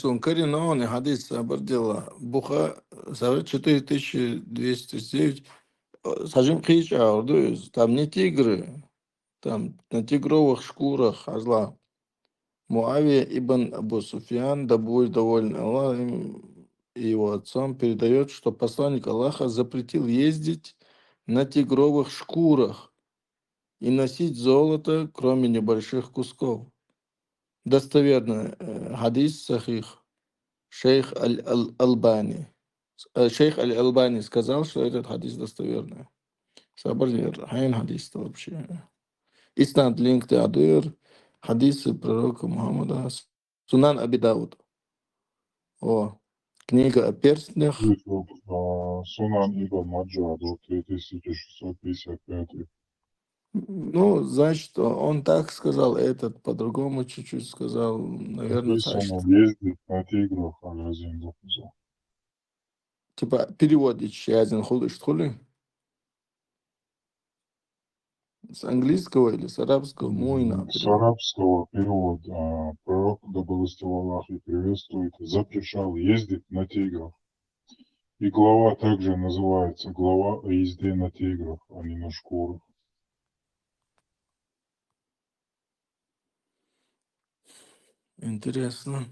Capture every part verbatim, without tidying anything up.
он карина, он и хадис, сабар дела. Буха, сабар четыре тысячи двести девять. Э, сажим кийчӀ авурду, там не тигры, там на тигровых шкурах, азла. Муавия ибн Абу Суфьян, да будет доволен Аллах им и его отцом, передает, что посланник Аллаха запретил ездить на тигровых шкурах и носить золото, кроме небольших кусков. Достоверный, э, хадис, сахих. Шейх Аль-, Аль-, Албани. Э, шейх Аль-Албани сказал, что этот хадис достоверный. Сабар дер, хайн хадис вообще. Иснад линк те адуер, хадисы пророка Мухаммада, Сунан Аби Дауд. О, книга о перстнях. Ютуб, а, Сунан Ибн Маджа, вот, три тысячи шестьсот пятьдесят пятый. Ну, значит, о-, он так сказал, этот по-другому чуть-чуть сказал, наверное, Написано, ездит на тиграх, а разве не записал? Типа, перевод ещё один хули, что ли? С английского или с арабского? Муйна С перевод. Арабского перевод. А, пророк, да благословит Аллах и приветствует, запрещал ездить на тиграх. И глава также называется глава о езде на тиграх, а не на шкурах. Интересно.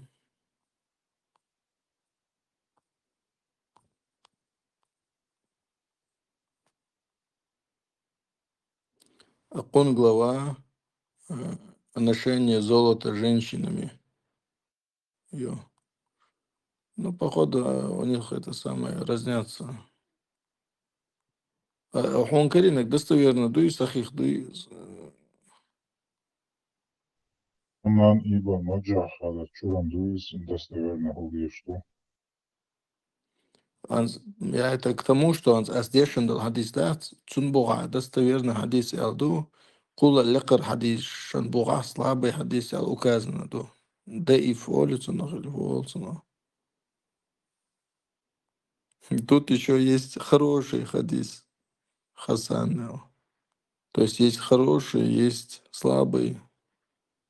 Акун глава, э, отношение золота с женщинами. Ё. Ну, походу, э, у них это самое, разнятся. А, а хун каринак достоверно дуй, сахих дуй, э, Сунан Ибн Маджа хадат чуран дуй, достоверно хугишто. Анз-, я это к тому, что анз ас дешан дал хадис да, цун буга достоверный хадис алду, кула лекар хадис, шан буга слабый хадис ал указано ду. Да и фолицу на хили фолцу на. Тут ещё есть хороший хадис, хасан. То есть есть хороший, есть слабый,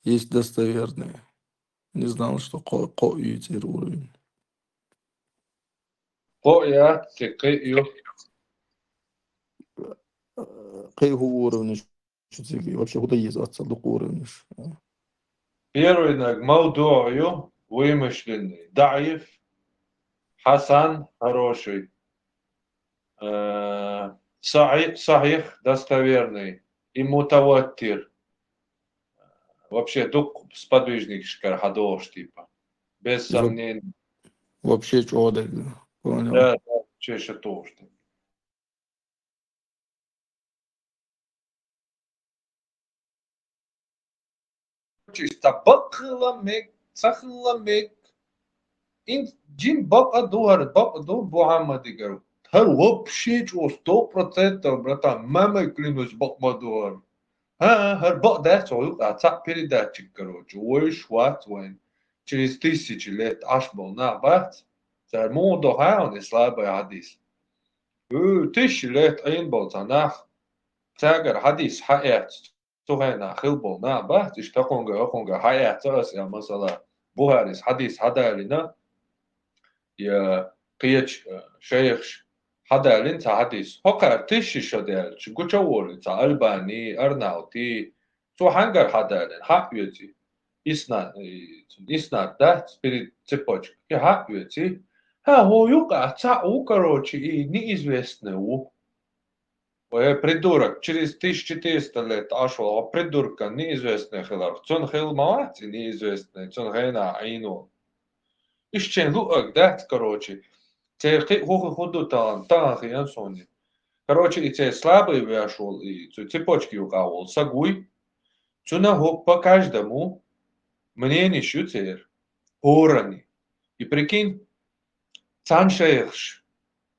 есть достоверный. Не знал, что ко-, ко-, ю тир уровень. Ко я, те ке ю. Э, ке ху уровень, что те ке, вообще, куда есть отца, до уровень. Первый наг мавду ю, вымышленный, даиф, хасан, хороший. Э, сахи-, сахих, достоверный, и мутаваттир. Вообще, дук сподвижник шкар хадош, типа. Без Во-, сомнений. Вообще, чё, да, понял. Да, да, чё ещё то, что. Чисто бакъла мег, цахла мег. Ин джин бакъа ду, гьар бакъа ду Мухаммадигар. Гьар вообще чё, сто процентов, братан, мамой клянусь, бакъ ма ду гьар. Гьа, гьар бакъ дац, о, юкъа, цхьа передатчик, короче, вай швац вайн. Через тысячи лет аш бол нах бац. Цар мух до хьан, слабый хадис. Э, тысячи лет айн бол ца нах. Цагар хадис хьаэц. Цу хенахь хилла болу нах бац, иштта хӀокхунгара, хӀокхунгара хьаэцна аса, я масала, Бухарис хьадис хьадалийна, я кхечу, э, шайхаш хьадалийна цхьа хьадис. ХӀокхара тиша шо даьлча, гуча а волуьйту цхьа Албани, Арнаути, цо хьаьнгара хьадалийна, хьаоьций. Исна-, и, иснад дац, перед цепочкой, и хьаоьций. ХӀа, хӀо юкъа цхьаъ ву, короче, и неизвестный ву. Ой, придурок, через тысяча четыреста лет Ӏаш волу, хьо придуркан неизвестный хиларх. Цунна хилла ма вац и неизвестный, цунна хенахь Ӏийна волу. Иштта шайн луъург дац, короче. Церан кхин а хӀу-, хӀу ду тахана, тахана хиъна суна. Короче, и церан слабый веш волу, и цу цепочки юкъа волу саг вуй. Цунна хӀу по каждому мнениеш ю церан. ХӀоранна. И прикинь, цхьана шайхаш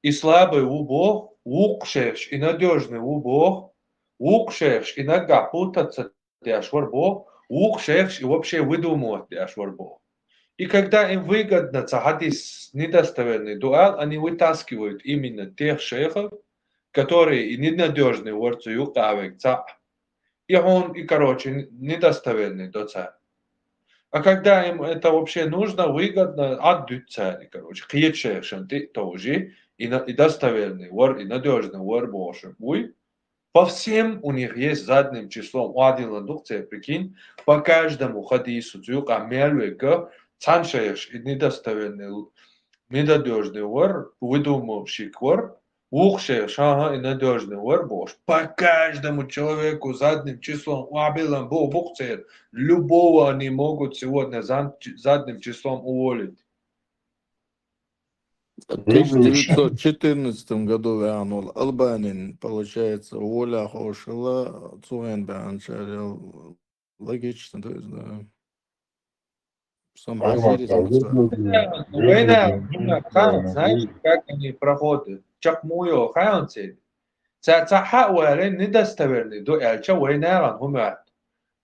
и слабый ву боху, вукху шайхаш и надёжный ву боху, вукху шайхаш и наггахь путаться деш вара боху, вукху шайхаш и вообще выдумывать деш вара боху. И когда им выгодно цхьа хьадис недостоверный ду ала, они вытаскивают именно тех шейхов, которые и ненадёжный вара цу юкъа вега цхьаъ. И хьуна и, короче, недостоверный до цара. А когда им это вообще нужно, выгодно, отдают цари, короче, кхеташехшан ты тоже, и, на, и достоверный вор, и надежный вор бошим. Уй, по всем у них есть задним числом, один ладук, прикинь, по каждому хадису, цюка мельвега, цаншаеш, и недостоверный, недодёжный вор, выдумавший вор, вукху шайх, ага, и надёжный вар бохуш. По каждому человеку задним числом, вабилан бу бухцер, любого они могут сегодня зад-, задним числом уволить. В тысяча девятьсот четырнадцатом году вегӀанул Албанин, получается, воля хошила, цуэн бан чарел. Логично, то есть, да. Сам Ага, Азири так, замца. Выдвигли, Война, выдвигли, война, выдвигли, знаешь, как они проходят? Чакмуё, хаунцель. Ца, ца хауэле недостоверный, до эльча война ган хумат.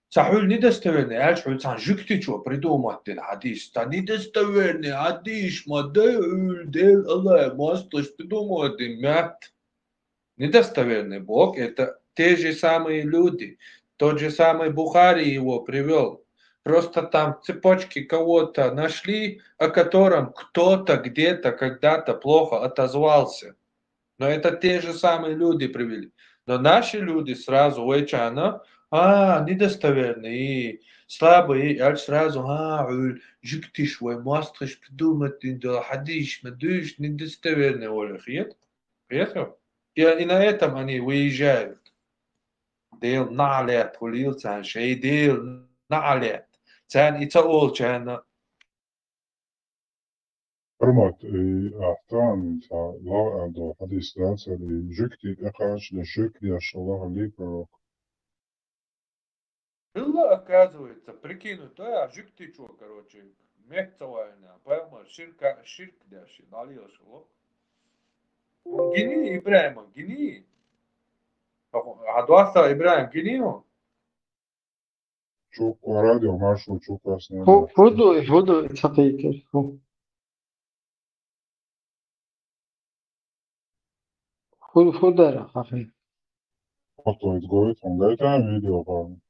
Ца хул недостоверный, эльч хул цан жуктичо придумать дин хадис. Ца недостоверный хадис, ма да хул дел Аллах, масташ придумать дин мят. Недостоверный Бог, это те же самые люди. Тот же самый Бухари его привёл. Просто там цепочки кого-то нашли, о котором кто-то где-то когда-то плохо отозвался. Но это те же самые люди привели. Но наши люди сразу, вайчана, а, недостоверный, слабый, а сразу, а, уль, жуктиш, вай, мастхиш, придумать, дин, да, хадиш, мадуш, недостоверный, оля, хет. Поехал? И, и на этом они выезжают. Дел наалет, хулил цан шей, дел наалет. Цан и ца олчана. Хурмат, и ахтан, ца ла адо хадис дацар, и жуктит экач, да ширк деш Аллах ли пророк. Было, оказывается, прикинуть, да, а жук ты чё, короче, мехцевальная, понимаешь, ширка, ширк дальше, налил шело. Он гини, Ибрахима, гини. А дуаса Ибрахим гини он? Чук, радио, маршрут, чук, Ху-, ху ду, ху ду, цакъикер, ху. Ху-, ху дара, хахи. Ото изгоит, он гайта видео, хахи.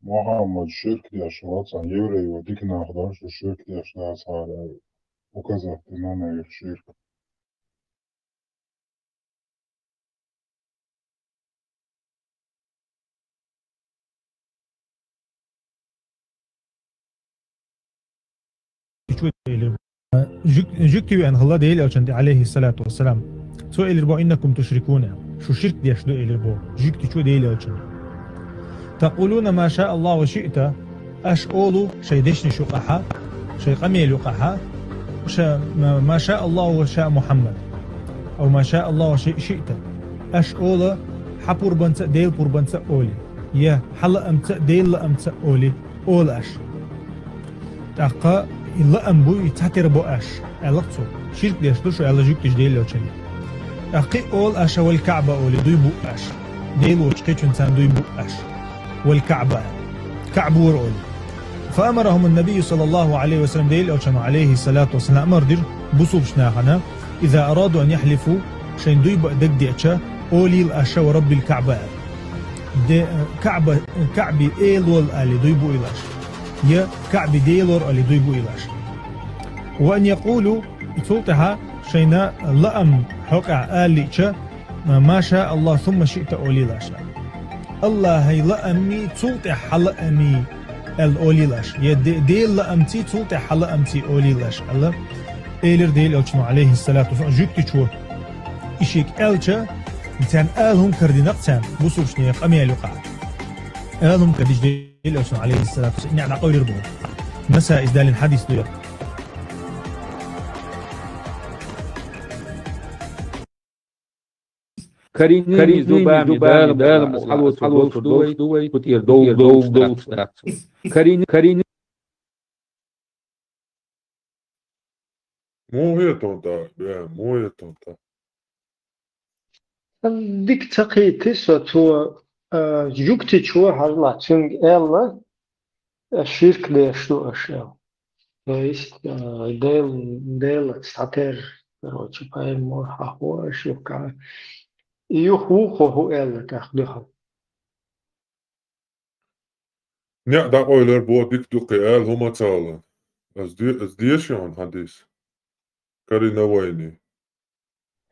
Мухаммад ширк деш вацан, еврей ва дикнах даш, ширк деш дацара указать на их ширк. Чу элир. Жук-, жуктиван хала Дела элчан, алейхи салату вассалам. Цо элир бо: «Иннакум тушрикуна». Шу ширк деш ду элир бо. Жуктичу Дела элчан. «Такулуна ма ша Аллаху шиъта». Аш олу шай дешни шукъаха, шай къамел юкъаха, ша, ма, ма ша Аллаху ва ша Мухаммад. Ав ма ша Аллаху ши-, шиъта. Аш ола хьа пурбанца, Дел пурбанца оли. Я хьа лаамца, Дел лаамца оли. Ола аш. ТӀаккха и лаам бу, и цатер бу аш. Аллах цу. Ширк деш ду шу, Аллах жуктиш Дела элчани. ТӀаккха и ола аша вал Каъба оли, дуй бу аш. Дел воч кечун цан дуй бу аш. Вал Каъба. Каъба вар оли. فأمرهم النبي صلى الله عليه وسلم, Дела элчан, алейхи салату вассалам, амар дир бусулб шнахана, إذا أرادوا أن يحلفوا, шайн дуй ба дагдеча, олил аша ва Раббил Каъба. Де, Каъба, Каъби Эл вал али дуй бу илаш. Я Каъби Дел вар али дуй бу илаш. وأن يقولوا, и цул тӀаха шайна лаам хьокъа алича, ма ша Аллах сумма шиъта олилаша. Аллахай лаамми цул тӀа хьа лаамми ал олилаш. Я Де-, Дел лаамци цул тӀа хьа лаамци олилаш. Алла элир Дела элчан, алейхи салату вассалам, жуктичу ишик элча, цан ал хум кардинак цан, бусуршни къамел юкъа. Ал хум кардиш Дела элчан, алейхи салату вассалам, ина къавлир бу. Насаи издалин хадис дуя. Карини, карини зубами, зубами, да, да, да, да, хьалвоцу, хьалвоцу, хьалвоцу, довш, довш, довш, довш, довш, довш, довш, довш. Карини, карини. МугӀетунта, бе, мугӀетунта. Дик ца кхийти со цо, а, жугтичо хьажла, цуьнга аьлла, а, ширк деш ду аша. То есть, а, Дел-, Делаца цхьатер короче, пайхамар хьахо, шух кхаъ. И юха вухо хӀу аьлла тӀаккха дуьхьал. Неа дӀакъовлар бо дика ду кхин аьлла хӀума ца хилла. Аз де-, аз деша хьона хьадис. Карина вайни.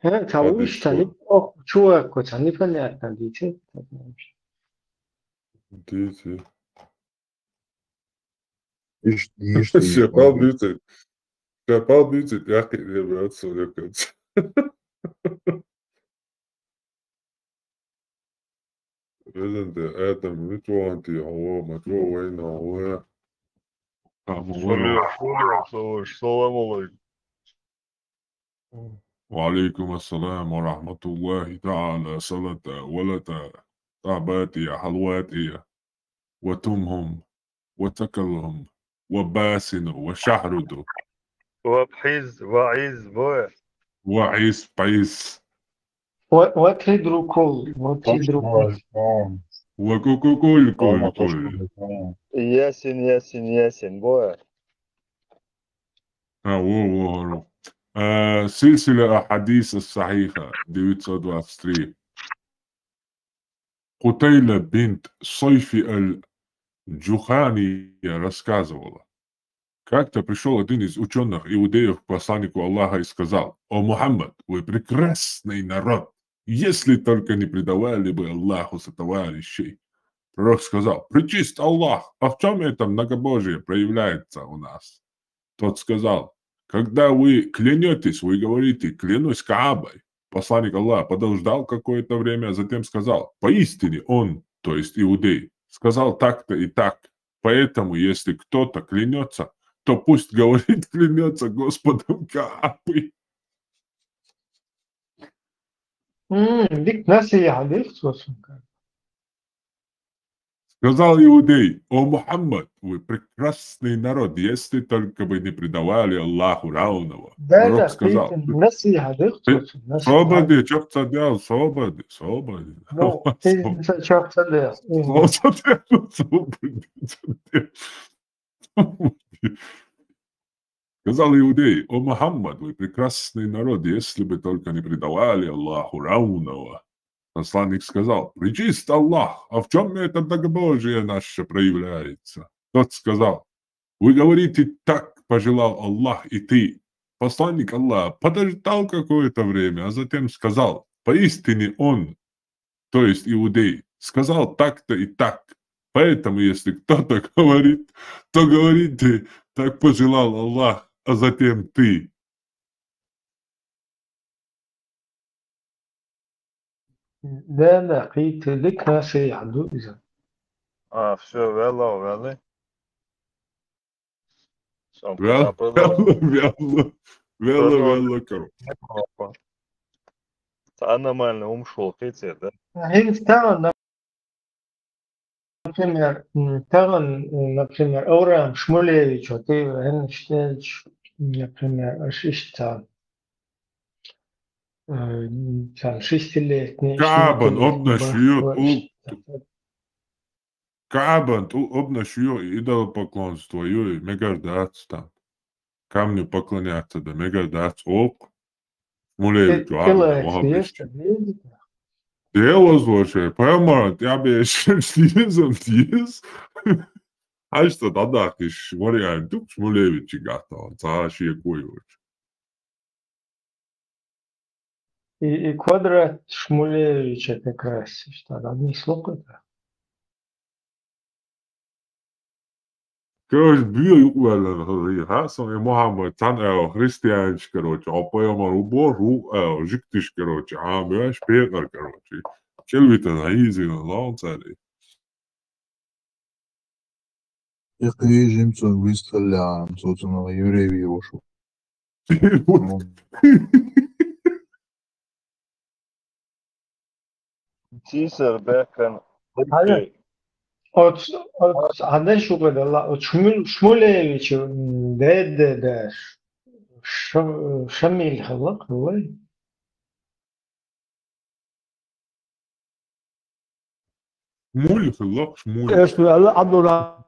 ХӀа, ца хьадис вуйш ца бо. Нип-, ох, чу ваккхо ца непонятно дийци. Дийци. Ишт-, ишт-, Шепал бийци. Шепал бийци, тӀаккха ребят, сон якац. Везан Даьла, Адам, мича ваханти хьо, мачо вайна хьо. Салам алейкум. Салам алейкум. وعليكم السلام ورحمة الله تعالى. صلاة ولتا طاباتي حلواتي وتمهم وتكلهم وباسن وشحرد. وبحيز، وعيز، بوي. وعيز، بيز. What, what he drew cool? What he drew cool? وكوكو كول، كول، كول. ياسين، ياسين، ياسين، بوي. А, во, во, во. А, سلسلة أحاديث الصحيحة, девятьсот двадцать три. Кутайла бинт Сайфи аль-Джухани рассказывала. Как-то пришёл один из учёных иудеев к посланнику Аллаха и сказал: «О Мухаммад, вы прекрасный народ, если только не предавали бы Аллаху сотоварищей». Пророк сказал: «Пречист Аллах, а в чём это многобожие проявляется у нас?» Тот сказал: «Когда вы клянётесь, вы говорите: „Клянусь Каабой“». Посланник Аллаха подождал какое-то время, а затем сказал: «Поистине он, то есть иудей, сказал так-то и так. Поэтому, если кто-то клянётся, то пусть говорит, клянётся Господом Каабы». М, дика насихьат дийхьа цо цунга. Сказал иудей: «О Мухаммад, вы прекрасный народ, если только бы не предавали Аллаху равного». Да, пророк да, сказал: ты, ты насихьат дийхьа цо цунга, насихьат. Собади, чё ты делал? Собади, собади. Ну, ты чё ты делал? Собади, собади. Сказал иудей: «О Мухаммад, вы прекрасный народ, если бы только не предавали Аллаху равного». Посланник сказал: «Пречист Аллах, а в чём это многобожие наше проявляется?» Тот сказал: «Вы говорите: „Так пожелал Аллах и ты“». Посланник Аллаха подождал какое-то время, а затем сказал: «Поистине он, то есть иудей, сказал так-то и так. Поэтому, если кто-то говорит, то говорите: „Так пожелал Аллах“, а затем ты». Да, да, кхийтта дика насихьат ду иза. А, всё, вела, вела. Всё, вела, продолжим. Вела, вела, вела, короче. Продолжим. Ца нормально умшул кхицер, да? ХӀинца тагӀан, например, м, тагӀан, м, например, Авраам Шмулевич, вот, и, м, например, аш иштта, э, там, шестилетний, Каабан, семилетний, обна шуьйуьйту, бахьа, у, иштта. Каабан тӀу обна шуьйуьйту идолопоклонство ю, мегар дац там. Камню поклоняться да, мегар дац оалу. Шмулевич, э, вахаб, вахаб, ишта. Дела вазлоши, пайхамаран тӀаьхьабеш деза, деза. Хьажа, цхьа дӀадаккха йиш вариант ю Шмулевича гӀаттар, цхьа шеко йолча. И, и квадрат Шмулевича как раз, что, одни слухи-то. Короче, буьйса юкъаваьлла хилла, хьа, сон и Мухьаммад цхьана аьлла, христианаш, короче, хьо пайхамар ву бохуш, ву аьлла, жуьгташа, короче, Ӏамош, пекъар, короче. ЧӀелвитина, хьийзийна, лаьцна цаьрга. И кхин жимма цунна вист хилла, цо цунах еврей вийр ву шу. Сийсара баьхкина. Хьажа, оц, оц, хьадеш ву гӀадала, оц Шмул-, Шмулевич, м, даьда, да, Ш-, Шамил хилла, хилла. Шмуль хилла, Шмуль. Эшна аьлла, Абдулла.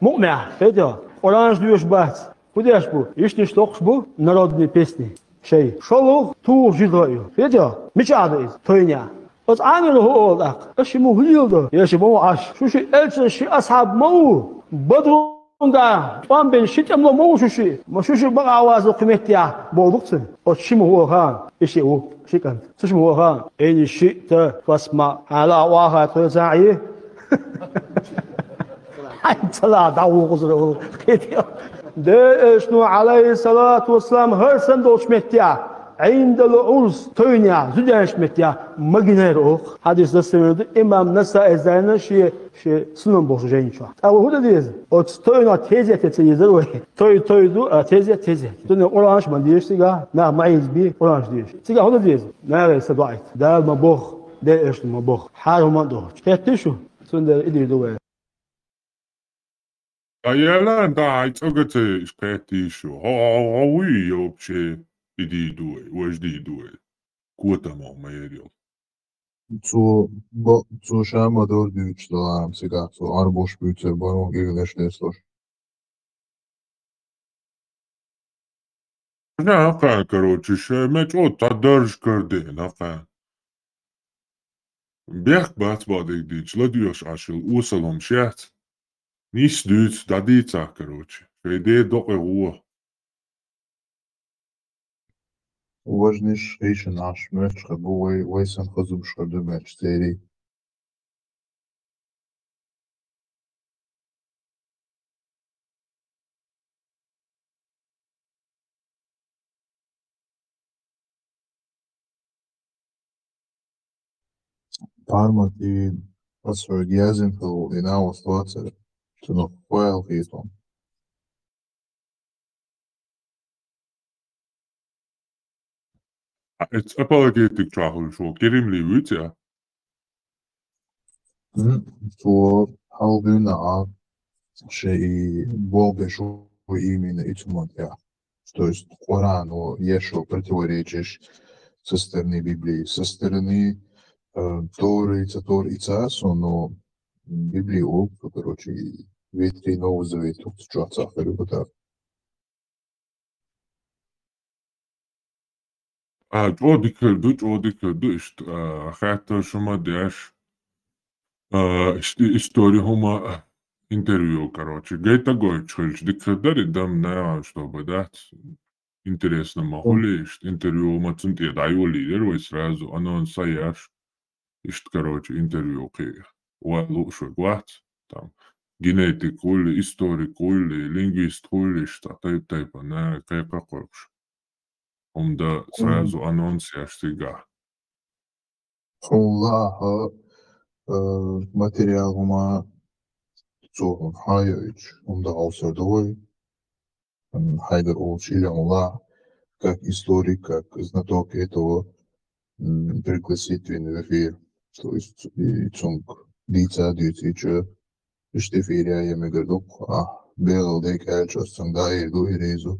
мукъамехь, хетий хьо, Къуръанаш доьшуш бац. ХӀун деш бу? Иштта иштта локхуш бу народные песни шай. ШолгӀа, тугӀу жидо ю. Хетий хьо? Мичахь ду иза? Тойнехь. Оцу Ӏамиро хӀун олу тӀаккха? Аша ма хӀун леладо? Я ши ма ву Ӏаш. Шу ши элчанан ши асхьаб ма ву? Бадрун тӀом бина ши тӀемало ма ву шу ши? Ма шу ши бакъахь вазо кху меттехь боху дуьйцу? Оцу ши ма хӀун хаьа? И шиъ ву, ши кӀант. Цу ши ма хӀун хаьа? Ин шиъта фасмаъ. Хьан лаахь охьа тхоьца Ӏе? Хьайна ца лаахь дӀавухузур ву. Кхетий хьо? Делан Элчано, Ӏалайхиссалату вассалам, хӀара санна долчу меттехь, Ӏиндал Ӏурс, тойнехь, зудаьршна меттехь, ма гинера оха. Хьадис доссийна вер ду, имам Насаис дайна шен, шен Сунан бохучу жайна чохь. ТӀаккха вай хӀун дан деза? Оцу тойнах тезет ца езара вай. Той, той ду, а тезет, тезет. Цуьнан Къуръанаш ма дезаш цигахь, нах ма Ӏийзабе, Къуръанаш дезаш. Цигахь хӀун дан деза? Нахе са доӀийта. Дала ма боху, Делан Элчано ма боху. Хьарам ма дохучу. Кхеттий шу? Цундела и дийр ду вай. Ткъа ялан, да, хьайн цӀога ца еш кхеттий шу. Хьо, хьо, хьо вуй, йо, вообще, и дийр ду вай, важа дийр ду вай. Котам ма яр йо. Цо, бо-, цо ша ма дора дуьйцуш даларам цигахь, цо арбош буьйцур баро гигнаш лесташ. Ша хьакхаьн, короче, ша мечо та дарж кар ден хьакхаьн. Бехк бац бадиг дийча, ладоьгӀуш Ӏаш йолу осал хӀума шаьц. Нийса дуьйцу, дӀадийцахь, короче. Шайн ден докъе гӀо. Важниш хишан Ӏаш моьттуш хир бу вай, вай санна хазумаш хир ду моьттуш церий. Пармат и ас хьоьга яздина хилла и нахвас доцура, цунах файл хийтон. А эц апологетик чохь хуьлуш ву Керимли вуьйцу я? М, цо хьалха дуьйна а, шен и болх беш ву именно и цу мотт яхь. То есть Къуръано еш ву противоречиш со стороны Библии, со стороны, э, Торы, ца Тора и ца со, но Библия олу, короче, Ветхий, Новый Завет, цу чохь ца хир ю, вот так. А, чӀогӀа дика хир ду, чӀогӀа дика хир ду, иштта, а, хаттарш хӀума деш, а, иштта истори хӀума, а, интервью, короче. Гайта гойтуш хилча, дика хир дара и дам, наха, чтобы дац. Интересно ма хуьлий, иштта интервью хӀума цунна тӀе дӀайолийра вай сразу, анонс а еш. Иштта, короче, интервью кхин ван лууш верг вац, там, генетик хуьлий, историк хуьлий, лингвист хуьлий, иштта тайп-тайпана кхайкха кхойкхуш. ХӀума дан сразу анонс еш цигахь. Хьуна лаахь, э, материал хӀума цо хьан йойтуш, хӀума дан хьовсур ду вай. М, Хайдар Уллович, или хьуна лаахь, как историк, как знаток этого, м, пригласить вина в эфир. То есть, и цунга дийца а дуьйцийча, иштта эфире а ян мегар ду-кх, а, бегӀал дерг аьлча, ас цунга дӀаийр ду и резо.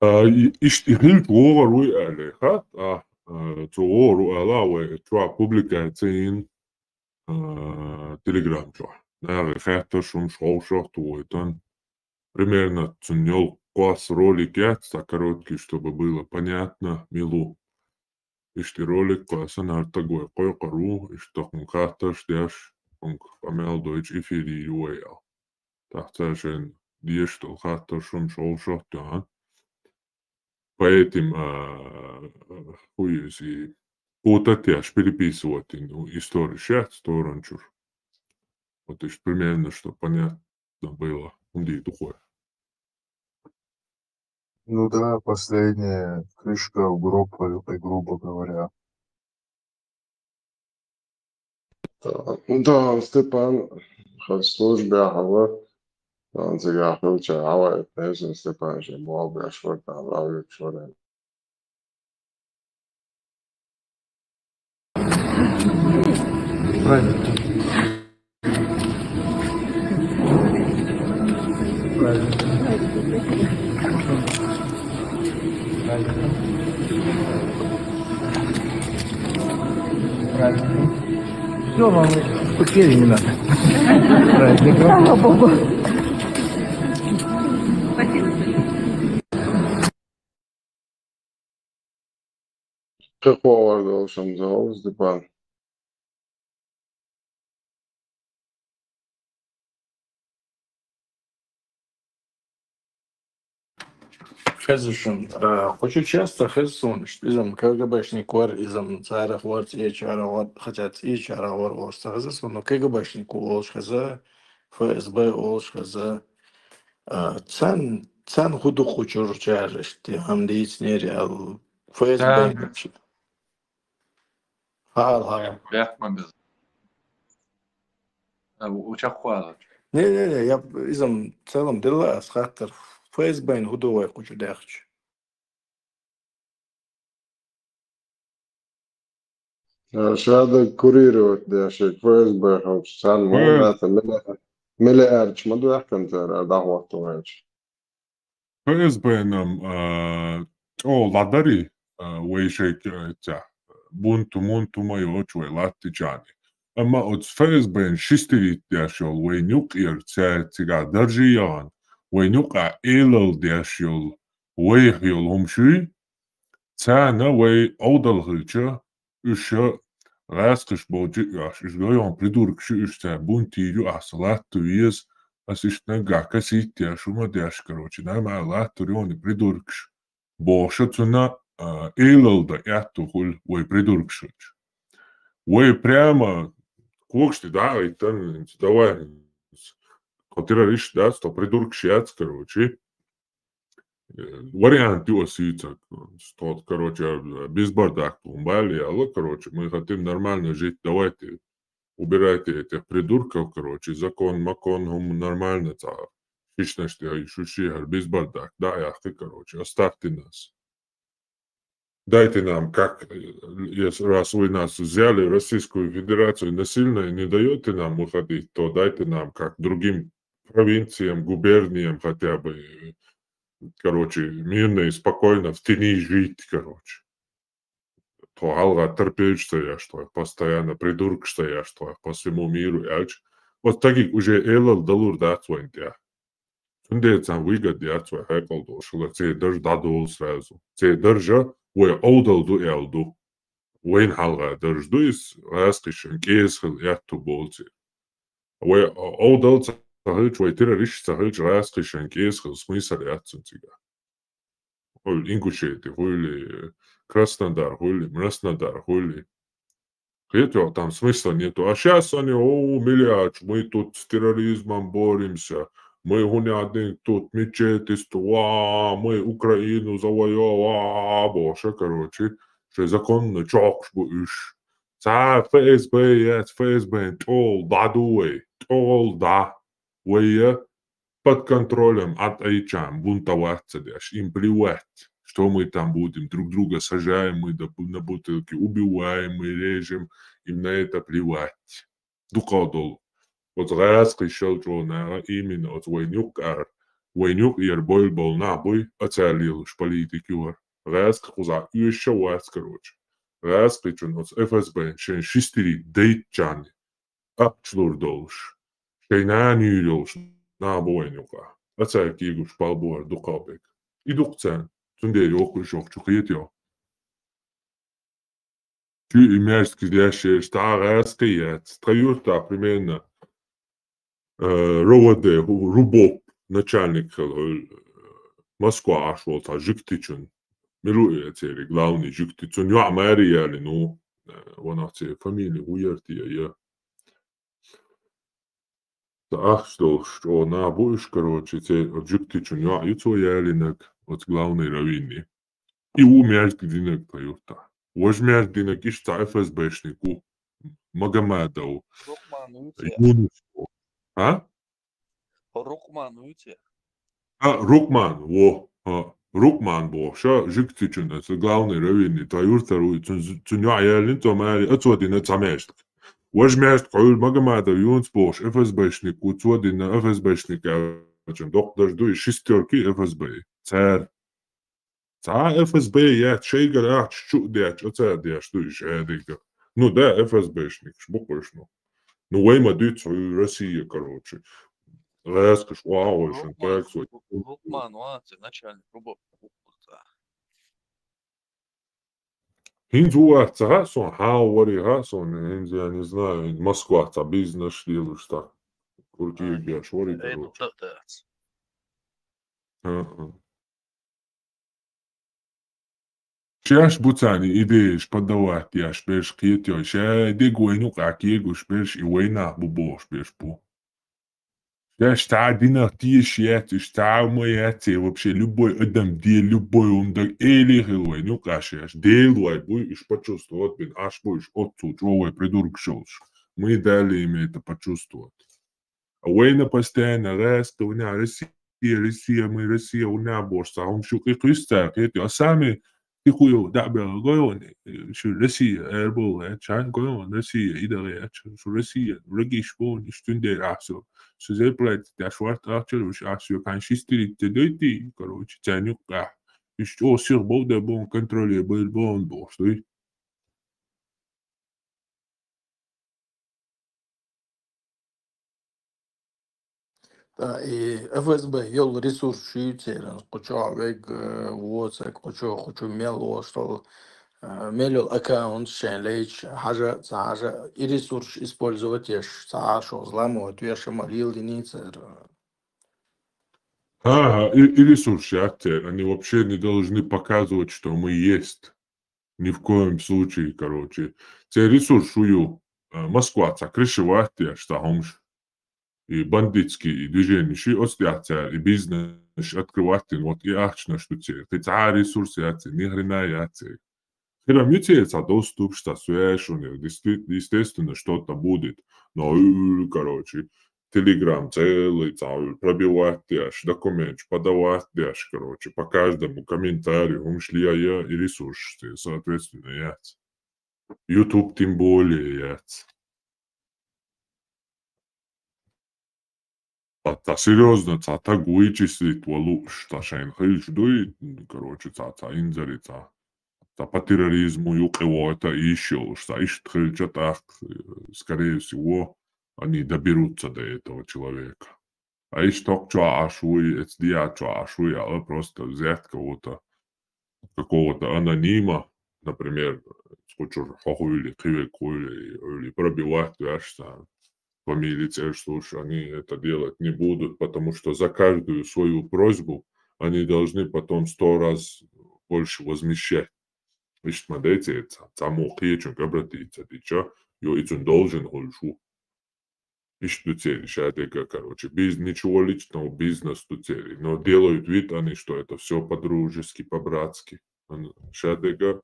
А, и-, иштта и хилча вогӀур вуй аьлла, хатта, а, а, цо вогӀур ву аьлла, вай чохь публикаци йина, а, Telegram чохь. Наха хаттарш хӀумаш хьовсуш а ту вайтан. Примерно цунна йолу кхосса ролик яц, цхьа короткий, чтобы было понятно, мила ву. Иштта ролик кхоьссина, хӀара стаг вай кхойкхур ву, иштта хӀума хаттарш деш, Пункт, къамел дойчу эфире ю вай аьлла. ТӀаккха цара шайна дезаш долу хаттар шуна шолгӀа шортта яхьан. Поэтим, а, хӀу иза, путать еш, переписывать йина, ну, история шаьц сторончур. Вот, то есть, примерно, что понятно было, хӀунда духой. Ну да, последняя крышка в гроб, э, грубо говоря. Да, Степан, хӀара службехь вара. Сан цигахь хилча, хьаваийта, Степан шен болх беш вара, тӀаккха лаврик шора. Правильно. Правильно. Правильно. Правильно. Все, вам уступили, не надо. Правильно. Слава Богу. Спасибо. Кхин хӀун вара долуш, Степан? Хеза шуна. А, кху чу часто хеза суна, иза-м КГБшник вара, иза-м царах вара, цӀечарах вара, хотя цӀечарах вара олуш ца хеза суна, но КГБшник ву олуш хеза, ФСБ олуш хеза. А, царна, царна хӀун ду кху чуьра чара, иштта, хӀама дийцинера аьлла, ФСБ. ХӀара, хӀара. Бехк ма беза. А, у, у чекхвалар. Не, не, не, я, иза-м целом делла ас хаттар. ФСБ-н хӀун ду вай кху чу даьхча? А, шадерг курировать деш, ФСБ хӀокху царна ма ваьлла, миллиард, миллиардаш ма ду аьхкан цара, дӀахӀотто ваьлча. ФСБ-н-м, а, чӀогӀа дӀадари, а, вай шайга, а, цхьа бунт-мунт хӀума йоцуш вай латтачарна. Амма оцу ФСБ-н ши стирит деш йолу вайн юккъера цаьрца цигахь даржий яхана, вайн юккъехь элалла деш йолу, вайх йолу хӀума шуй, царна вай Ӏовдал хилча, уьш ша гӀаьскхиш болчу а оьхуш, уьш гайхьа придуркаш ю, уьш цара бунт йийр ю, ахьа сан латта веза, ас иштта наггахь касийта деш, хӀума деш, короче, нормально латтор ю хьуна придуркаш, бохуша цунна, а, элалла дан аьтту хуьлу вай придуркаш хилча. Вай прямо когаш тӀе дӀа а хӀиттина, давай, тхо террорист дац, тхо придуркаш яц, короче. Э, вариант ю ас йийцар. Тхо, короче, без бардак тхуна бали яла, короче, мы хотим нормально жить, давайте, убирайте этих придурков, короче, закон, макон, хӀума нормально цхьа. Шишнаш тӀе шу ши хӀара без бардак, да, яхкхи, короче, оставьте нас. Дайте нам, как, э, если, раз вы нас взяли, Российскую Федерацию, насильно и не даёте нам выходить, то дайте нам, как другим провинциям, губерниям хотя бы, э, короче, мирно и спокойно в тени жить, короче. Тхо хьалха терпеть ца еш тхоьх, постоянно придуркаш ца еш тхоьх, по всему миру аьлча, вот стагиг уже элал далур дац вайн тӀехь. Цундела царна выгода яц вай хьекъал долуш хилар, церан дарж дӀадолу сразу. Церан даржа вай Ӏовдал ду аьлла ду. Вайна хьалха дарж ду иза, гӀаьскхишан кӀеза хила аьтту болу церан. Вай Ӏовдал ца хилча, вай террорист ца хилча, гӀаьскхишан кӀеза хила смысл яц цуьнан цигахь. Хуьлу Ингушети, хуьлу Краснодар, хуьлу Краснодар, хуьлу. Кхетий, там смысла нету. А щас они, о, миллиард, мы тут с терроризмом боремся, мы гуняды тут мечети сту-, ва, мы Украину завоевали, ва, бохуша, короче, шайн законна чохкуш бу уьш. Цхьа ФСБ яц, ФСБ-н тӀол дӀа ду вай, тӀол дӀа. Вай я под контролем атӀайчам бунтовать ца деш, им плевать, что мы там будем, друг друга сажаем мы до бу-, на бутылки, убиваем мы, режем, им на это плевать. Дукха долу. Оцу гӀаьскхи шел чӀогӀа наха, именно оцу вайн юккъара, вайн юкъера бойла болу нах буй, а цара лелуш политика юхара. ГӀаьскхи кхузахь оьшуш а вац, короче. ГӀаьскхичун оцу ФСБ-н шайн ши стири дайтчарна ахча лур долуш, шайн нана юьйр йолуш нах бу вайн юкъахь. Ацара кийгуш пал бу хӀара дукхалбек. И дукха царна, цундела йохуш йохчу хетайо. Чу и маьждиг деш, иштта гӀаьскхи яц. Тха юрта примерно, э, РОВД, РУ-, РУБОП начальник хилла, э, Москва Ӏаш волча жугтичун. Мила ву церан главный жугти? Цун йоӀ маьре ялийна ву, э, ванах церан фамили хӀу яр те я. Ца ахча долуш чӀогӀа нах бу уьш, короче, церан жугтичун йоӀ ю цо ялийнарг, оцу главный раввинан. И ву маьждиг динарг тха юрта. Важа маьждиг динарг иштта цхьа ФСБшник ву, Магомадов Рукман ву церан. Юнус ву. А? Рукман ву церан. А, Рукман, во, а, Рукман бохуш, жугтичун, оцу главный раввинан, тха юртара ву, цун, цун йоӀ ялийна цо маьре, а цо дина цхьа маьждиг. Важа маьждиг Ӏуьйра Магомадов Юнус бохуш, ФСБшник ву, цо дина, ФСБшник аьлча доккха дарж ду, и шестёрки ФСБ. Цара. Цхьа ФСБ яц, шайгара ахча чу а детташ, оцара деш ду уьш, хӀа, дика. Ну да, ФСБшникаш бу-кх уьш, ну. Ну, вай ма дуьйцу, хӀу Россия, короче. ГӀаьскхаша охьа а гӀой шуна, Рукман, так сказать. Рукман вац, начальник РУБОП. ХӀинца ву вац, ца хаьа суна, хьан ву вари хаьа суна, хӀинца, я не знаю, Москвахь цхьа бизнес лелаш цхьа. Куртиг беш вари, короче. ХӀа-хӀа. Шаьш бу царна идеяш подавать деш берш, кхетий, шайн дегӀ вайна юкъахь кегош берш, и вай нах бу бохуш берш бу. Шаьш цхьа а динах тешаш яц, уьш цхьа а хӀума яц, и вообще любой адам де, любой хӀума даг, эли хила вайна юкъахь шаьш. Дела вай буй, уьш почувствовать бина, аш бу уьш оццул чӀогӀа вай придуркаш йолуш. Мы дали им это почувствовать. А вайна постоянно гӀаьскхи, вайна Россия, Россия, мы Россия, вайна бохуш цхьа хӀума шу кхуьйсу цара, кхетий, а сами тихо дӀа а баьлла, гой вайна, шу Россия, аьрбовла гӀерташ, гой вайна Россия, и дагӀа гӀерташ, шу Россия, врагиш вон, иштта цундела ахь со, со зарплата деш варт ахча, уьш ахь соьга хьайн шестьсот тридцать дойтий, короче, царна юккъехь, уьш чӀогӀа сиха бовда бон, контроле байр бон бохуш, дуй? ТӀаккха и ФСБ йолу ресурс шу ю церан, кху чохь вег, э, воцург, кху чу, кху чу мел волуш долу, э, мел йолу аккаунт шайн лайча хьажа, ца хьажа, и ресурс использовать еш, ца хьажа, шо взламывать веш, ма лела динийцара. Ага, и, и ресурс яц церан, они вообще не должны показывать, что мы есть. Ни в коем случае, короче. Церан ресурс шу ю, э, Москва цхьа крышевать деш цхьа хӀумаш. И бандитский, и движени ши, оцу тӀехь цара и бизнес открывать дина, вот и ахчанаш ду церан. Кхин цхьа а ресурс яц церан, ни хрена яц церан. Хирам ю церан цхьа доступ, цхьа связь, у них действи-, естественно, что-то будет. Но, э, короче, Telegram целый, цхьа пробивать деш, документаш подавать деш, короче, по каждому комментарию, хӀумаш ле я, и ресурс, соответственно, яц. YouTube тем более яц. Ткъа цхьа серьёзно, цхьа таг вычислить ван лууш, цхьа шайна хилча дуй, короче, цхьа, цхьа инзаре, цхьа, цхьа по терроризму юкъе вогӀуьйту йиш йолуш, цхьа иштта хилча тӀаккха, э, скорее всего, они доберутся до этого человека. А иштта хӀокху чохь Ӏаш вуй, эцу диа чохь Ӏаш вуй аьлла, просто взять кого-то, какого-то анонима, например, кху чуьра хьо хуьлий, кхин вег хуьлий, хуьлий, пробивать веш царна. Фамилия, цӀераш луш, они это делать не будут, потому что за каждую свою просьбу они должны потом сто раз больше возмещать. Иштта ма дай церан, цхьа, цхьаммо кхечуьнга обратиться дича, йо, и цунна должен хуьлуш ву. Иштта ду церан шадерг, короче, биз-, ничего личного, бизнес ду церан. Но делают вид они, что это всё по-дружески, по-братски. Ан-, шадерг,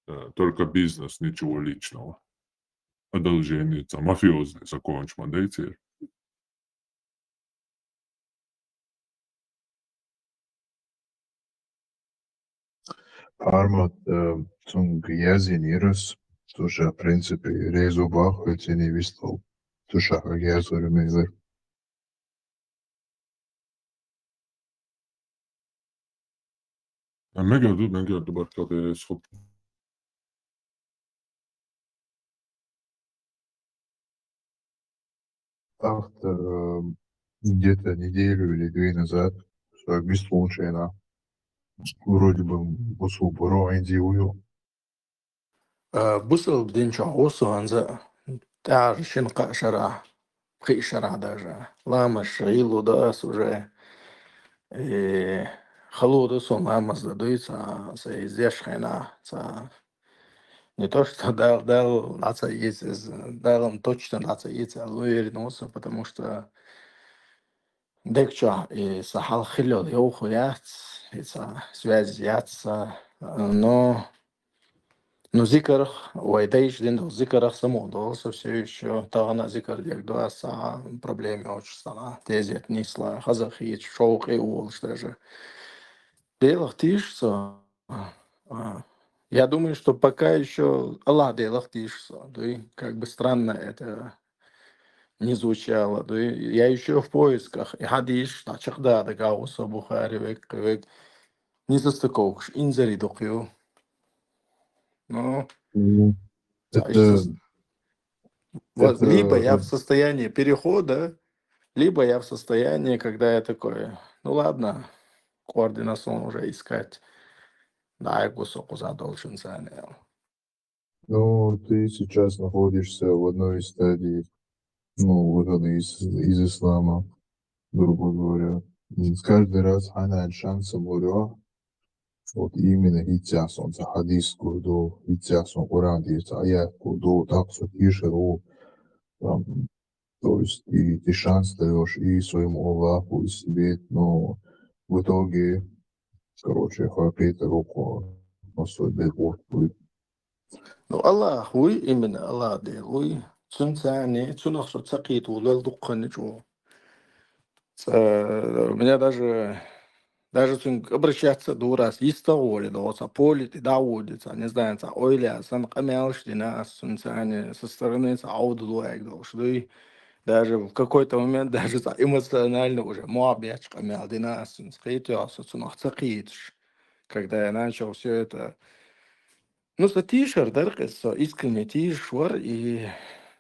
э, только бизнес, ничего личного. Одолжение, цхьа мафиозный законаш ма дай церан. Армат, э, цунга яздинера ас, цо ша, в принципе, резо бахара хьоьца, цуьнан вистхила. Цо ша хьоьга яздинера мегар. А мегар ду, мегар ду, баркалла, реза хуьлу. Автор, э, где-то неделю или две назад, со вистхуьлучу хенахь, вроде бы, бусулба ро Индия вуй. А, бусалба дин чу гӀо со хӀанз а, тӀаьхьара шин-кхаа шера, пхиъ шера даже. Ламаз гӀело ду ас уже. Э, хало ду со ламаз дан дуй, цхьа, са из деш хенахь, цхьа. Не то, что Дал-, Дала дӀа ца ийца из, Дала-м точно дӀа ца ийца, уверен ву со, потому что дег чохь и сан хьалха хилла йолу йовхо яц, и сан связь яц сан, но, ну, зикарх, вай дайша дина долу зикарх самукъадолу со все ещё, тахана а зикар дерг ду ас, сан проблема йоцуш санна, тезет нислахь, хаза хийцаш, шовкъе а волуш даже. Делах тийша со. А, я думаю, что пока ещё Аллах Делах тийша со. Дуй, как бы странно это не звучало, дуй, я ещё в поисках. И хьадийсаш дӀа чекхдала дагахь ву со, Бухари век, век. Несостыковкаш инзаре дукха ю. Ну, ца это, иштта с-, вот, это либо я в состоянии перехода, либо я в состоянии, когда я такой: «Ну ладно, координацию уже искать». Да, я кусок уже должен занял. Ну, ты сейчас находишься в одной из стадий, ну, выхода из, из ислама, грубо говоря. М, каждый раз хьайна шанс а лур, вот именно хӀинццехь сон цхьа хьадис гур ду, хӀинццехь сон Къуръан тӀера цхьа аят гур ду, тӀаккха со тешар ву, там, то есть и ты шанс даёшь и своему Аллаху, и себе, но в итоге, короче, хьо кхетар ву-кх, массо а бегӀ вортур. Ну, Аллах вуй, именно Аллах Дела вуй. Цуьнца цхьаьна, цунах со ца кхета волавелла дуккха а чӀогӀа. Ца-, у меня даже, даже цуьнга обращаться дора ас, йистагӀа волий догӀу, цхьа поле тӀе дӀа а воьдий, цхьа, не знаю, цхьа ойла санна къамелаш дина ас цуьнца цхьаьна, со стороны цхьа Ӏовдало аьлла долуш дуй. Даже в какой-то момент даже цхьа эмоционально уже мохь бетташ къамел дина ас цуьнца. Кхетий хьо, со цунах ца кхеташ. Когда я начал всё это Ну, со тешар дара-кх иза, со искренне тешаш вара, и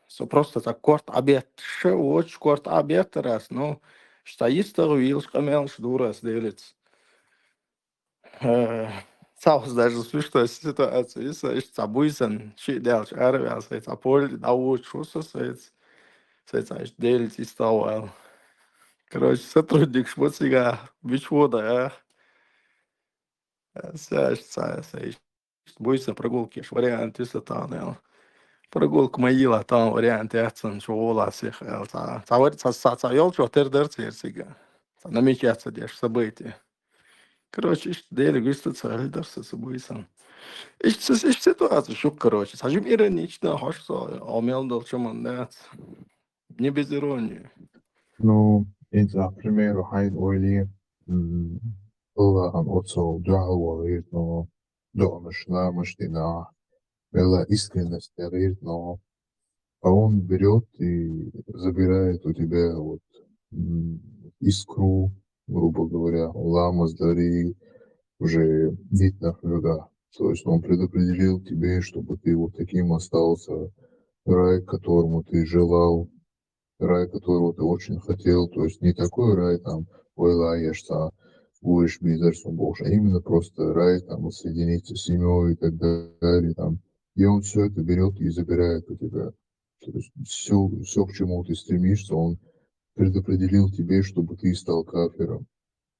со просто цхьа корта Ӏабетташ а воцуш, корта Ӏабеттар ас, ну, иштта йистагӀа вийлаш къамелаш дора ас Делаца. Э, цхьа вац даже смешная ситуация, и со иштта цхьа буьйсанна шиъ даьлча араваьлла, сайн цхьа поле дӀавоьдуш ву со, сайн ц-, сайн цхьа иштта Делаца йистагӀа вала. Короче, сотрудникаш бу цигахь, бича вода, а? Аса иштта цхьа, аса иштта буьйсанна прогулка еш вариант ю сан тахана аьлла. Прогулка ма йийла тахана, вариант яц сан, чу гӀолахь сиха аьлла. Цхьа, цхьа вари-, цхьа, цхьа, цхьа йолчохь тера дара церан цига. Цхьа намечаться деш событие. Короче, иштта Деле виста ца хилла дара сан цу буьйсанна. Иштта, иштта ситуация ю-кх, короче. Цхьа жима иронична хьожу со, а мел долчу хӀуманна дац. Не без иронии. Ну, хӀинца, к примеру, хьайна ойла е, м, Аллахьан оццул дуьхьал ван гӀиртано, доӀанаш, ламазаш дина, мелла искренность гӀиртано, а он берёт и забирает у тебя вот, м, искру, грубо говоря, ламаз дари, уже дитина хьоьга. То есть он предопределил тебе, чтобы ты вот таким остался, рай, к которому ты желал, рай, которого ты очень хотел. То есть не такой рай, там, ойла еш цхьа гуш безар сан бохуш, а именно просто рай, там, воссоединиться с семьёй и так далее, там. И он всё это берёт и забирает у тебя. То есть всё, всё, к чему ты стремишься, он предопределил тебе, чтобы ты стал кафиром.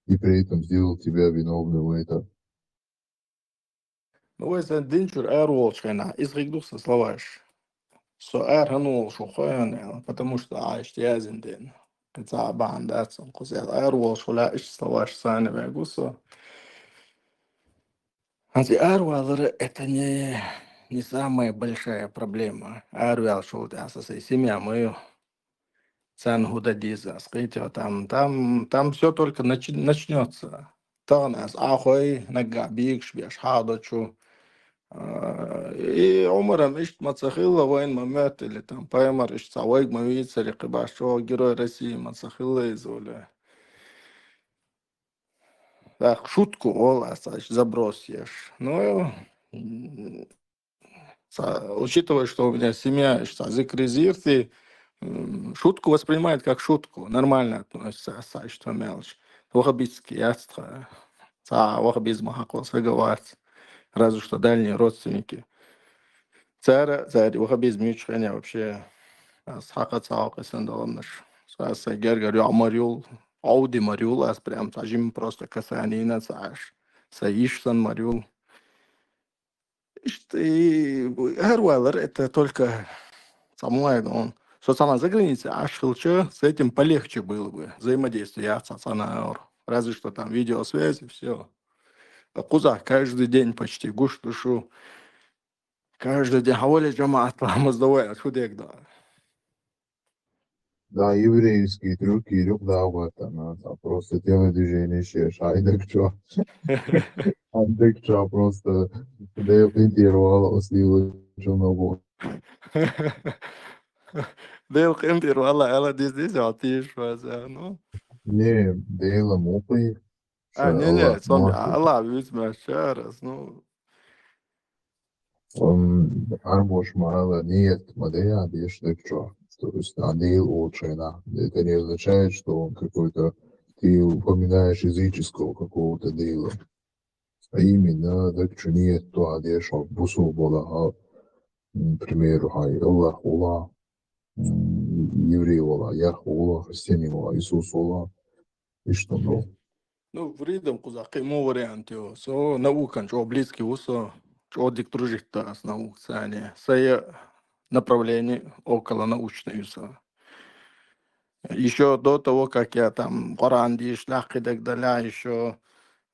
И при этом сделал тебя виновным в этом. Ну, вай сан дин чуьра ара волчу хенахь, иза хиг ду сан словаш. Со ара хӀана волуш ву хьо аьлла, потому что Ӏа иштта яздина дена. Кхин цхьа а бахьана дац сан кхуза аьлла. Ара волуш хуьлахь, иштта словаш санна вегу со. ХӀанз и аравалар, это не, не самая большая проблема. Араваьллачул тӀаьхьа сан семья ма ю. Царна хӀун дан деза ас, кхетий хьо, там, там, там всё только начи-, начнётся. Тахана ас Ӏахой, наггахь бегаш беш хьадочу. А, и Ӏумаран иштта ма ца хилла, вайна ма моьтту или там пайхамар иштта цхьа вайга ма вийцари, кхин баш чӀогӀа Герой России ма ца хилла иза, оли. Так, шутку олу ас, ас заброс еш. Ну, м, ца-, учитывая, что у меня семья, ш-, ца-, зикризирти, м, шутку воспринимает как шутку, нормально относится, ас, ас, что мелочь. Ваххабистский яц тха. Ца ваххабизма хьакхо сага вац. Разве что дальние родственники. Цара, цара ваха безмичхене вообще. Аз хьакха ца хьакха сан доламнаш. Са, са гергар ё морюл, ауди морюл, аз прям цхьа жим просто касанина цхьа аш. Са иш сан морюл. Ишт-, и, гьар валар это только самуайд он. Со сама за границей аш хилча, с этим полегче было бы взаимодействие, я ца-, цана ор. Разве что там видеосвязь и всё. А куза каждый день почти гуш душу. Каждый день хавали жамаат ламаз давай, а худег да. Да, еврейские трюки, рюк да, вот она, там просто телодвижение ще, шайдак чё. Андак чё, просто дел интервал ослил, чё много. Дел интервал, ала дис дис, а ты ж ваза, ну. Не, дела мупы. А, не, не, сон, Аллах, визма, шарас, ну. Он арбош мала нет, мадея деш декчо. То есть, а, дел очена. Это не означает, что он какой-то, ты упоминаешь языческого какого-то дела. А именно, декчо нет, то, а деш, а, бусу бола, а, м, примеру, хай, Аллах ула, м, еврей ула, Ях ула, христианин ула, Иисус ула, и что, ну. Ну, вридом куза, кай мо вариант, ё. Со наукан, чё близкий усо, чё дик дружит-то с наукцияне. Сое направление около научное усо. Ещё до того, как я там Коран диш, лахи так далее, ещё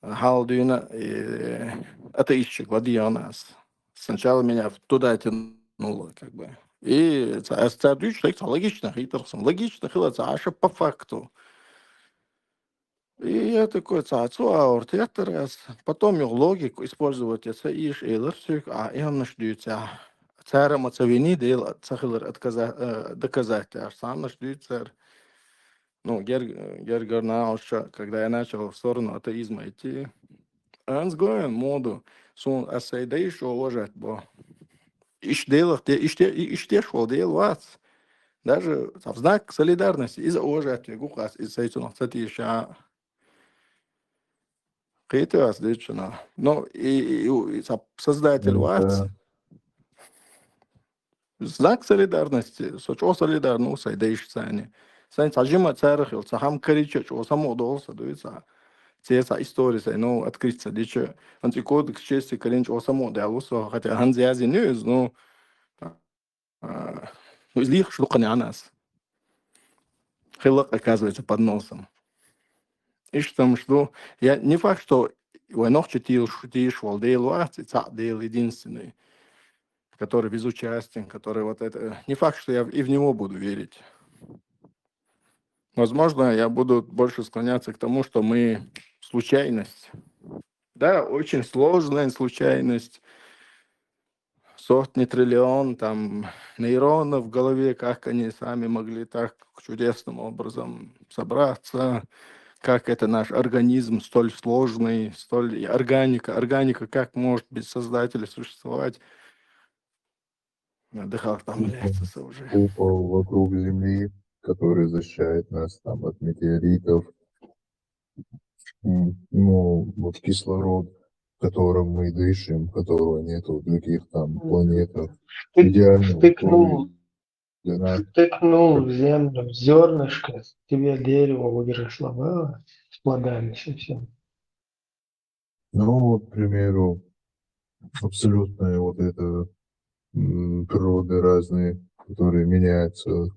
Халдуина, э, атеистчик ладианас. Сначала меня в-, туда тянуло, как бы. И ца-, ца-, дуч, так, ца-, логично, хитр, сам логично, хила, ца-, аша по факту. И я такой, ца-, цу аорт, я раз. Потом я логику использовать, я ца-, иш, и ларсик, а, и он наш дюйца. Цара мацавини дел, ца-, хилар отказа-, э, доказать, а сам наш дюйца. Ну, гер-, гер-, гер-, на, уж, когда я начал в сторону атеизма идти, ансгоен моду, сун асайда ещё уважать бо. Иш делах, те, иш те, и-, иш те шо дел вац. Даже в знак солидарности из уважать гукас, из сайтунах цатиша. Кыты вас дычна. Ну, и, и, и, и со-, создатель Ну, вац. Да. Знак солидарности, со чё солидарно, сай дейш сани. Сай цажима царахил, цахам карича, чё само дол, са дуй, са. Це са история, сай, ну, открыться, дича. Антикодекс чести карин, чё само дал, со, хотя хан зязи не из, ну, а, ну, из лих шлукани анас. Хилак, оказывается, под носом. И что там, что я, не факт, что войнох четил, шутишь, вал дел, ва, ца дел единственный, который безучастен, который вот это, не факт, что я в-, и в него буду верить. Возможно, я буду больше склоняться к тому, что мы случайность. Да, очень сложная случайность. Сотни триллион там нейронов в голове, как они сами могли так чудесным образом собраться, как это наш организм столь сложный, столь и органика, органика как может без создателя существовать? Отдыхал там, Купол, блядь, это уже. Купол вокруг Земли, который защищает нас там от метеоритов. М, ну, вот кислород, которым мы дышим, которого нету в других там Мгм. планетах. Ты Идеальные втыкнул, условия для нас. Втыкнул в землю зернышко, тебе дерево выросло, было с плодами совсем. Ну, вот, к примеру, абсолютная вот эта, м, природы разные, которые меняются в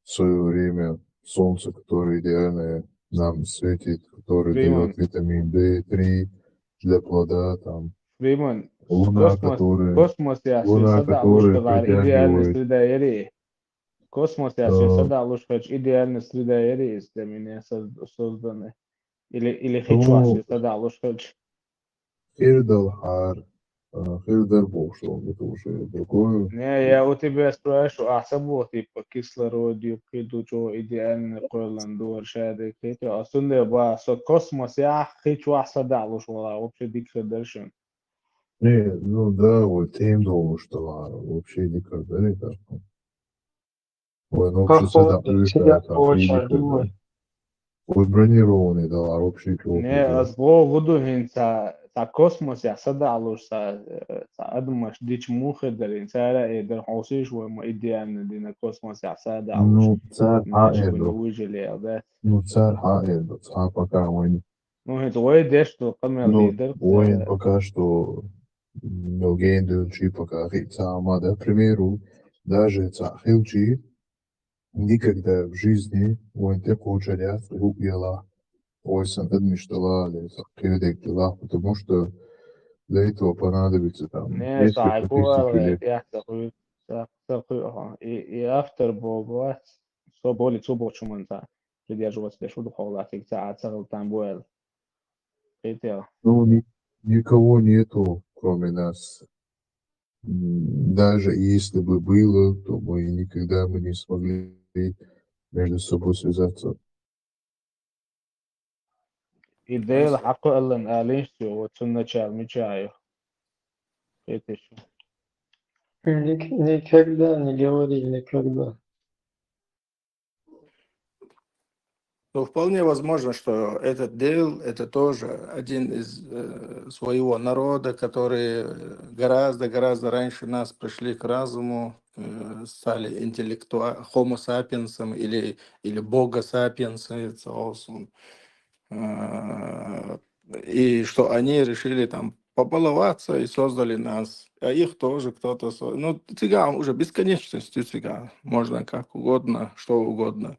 своё время. Солнце, которое идеальное нам светит, которое Риман, даёт витамин дэ три для плода, там, Риман, луна, космос, которая, космос, я луна, сада которая лушка вар идеальность притягивает. Среда яри. Космос, я Э, сада лушка идеальность среда яри, если меня соз-, созданы. Или, или хичуас Ну, сада лушка. Хирдал хар, э, хирдал бог, что он это уже другое. Не, я у тебя спрашиваю, а сабо, типа, кислород, юкиду, чё идеально, колан, дуар, шады, кэти, а сунде ба, со космос, я хичуас сада луш, вала, вообще дикха дальше. Не, ну да, вот тем думаю, что ладно, вообще дикха дальше. Ой, ну, вообще, Походу, всегда всегда плюс, да, там, очень физика, да. Думаю. Вай бронированный дала вообще чё Не, хуже. Аз богу ду хин ца, ца космос я сада алуш ца, ца адамаш дич мухе дарин, ца ра э дар хосиш вай ма идеально дина космос я сада алуш. Ну, цар Мачи хаэр вай ду. Уйжи лел, да. Ну, цар хаэр ду, ца пока вайн. Ну, хин вай деш ту камер Ну, лидер. вайн пока что мелген дулчи пока хи ца ма, да, к примеру, даже ца хилчи, никогда в жизни вайн те кочаря ху ела. Ой, сан адмиштала, или ца хирдек дела, потому что для этого понадобится там Не, несколько ца тысяч куала, лет. я ца ку, ца ца ку, ага. И, и автор богу, со боли цу бочуман ца. Придерживаться деш уду хола, фиг ца, а ца там буэл. Хител. Ну, ни- никого нету, кроме нас. М, Даже если бы было, то мы никогда бы не смогли между собой связаться. И Дейл хакъу аллан алинш цу, вот цун начал мичаю. Хитиш. Ник- Никогда не говори никогда. Ну, вполне возможно, что этот Дейл — это тоже один из э, своего народа, который гораздо-гораздо раньше нас пришли к разуму, э, стали интеллектуа Homo sapiens или, или Бога сапиенса, и что они решили там побаловаться и создали нас. А их тоже кто-то создал. Ну, цыган уже бесконечностью цыган. Можно как угодно, что угодно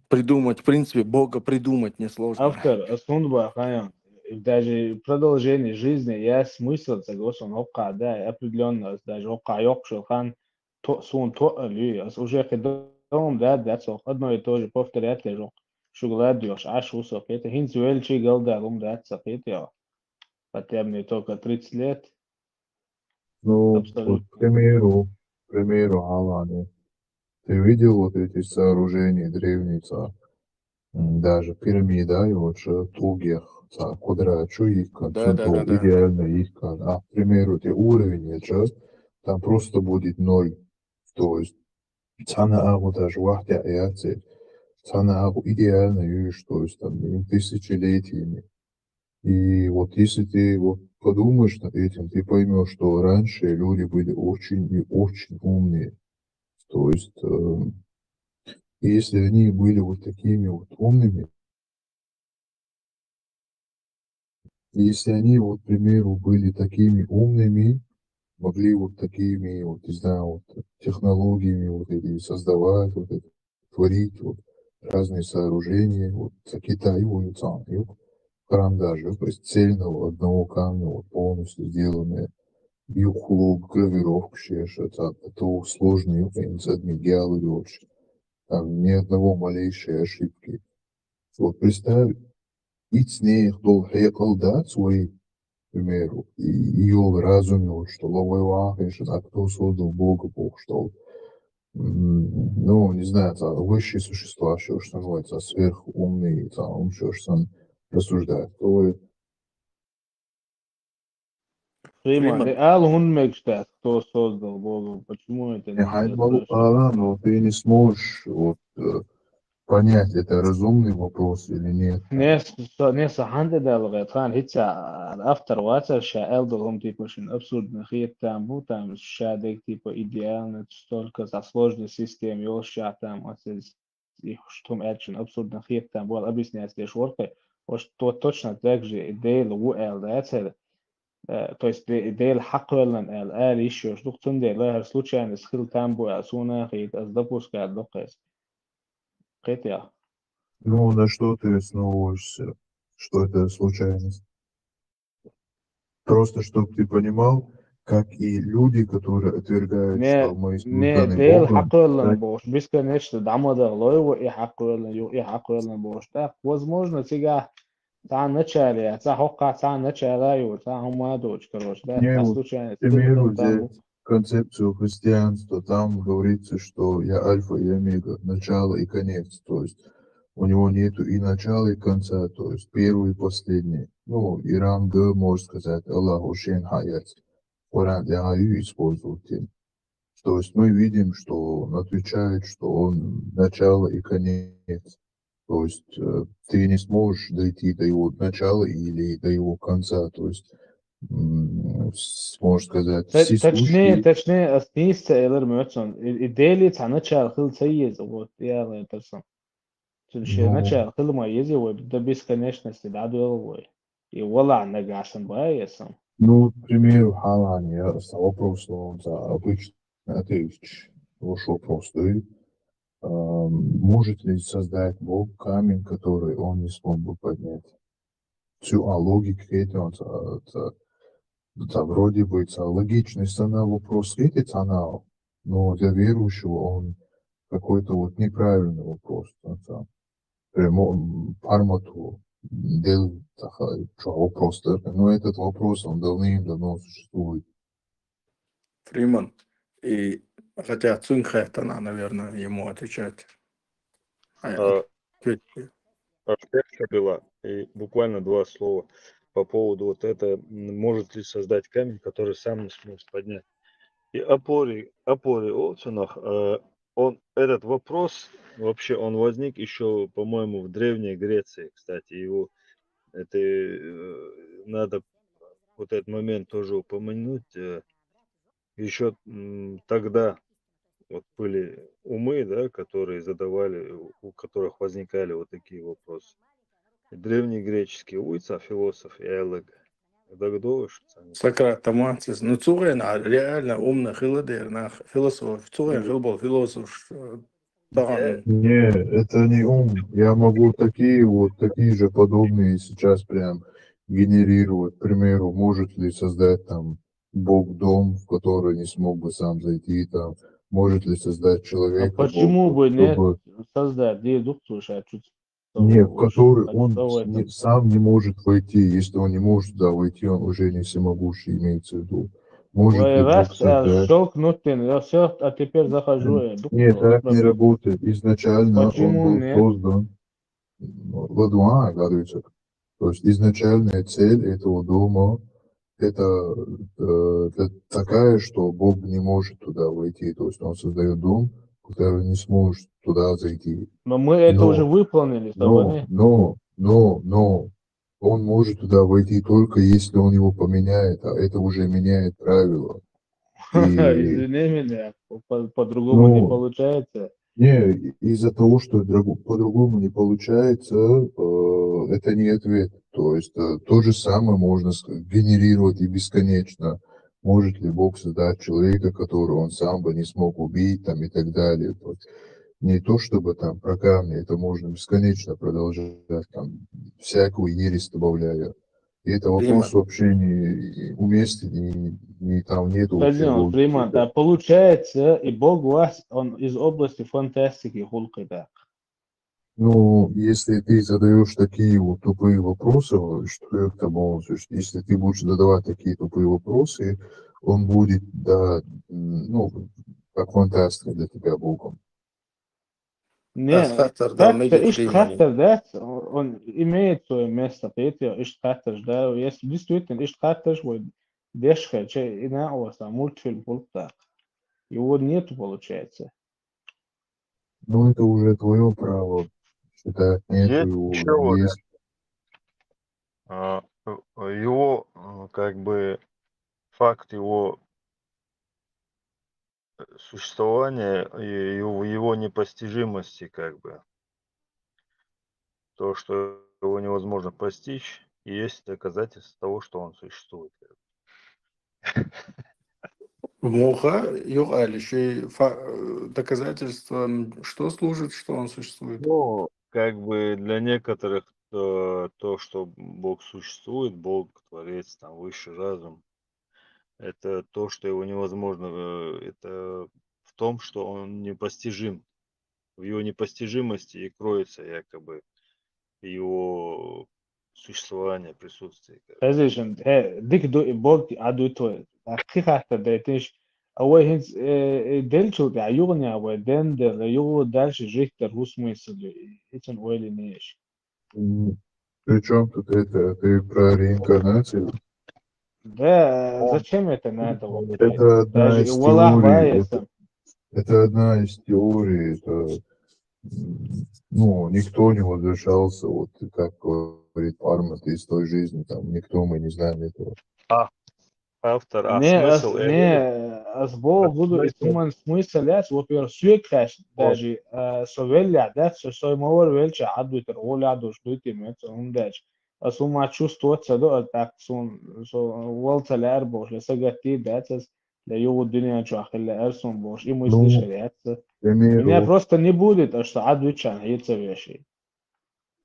придумать. В принципе, Бога придумать несложно. Автор, а сунба, хаян. Даже продолжение жизни, я смысл, согласен, окка, да, определенно, даже окка, ёк, шелхан, то, сун, то, ли, ас уже хидом, да, да, цох, одно и то же повторять, лежок, шуглад, ёш, аш, усок, это хинц, уэльчи, галда, лум, да, цахит, я. Хотя мне только тридцать лет. Ну, Абсолютно. Вот, к примеру, к примеру, Алане, ты видел вот эти сооружения древние, ца, м, даже пирамида, и вот же тугих, ца, квадрат, чё их, Да, да, да, да. Идеально их, а, к примеру, ты уровень, это же, там просто будет ноль. То есть, цана агу даже вахтя яцы, цана агу идеально юж, то есть, там, тысячелетиями. И вот если ты вот подумаешь над этим, ты поймешь, что раньше люди были очень и очень умные. То есть, э, если они были вот такими вот умными, если они, вот, к примеру, были такими умными, могли вот такими, вот, не знаю, вот, технологиями вот эти создавать, вот это, творить, вот, разные сооружения, вот, ца Китай, улица, храм даже, то есть цельного одного камня, вот, полностью сделанные, юхлог, гравировка, шеша, ца, это сложные, юхлог, геологи вообще. Там ни одного малейшей ошибки. Вот представь, ицнех дол хекал да свой, к примеру, и йол разум йол, что ловой вахешен, а кто создал Бога, Бог, что, ну, не знаю, ца высшие существа, что, что называется, сверхумные, ца, он что, что рассуждает. То есть Фриман, Фриман. Э, ал хун мечтает, кто создал Бога, почему это Не, не хай балу спрашивают? Алан, но ты не сможешь вот, э, понять, это разумный вопрос или нет. Не с- не саханде далга, тхан хица автор ваца ша элдол хум типа шин абсурдный хиет там бу, там ша дег типа идеально, столько за сложной систем, йол ша там, а се- и что там элчин абсурдный хиет там бу, объяснять лишь воркы, вот то точно так же идея лу эл да, это, э, то есть де- идея хакуэлэн эл, эл ещё, что цун де лахер случайно схил там бу, а суна хит, аз допускает докес. Хит я. Ну, на что ты основываешься, что это случайность? Просто чтобы ты понимал, как и люди, которые отвергают, Не, что мы не, созданы дейл Богом, хакуэлэн так, бош, бесконечно дамада лойво и хакуэлэн, ю и хакуэлэн бош. Так, возможно, цига ца начале, ца хокка ца начала ю, ца хума доч, короче, да, Не, ца вот, случайно, к примеру, там взять концепцию христианства, там говорится, что я альфа и омега, начало и конец, то есть у него нету и начала, и конца, то есть первый и последний. Ну, Иран Г, может сказать, Аллах Ушен Хаят. Коран для Аю использовать им. То есть мы видим, что он отвечает, что он начало и конец. То есть э, ты не сможешь дойти до его начала или до его конца. То есть, м, с- можно сказать, Та- все Точнее, случаи... точнее, остановиться, Элэр Мёцон. И, и Дели цхьа начало хила ца еза, вот, я это сам. Цун ши Ну, начало хила ма еза, вот, до бесконечности, да, долго. И вала нагасан бая сам. Ну, к примеру, Халани, я с- вопрос, ну, за обычный ответ, ваш вопрос, да, и, а, может ли создать Бог камень, который он не смог бы поднять? Всю, а логика это, он, это, это вроде бы это логичный сцена вопрос, это цана, но для верующего он какой-то вот неправильный вопрос. Это прямо, м, пармату дел таха, чё, вопрос, да? Но этот вопрос, он давным-давно существует. Фриман. И хотя Цунхайтана, наверное, ему отвечать. А, А, ответьте. а, лекция была, и буквально два слова по поводу вот это, м, может ли создать камень, который сам не сможет поднять. И опоре, опоре Олцунах, э, он, этот вопрос, вообще, он возник еще, по-моему, в Древней Греции, кстати, его, это, э, надо вот этот момент тоже упомянуть, э, еще, м, тогда вот были умы, да, которые задавали, у, у которых возникали вот такие вопросы. Древнегреческий уйца, философ, и Эллаг, Дагдовыш, Сократ, Таманцис. Ну, цугэн, а реально умный хиладер, нах, философ, цугэн хилбол, философ, э, таган. Не, это не ум. Я могу такие вот, такие же подобные сейчас прям генерировать. К примеру, может ли создать там Бог дом, в который не смог бы сам зайти, там, может ли создать А человека, почему Бог, бы нет чтобы создать? Где дух слушай, а чё ты Нет, в уж который так он что в с- не- этом? Сам не может войти. Если он не может туда войти, он уже не всемогущий, имеется в виду. Может Ой, ли Бог раз, а, создать? щелкнуть ты, я все, а теперь захожу, э, дух Нет, слушай, так не смотри. Работает. Изначально он Почему был нет? Создан. Ладуа, оказывается. То есть изначальная цель этого дома это э, это такая, что Бог не может туда войти. То есть он создает дом, который не сможет туда зайти. Но мы это Но- уже выполнили с Но, тобой, но, но, но он может туда войти только если он его поменяет, а это уже меняет правила. И, Извини меня, по- по-другому не Ну, получается. Не, из-за того, что другу- по-другому не получается, э, это не ответ. То есть э, то же самое можно ск- генерировать и бесконечно. Может ли Бог создать человека, которого он сам бы не смог убить, там, и так далее. То есть не то, чтобы там про камни, это можно бесконечно продолжать, там, всякую ересь добавляя. И это вопрос Фриман. Вообще не уместен, и, и там нету вообще Подожди, логики. Фриман, а получается, и Бог вас, он из области фантастики хулкы, да. Ну, если ты задаешь такие вот тупые вопросы, что я к тому, то есть, если ты будешь задавать такие тупые вопросы, он будет, да, м, ну, как фантастика для тебя Богом. Не, Хаттар да, так-то мега ишт Фриман. хаттар, да, он имеет свое место, Петя, ишт хаттар, да, если действительно ишт хаттар, вот, дешха, че, и на оса, мультфильм хулкы, да. Его нету, получается. Ну, это уже твое право считать, нет, Есть его ещё вот есть. А, э, его, э, как бы, факт его э, существования и его, его непостижимости, как бы. То, что его невозможно постичь, и есть доказательство того, что он существует. Муха, юг алиши, фа- э, доказательством, что служит, что он существует? Ну, как бы для некоторых э, то, что Бог существует, Бог творец, там высший разум, это то, что его невозможно, э, это в том, что он непостижим. В его непостижимости и кроется якобы его существование, присутствие. Как бы. Хезишн, э, дик ду и Бог аду то. А хи хаттар да тиш. А вай хинс, э, э, дельчул да югня вай ден дел югу дальше життер хус смысл. Итен ойли неш. М, Причем тут это, ты про реинкарнацию? Да, зачем это надо? Вот, Это одна даже из и Валах теорий. Ваеса. Это, это одна из теорий. Это ну, никто не возвращался, вот как говорит Пармат, из той жизни, там, никто, мы не знаем этого. А, автор, а Не, ас, смысл не, ас бо гуду смысл? Итуман смысл яц, во-первых, сюек хаш, Вот. Даже, а, со велля, да, со, со мовар велча, адвитер, оля душ, дуйти мет, он дач. Ас ума чувствовать са до, а так сон, со, волца лярбош, ле сагати, да, цас, ле югу дуня чуахилля, арсон бош, и мысли Ну, шаряца. К примеру, Меня просто не будет, а что адвичан, яйца веши.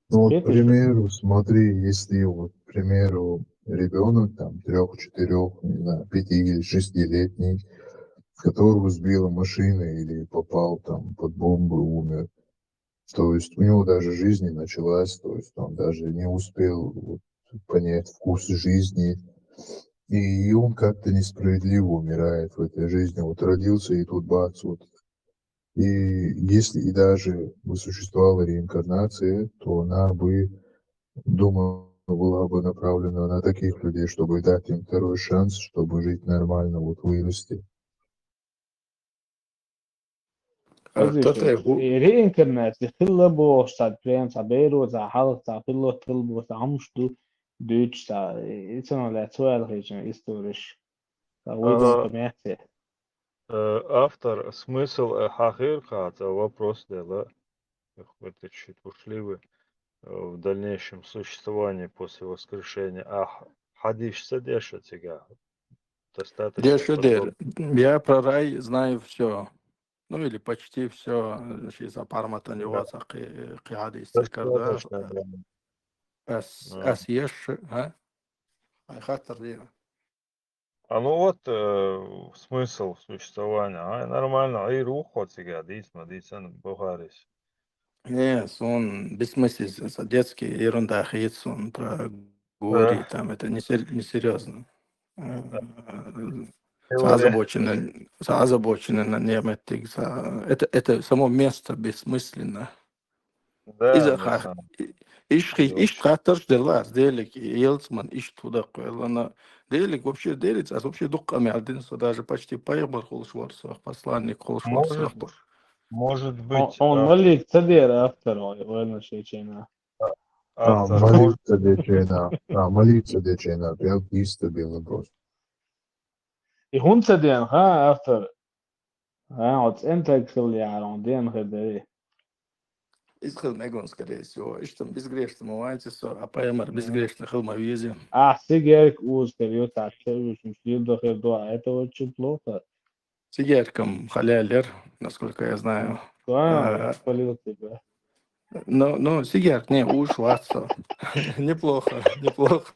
Ну, вот, к Это что? Примеру, смотри, если вот, к примеру, ребенок там трех, четырех, не знаю, пяти или шестилетний, которого сбила машина или попал там под бомбу и умер. То есть у него даже жизнь не началась, то есть он даже не успел вот понять вкус жизни. И он как-то несправедливо умирает в этой жизни. Вот родился и тут бац, вот. И если и даже бы существовала реинкарнация, то она бы, думаю, была бы направлена на таких людей, чтобы дать им второй шанс, чтобы жить нормально, вот вырасти. Э, Подожди, тот, э, что гу- реинкарнация, хилла бо, что прям са беру, са халк, са хилла тыл бо, са амшту, дюч, са, и цена для цвел хичен историш. Са уйдон Ага. коммерция. Э, автор, смысл, э, хахир каца вопрос дела. Эх, вы тут чуть ушли вы, э, в дальнейшем существовании после воскрешения. А х- хадиш са деша цига. Достаточно Деша дер. подробно. Я про рай знаю все. Ну или почти все. Сейчас Пармата не Да. ваца кы хадис цикарда. Достаточно, да. Ас, Да. ас еш, а? Ай хаттар дира. А ну вот э, смысл существования. А, нормально, ай рухо цига, дисма, дисан бухарис. Не, сон бессмыслица, детский ерунда хит сон про горе, там это не сер- несерьезно. Э, Теория. Са озабоченный, са озабоченный на неметтиг, са- это, это само место бессмысленно. Да, Иза на ха- самом и- иш хи- деле. Иш хаттарш делас, делик, елцман, иш туда квелана. Делик вообще делиц, а вообще дух камялдин, со даже почти пайгмар холш ворсох, посланник холш Может, ворсох. может Он, быть, он а, молит цадер автор, ой, ой, на шечена. А, автор, может, молиться дечена. А, молиться дечена. Прям чисто белый просто. И хун цаден, ха, автор. А, вот энтек хил ярон, ден хедери. Из хил мегон, скорее всего. Иш там безгрешно, мавайте со, а пайгмар безгрешно хил мавизи. А, сигерк уз кер, ю так, шевишим, шил до хер до, а это очень плохо. Сигеркам халялер, насколько я знаю. Да, А, спалил тебя. Ну, ну, сигерк, не, уж ватсо. Неплохо, неплохо.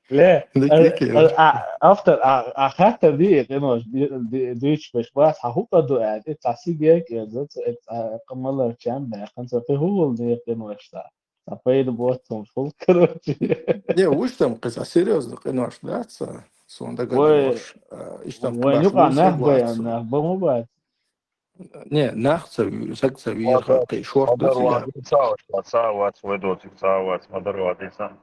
Ле, Ник- а, Ники. А, а, автор, а, а хаттар ди, кынош, ди, ди, дич пеш бас, ха хукаду ад, это сигерк, это, это, а, камалар чам, да, канца пе хул ди, кынош, да. А поеду вот он фул, короче. Не, уж там, кыса, серьезно, кынош, да, ца? Сон да Ой, гадош. А, иш там Ой, кынош, ну, уж нах ватсо. Баян, нах, баму бат. Не, нах ца, сак ца вир, ха, кы, шорт, да, Мадар сигерк. Вадиса, Вадиса, Вадиса, Вадиса, Мадар Вадиса.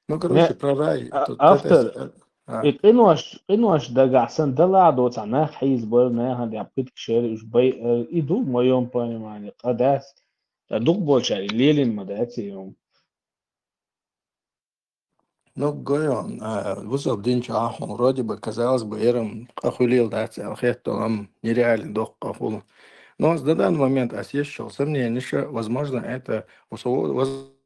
Ну, короче, Не, про рай. а, Тут автор, это, а, и кынош, кынош дагасан, да ладно, ца нах хиз бор, нах, да, пытк шер, уж бай, э, и ду, в моём понимании, кадас, да, дух больше, и лелин ма, да, цием. Ну, гойон, а, вузал динч ахун, вроде бы, казалось бы, эрам ахулил, да, ца, алхеттолам, нереально дох ахул. Но на данный момент ас ещё сомнение, что, возможно, это, усо-,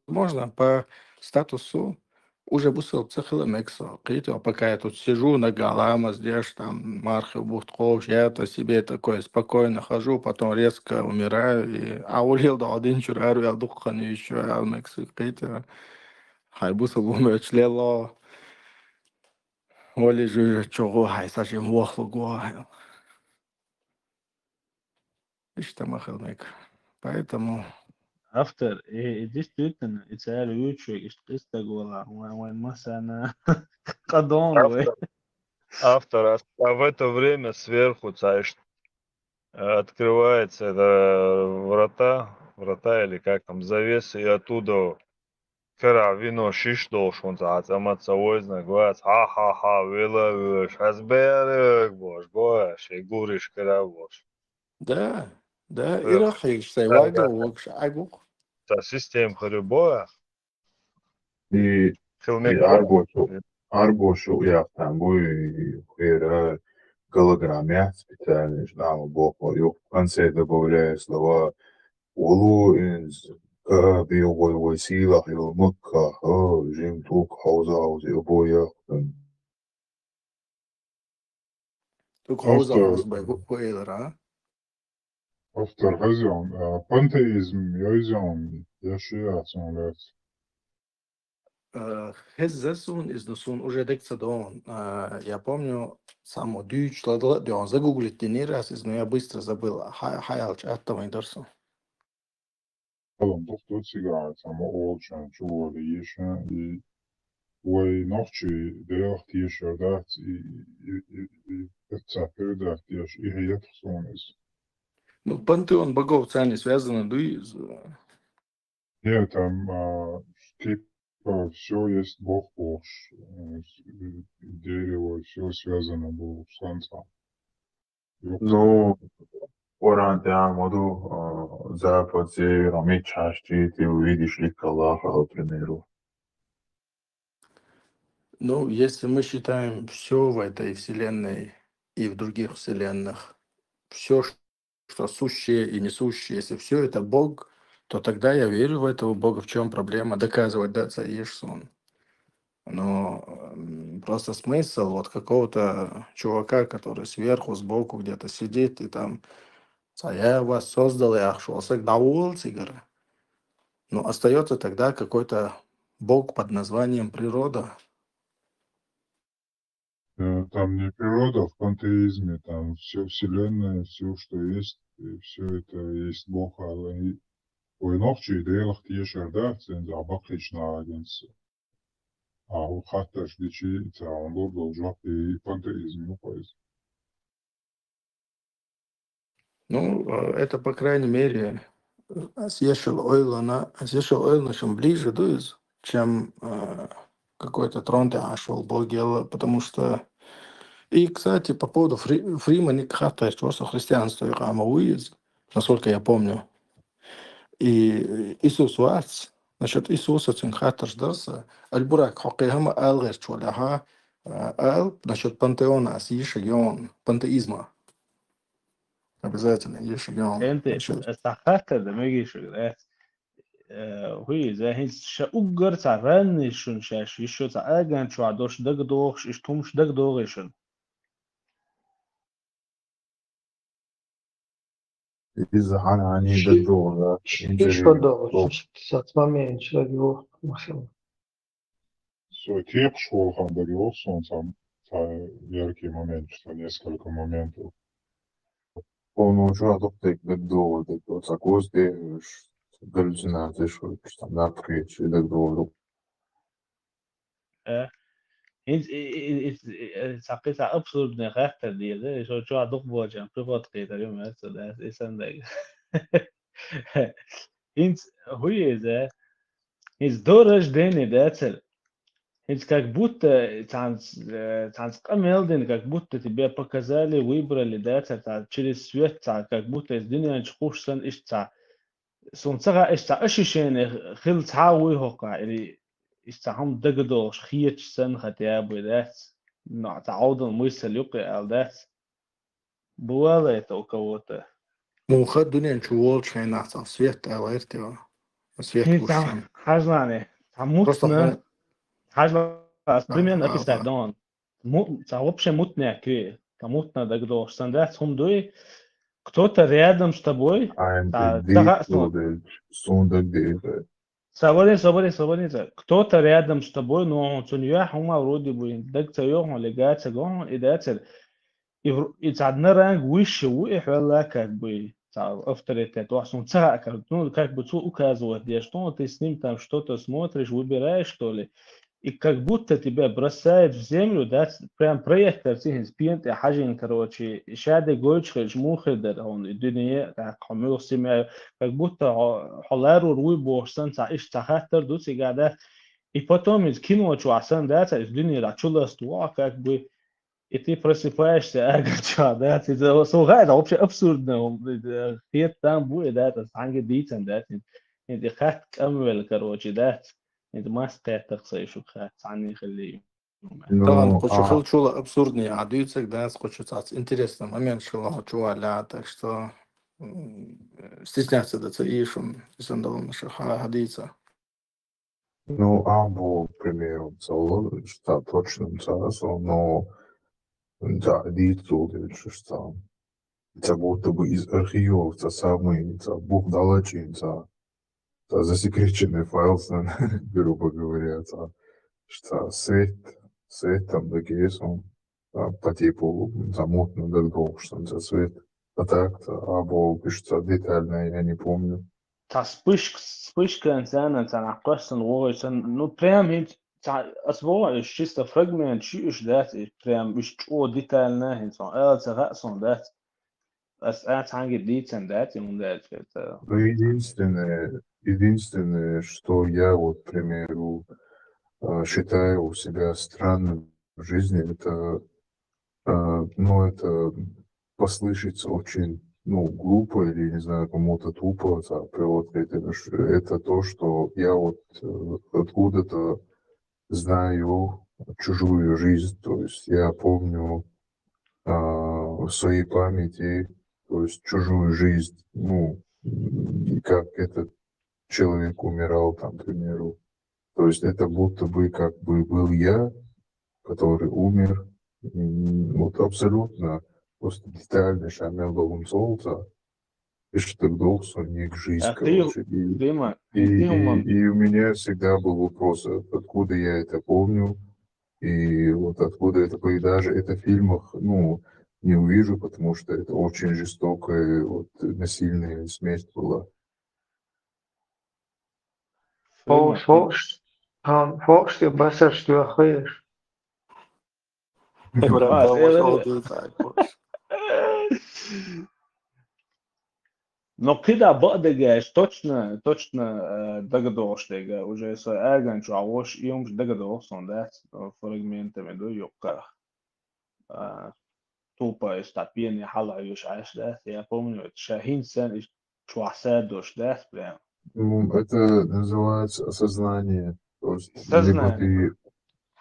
возможно, по статусу уже бусал психологмексо. Кыйто, пока я тут сижу на галама, здесь там мархи бухт ковш, я-то себе такой спокойно хожу, потом резко умираю, и а улил да один чурару, я духхан ещё, я мексы кыйто. Хай бусал умеч лело. Оли жуй чого, хай сажим вохлу го. Ишта махалмек. Поэтому Автор, и, и действительно, и царь Ючук, и Христа гола, вайн, вайн масана, кадон, вай. Автор, автор, а, а в это время сверху, знаешь, э, открывается это врата, врата или как там, завеса, и оттуда Кара вино шиш долуш хӀунца цӀа ма ца войзнаг вац, хьа-хьа-хьа, вела веш, хьаьзберг бош, гош, и гуриш кара бош. Да, да, Эх, ирахь хьийш, сай да, вагал да. Вогаш Ӏагух. Та система хӀара боах. И, Хил и мегаш. Аргошу, аргошу яхтан буй, хера голограмма специальный, жнама бохо, ю, в конце добавляю слова, улу инз, ка, би, вой, вой, силах, ю, мукка, ха, жим, тук, хауза, хауза, ю, бо, яхтан. Тук хауза, Автор, хауза, бай, ху-, хуэлара. Автор хазион, а, пантеизм, йойзион, я ши ацон лец. Э, хезза сун из, но сун уже дек ца дон. Э, я помню, само дюч ладла, дён загуглить дини раз из, но я быстро забыл. Ха-, хаял чат там и дарсу. Алан, дохтур сигара, само олчан, чували ешан, и вай нохчи деях тешар дац, и, и, и, и, и, пятьдесят передать теш, и хият хсун из. Ну, пантеон богов цани связано, дуй, з- Нет, там, а, типа, все есть Бог, Бог, э, с-, э, дерево, все связано было с концом. Ну, Коран тямаду, а, Запад, Север, а мичхьаш чити, видишь ли Аллаха, примеру. Ну, если мы считаем все в этой вселенной и в других вселенных, все, что сущее и несущее, если все это Бог, то тогда я верю в этого Бога. В чем проблема? Доказывать, да, цаешь сон. Но, м, просто смысл вот какого-то чувака, который сверху, сбоку где-то сидит и там: «Ца я вас создал, я ахшуасак давул цигара». Но остается тогда какой-то Бог под названием природа. Э, там не природа в пантеизме, там все вселенная, все, что есть, все это есть Бог. А и вай нохчи деях тешар дац, цен за бакхична агенс. А у хатташ дичи, ца он лордол жоп и пантеизм, ну, поэзм. Ну, э, это, по крайней мере, э, Сешел Ойлана, Сешел Ойлана чем ближе, то есть, чем, э, какой-то трон ты нашёл Богела, потому что... И, кстати, по поводу Фри-, Фримана, хаттар, что христианство и хама уиз, насколько я помню. И, э, Иисус вац, насчёт Иисуса цун хаттарш дарса, аль-бурак хоккей хама алгъер чула, ага, э, ал, насчёт пантеона, ас ешигон, пантеизма. Обязательно ешигон. Энти, насчёт ас та хаттар да мегиш, э, э, хуй, за хинс ша уггар ца ранни шун шаш, ещё ца аган чуа дош дагдохш, иш тумш дагдохишун. Иза хьан-хьан Ши-, дагадогӀура, ши интервью шо догӀу, догӀу. Сац момент чула юву, масала. Со текхаш волу хан дагадогӀу сон, сан, сан яркий момент, что несколько моментов. Оно чура дукха дагадогӀу, дагадогӀу, ца куз дехаш, галлюцинацеш хуьлуш, там, напхечи дагадогӀу. Э, хӀинца и, и, и, и, и, цхьа кхин цхьа абсурдный хаттар дийр ду, и шо чохь дукхаболчарна приход кхетар ю, меца дац, и санна дага. ХӀинца хӀу иза? ХӀинца до рождения дацара. ХӀинца как будто цхьанца, э, цхьанца къа мел дина, как будто тебе показали, выбрали, дацара, цхьа через свет, цхьа как будто иза дуьнен чу кхуьссина иштта цхьа. Суна ца хаьа, иштта цхьа ощущение хила цхьа а вуй хӀокху, или иштта цхьа хӀума дагадогӀуш хеташ санна хотя бы дац. Но цхьа Ӏовдал мысаль юккъе ала дац. Бывало это у кого-то? Муха дуьнен чу волчу хенахь цхьа свет ала гӀерти ван. Свет ХӀинца кхуссина. Хьажлани, цхьа просто мутна, хьажла, ас примерно описать дон. Му-, цхьа вообще мутная кви, цхьа мутна дагадогӀуш санна дац, хӀума дуй, кто-то рядом с тобой, I'm цхьа, the цхьа хаьа суна. Суна дагадеха. Собаре, собаре, собаре, цхьа. Кто-то рядом с тобой, но хьуна цунна юьхь хӀума вроде бы даг ца йогӀу, лега ца гохьу, и дацара. И вр-, и цхьа на ранг выше ву, и хьоьлла как бы, цхьа авторитет, вахь суна ца хаьа, как, ну, как бы цо указывать деш, ну, ты с ним там что-то смотришь, выбираешь, что ли? и как будто тебя бросает в землю, да, ц-, прям проектор цигинс пенте хьажин, короче, шаде гойч хеш мухе дер, он и дуне, так, хомюл семья, как будто хо-, холару руй бошсан, ца иш ца хаттар ду цигада. И потом из кино чуасан, да, ца из дуне рачулас туа, как бы, и ты просыпаешься, ага, чё, да, ты за-, слухай, это вообще абсурдно, он, э, хет там будет, да, это санге дицен, да, ты, и ты хат камвел, короче, да, и ты мас кэтах сай шук хат, сани хали. Таган Ну, кучу а, хил чула абсурдный, а дюцек, да, кучу цац интересный момент шила чуа ля, так что, м, стесняться да ца ишум, исандалом наша ха-, хадица. Ну, або, к примеру, цело, что точно цасо, но да, дицу дальше, что это будто бы из архивов, это самый, это бух далачин, это, это засекреченный файл, грубо говоря, это, что свет, свет там такие, он, а, по типу, замотно, да, что это свет. А так-то, або, пишется детально, я не помню. Ца вспышк-, вспышка цана, ца нахкъосан, вой, сан, ну, прям хинц, ца, ас вой, чисто фрагмент, чи уж, да, и прям уж чо детально, хинц, сан, э, ца га сан, да. Ас, а, цанги дицен, да, и он, да, это. Ну, единственное, единственное, что я вот, к примеру, э, считаю у себя странным в жизни, это, э, ну, это послышится очень, ну, глупо или, не знаю, кому-то тупо, это, вот это, это то, что я вот, э, откуда-то знаю чужую жизнь, то есть я помню, а, в своей памяти, то есть чужую жизнь, ну, м, как этот человек умирал, там, к примеру. То есть это будто бы как бы был я, который умер. М, вот абсолютно просто детально шамел долунцолца, и что долг сон не к жизнь, а ты, короче. И, Дима, и, и, и, и у меня всегда был вопрос, э, откуда я это помню, и вот откуда это, по-, и даже это в фильмах, ну, не увижу, потому что это очень жестокая, вот, насильная смерть была. Фокс, фокс, хан, фокс, ты басар, что я хуешь. Эбрам, а, да, э, вошёл, э, ты так, фокс. Но кида бадагаш точно, точно, э, дагадош дега, уже со аган чуавош, и умш дагадош сон, да, э, фрагментами до юкках. А, тупо из тапени хала юш аш, да, я помню, это шахин сен из чуаса дош, да, прям. Ну, это называется осознание. То есть либо сознание. Ты,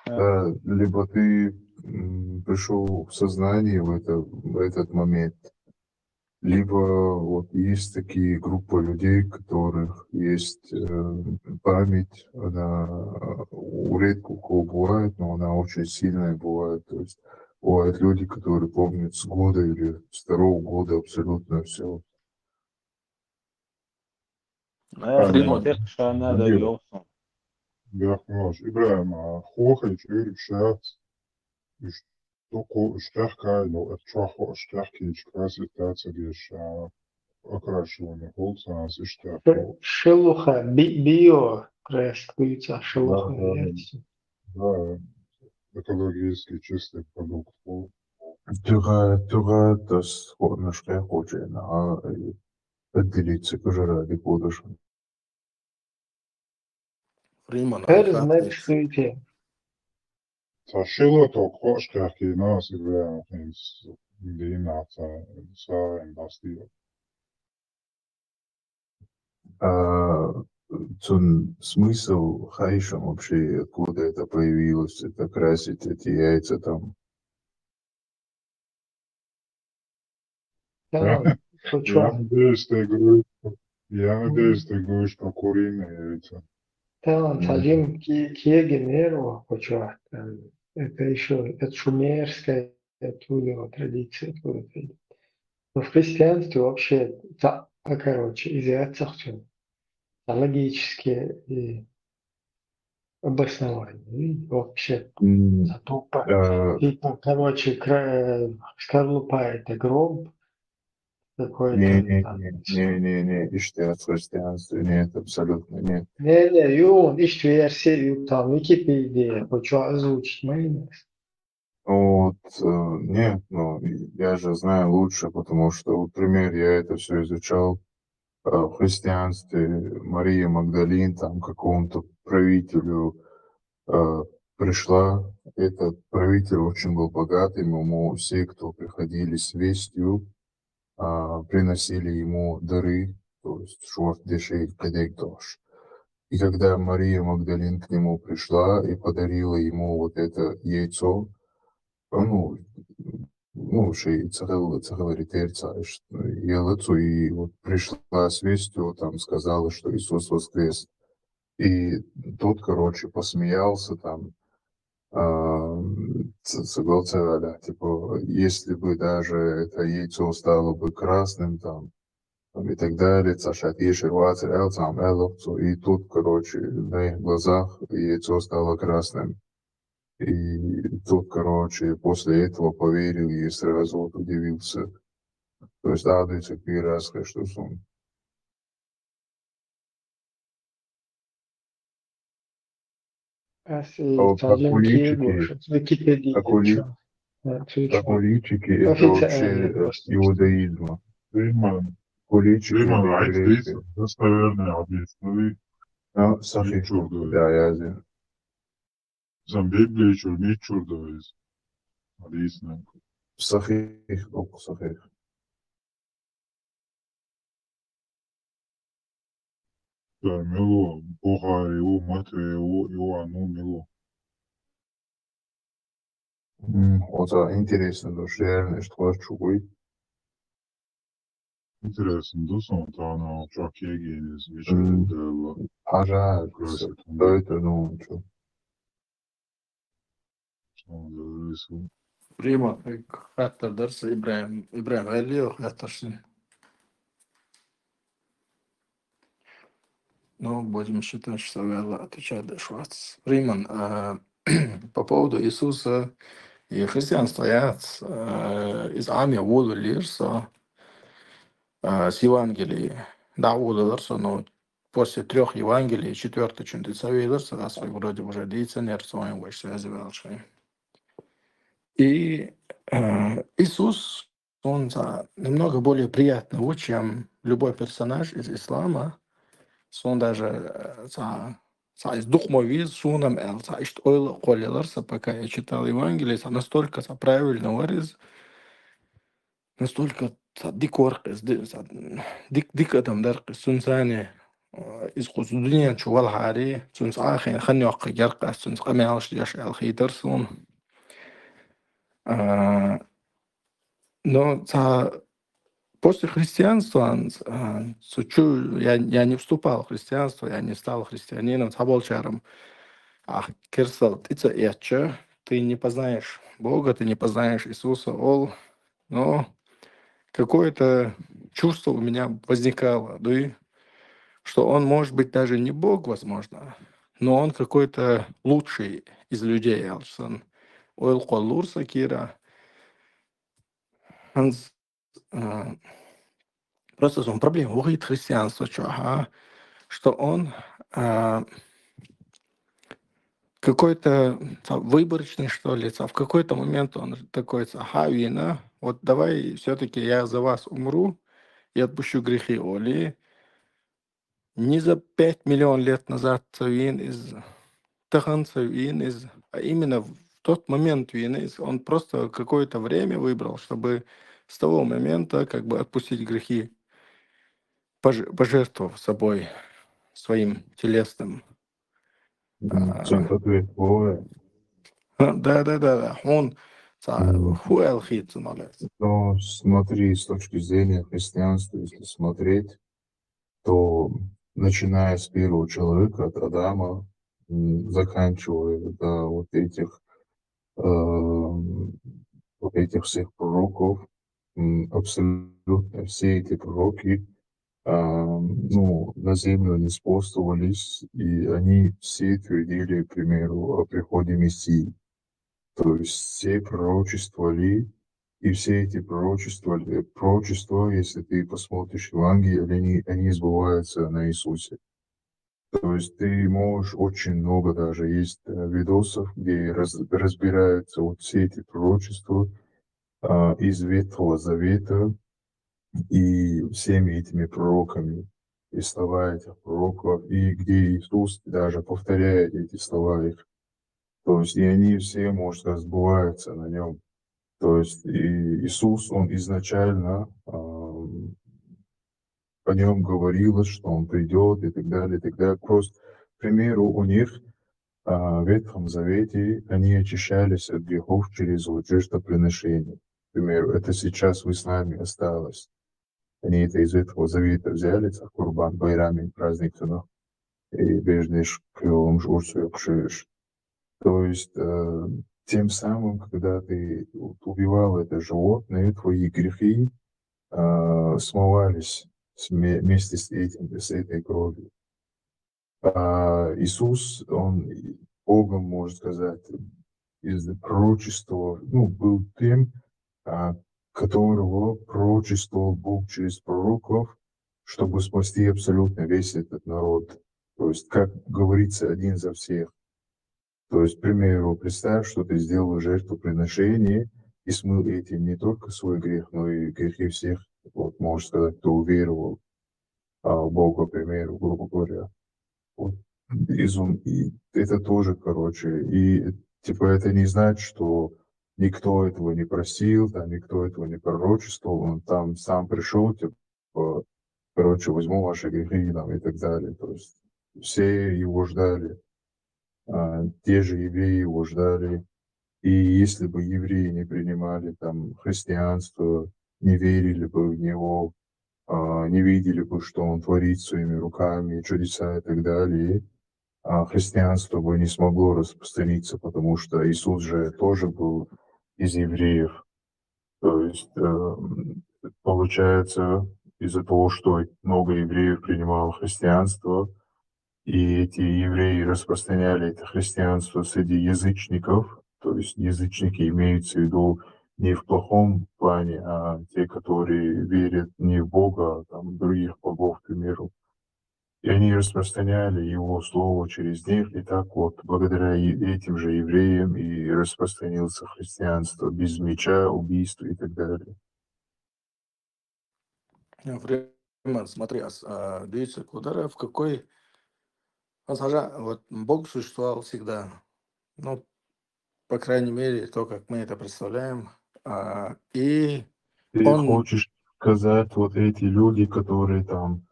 да, либо ты, м, пришёл в сознание в это, в этот момент, либо вот есть такие группы людей, которых есть, э, память, она у редко у кого бывает, но она очень сильная бывает. То есть бывают люди, которые помнят с года или с второго года абсолютно всё. Э, Фриман. Тек шана да Дамир. Йосон. Бяхмаш. Ибрахим, а, хохай чур шац. Иш току шках кай, но от чахо шках кич красит таца деш, а, окрашивание холцанс иш тяхо. Шелуха, би-, био красит куица шелуха, да, да, яц. Да, экологически чистый продукт. Тюга, тюга, тас хо-, нашкай хоче, на, а, и отделиться, кожара, дикодыш. Фриман, хер, а, знать, как что и те. Са шило то кошка кина сибря, хинс, дина, са, са, индастио. А, цун смысл хайшем вообще, откуда это появилось, это красить эти яйца там? Тан, я, кочо. Я надеюсь, ты говоришь, я надеюсь, ты говоришь про куриные яйца. Тан, мгм, цадим ки-, киеге нерва, кочо. Тан, это ещё, это шумерская, оттуда традиция, оттуда традиция. Но в христианстве вообще, та, а, короче, из яйцах всё. Та логически и обоснование, и вообще. М, затупа. Э, типа, короче, кра-, скорлупа — это гроб, Какой-то Не, не, там. не, не, не, не, иштта яц христианство, нет, абсолютно нет. Не, не, юн, иштта версия ю там Википедия, хочу озвучить мои. Вот, э, нет, ну, я же знаю лучше, потому что, вот, пример, я это все изучал, э, в христианстве. Мария Магдалин там какому-то правителю э, пришла, этот правитель очень был богатым, ему все, кто приходили с вестью, а, приносили ему дары, то есть шорт дешей кадек дош. И когда Мария Магдалин к нему пришла и подарила ему вот это яйцо, ну, ну, ши цахал, цахал ритер, ца-, ш-, яйцо, и вот пришла с вестью, там сказала, что Иисус воскрес. И тот, короче, посмеялся там, а, ц-, ц-, говорил, типа, если бы даже это яйцо стало бы красным, там, там и так далее, цашат ешер вацер эл, там, эл, и тут, короче, на их глазах яйцо стало красным. И тут, короче, после этого поверил и сразу вот удивился. То есть, а, да, это первый раз, что сон. Аз А вот цалин католичики, киевлуш, Википедия католи-, чё. Э, чё, чё. католичики — это вообще, Официальный э, просто. Иудаизма. Приман. Католичики — Приман, это а евреи. здесь достоверный хадис. Ну и А, сахих. Чёрт, да. Да, я зи. Сам Библия чё, не чёрт, да, есть. Хадис, ну. Сахих, ок, сахих. Да, мило, Бухари, у Матвей, у Иоанну, мило. М, вот, а, интересно, потому что реально, что хочу быть. Интересно, да, сон тана, чё, кегенис, М. вечер, да, Хажа, Красит, что это, ну, что? Сон, да, рису. Прима, хаттар дарса Ибрагим, Ибрагим Алиев хаттар ши. Ну, будем считать, что Вела отвечает да швац. Приман, а, по поводу Иисуса и христианства, я, а, из Ами Вулу Лирса, а, с Евангелием. Да, Вулу Лирса, но после трёх Евангелий, четвёртый чунти цавилерса, а свой вроде уже дийцанерса, он больше связи велши. И, э, Иисус, он, ца, намного более приятный, чем любой персонаж из ислама. Он даже, э, ца, ца из духмовиз, сунам эл, ца ишт ойла колелерса, пока я читал Евангелие, ца настолько, ца правильно вариз, настолько, ца дик варкъиз, ди-, ца дик, дик адам даркъиз, сунцани, э, из кус дуния чу валхари, сунц ахин хан ёкъ геркъас, сунц къамялш яш эл хитер сун. А, но ца, после христианства, а, су чу, я, я не вступал в христианство, я не стал христианином, ца болчарам. А керсал, ты ца яча, ты не познаешь Бога, ты не познаешь Иисуса, ол, но какое-то чувство у меня возникало, да, что он, может быть, даже не Бог, возможно, но он какой-то лучший из людей, Элсон. Ойл коллурса кира. Ханс, а, просто он проблема выходит христианство, чё, ага, что он, а, какой-то, ца, выборочный, что ли, ца, в какой-то момент он такой, ца, ага, вина, вот давай все-таки я за вас умру и отпущу грехи, оли. Не за пять миллион лет назад ца вин из, тахан ца вин из, а именно в тот момент вин из, он просто какое-то время выбрал, чтобы с того момента как бы отпустить грехи, пож-, пожертвовав собой, своим телесным. М, А. Центр Твоя. А, да, да, да, да. Он, ца, Мгм. хуэл хит, молодец. Но смотри, с точки зрения христианства, если смотреть, то, начиная с первого человека, от Адама, м, заканчивая до вот этих, эм, вот этих всех пророков, м, абсолютно все эти пророки, а, ну, на землю они способствовались, и они все твердили, к примеру, о приходе Мессии. То есть все пророчествовали, И все эти пророчества, э, пророчества, если ты посмотришь Евангелие, они, они сбываются на Иисусе. То есть ты можешь очень много, даже есть, э, видосов, где раз-, разбираются вот все эти пророчества, а, из Ветхого Завета и всеми этими пророками, и слова этих пророков, и где Иисус даже повторяет эти слова их. То есть и они все, можно сказать, сбываются на нём. То есть и Иисус, он изначально, ам, о нём говорилось, что он придёт и так далее, и так далее. Просто, к примеру, у них, а, в Ветхом Завете они очищались от грехов через вот жертвоприношение. К примеру, это сейчас в исламе осталось. Они это из Ветхого Завета взяли, цар Курбан Байрам, праздник, ну, и бежнеш кылымш урсу якшиш. То есть, э, тем самым, когда ты вот убивал это животное, твои грехи, а, смывались сме-, вместе с этим, с этой кровью. А Иисус, он и Богом, можно сказать, из пророчества, ну, был тем, а, которого пророчествовал Бог через пророков, чтобы спасти абсолютно весь этот народ. То есть, как говорится, один за всех. То есть, к примеру, представь, что ты сделал жертвоприношение и смыл этим не только свой грех, но и грехи всех, вот, можно сказать, кто уверовал, а, в Бога, к примеру, грубо говоря. Вот, изум-, и это тоже, короче, и, типа, это не значит, что никто этого не просил, там, никто этого не пророчествовал, он там сам пришёл, типа, короче, возьму ваши грехи, там, и так далее. То есть все его ждали, а, те же евреи его ждали. И если бы евреи не принимали там христианство, не верили бы в него, а, не видели бы, что он творит своими руками, чудеса и так далее, а, христианство бы не смогло распространиться, потому что Иисус же тоже был из евреев. То есть, э, м, получается, из-за того, что много евреев принимало христианство, и эти евреи распространяли это христианство среди язычников, то есть язычники имеются в виду не в плохом плане, а те, которые верят не в Бога, а там в других богов, к примеру. И они распространяли его слово через них, и так вот, благодаря е-, этим же евреям и распространился христианство без меча, убийств и так далее. Ну, Фриман, смотри, а с-, а, дивіться, куди, в какой, а, сажа-, вот Бог существовал всегда. Ну, по крайней мере, то, как мы это представляем. А, и Ты он хочешь сказать, вот эти люди, которые там,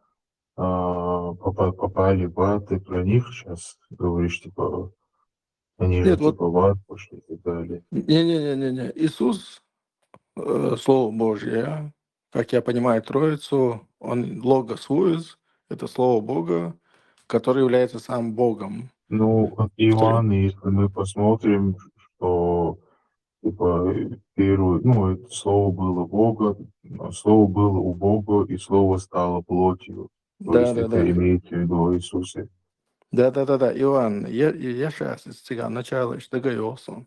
а, попа-, попали в ад, ты про них сейчас говоришь, типа, они же, Нет, вот типа, в ад пошли и так далее. Не-не-не-не-не. Иисус, э, Слово Божье, как я понимаю Троицу, он Логос Вуис, это Слово Бога, который является сам Богом. Ну, вот Который Иоанн, если мы посмотрим, что, типа, первый, ну, это слово было Бога, а, слово было у Бога, и слово стало плотью. То есть это Да-да-да. имеется в виду о Иисусе. Да-да-да-да, Иоанн, я, я сейчас из цыган начала ещё договорился.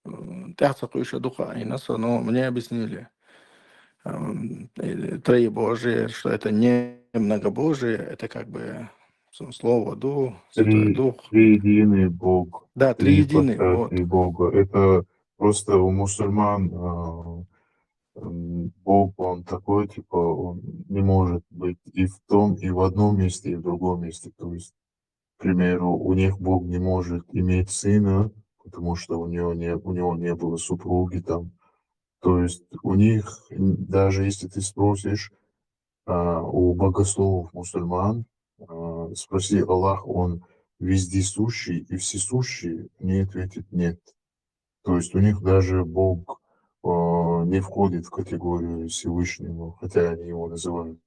М, тяхца куйша духа, и нас, ну, мне объяснили. Ам, э, троебожие, что это не многобожие, это как бы с-, Слово, Дух, Святой Три, Дух. триединый Бог, Да, три триединый, вот. ипостаси Бога. Это просто у мусульман, а, м, Бог, он такой, типа, он не может быть и в том, и в одном месте, и в другом месте. То есть, к примеру, у них Бог не может иметь сына, потому что у него не, у него не было супруги там. То есть у них, м, даже если ты спросишь, а, у богословов мусульман, а, спроси: «Аллах, он вездесущий и всесущий?» Они ответят: «Нет». То есть у них даже Бог, а, не входит в категорию Всевышнего, хотя они его называют.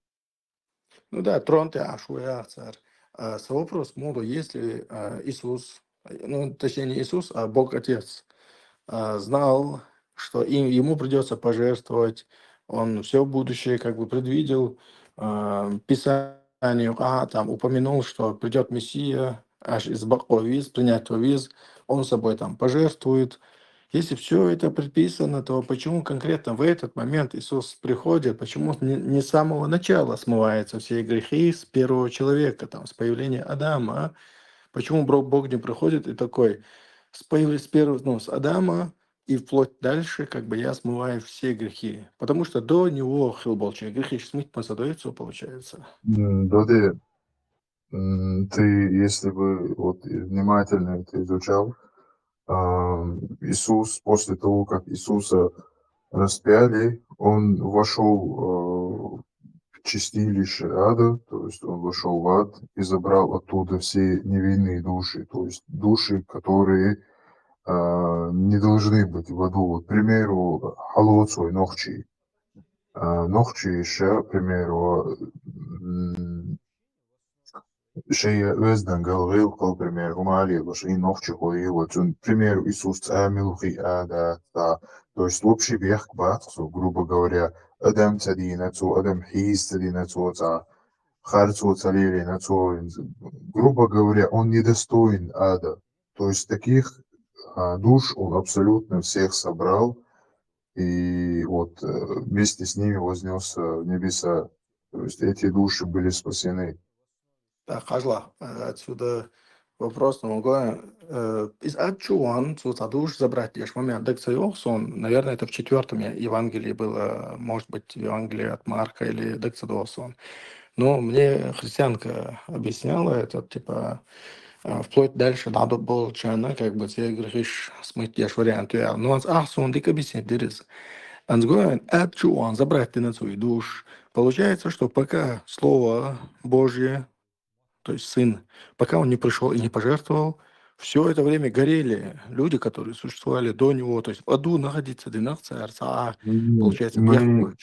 Ну да, трон ты аш, уяцар. А, с-, вопрос, мол, если, а, Иисус, ну, точнее, не Иисус, а Бог Отец, а, знал, что им, ему придётся пожертвовать, он всё будущее как бы предвидел, а, Писанию, а, там упомянул, что придёт Мессия, аш из бакъо виз, принять виз, он собой там пожертвует, Если все это предписано, то почему конкретно в этот момент Иисус приходит? Почему не, не с самого начала смываются все грехи с первого человека, там, с появления Адама? А? Почему Бог не приходит и такой, с, появ- с первого, ну, с Адама и вплоть дальше, как бы я смываю все грехи? Потому что до него хилболча грехи смыть по задается, получается. М, Доди, м, ты, если бы вот внимательно это изучал, а, Иисус, после того, как Иисуса распяли, он вошел э, в чистилище ада, то есть он вошел в ад и забрал оттуда все невинные души, то есть души, которые а, не должны быть в аду. Вот, к примеру, халуцой нохчи. А, Нохчи еще, к примеру, м, шея вездангал гилкал, к примеру, гумали лоши нохчи хуила. Цун, к примеру, Иисус цамилухи ада, да. То есть вообще бехк бацу, грубо говоря, адам цадина цу, адам хиз цадина цу, ца, харцу цалили на цу. Грубо говоря, он недостоин ада. То есть таких а, душ он абсолютно всех собрал, и вот э, вместе с ними вознесся в небеса. То есть эти души были спасены. Так, хажла, э, отсюда вопрос на могу. Э, из отчуан, цу ца душ забрать еш момент, так ца сон, наверное, это в четвертом Евангелии было, может быть, в Евангелии от Марка или так ца сон. Но мне христианка объясняла это, типа, а, вплоть дальше надо было чана, как бы, те грехиш смыть еш вариант. Я, но он, а, сон дик объяснить дырис. Анзгоен, отчуан, забрать ты на свою душ. Получается, что пока Слово Божье, то есть Сын, пока Он не пришел и не пожертвовал, все это время горели люди, которые существовали до Него, то есть в аду находиться, динах царца, получается, мы,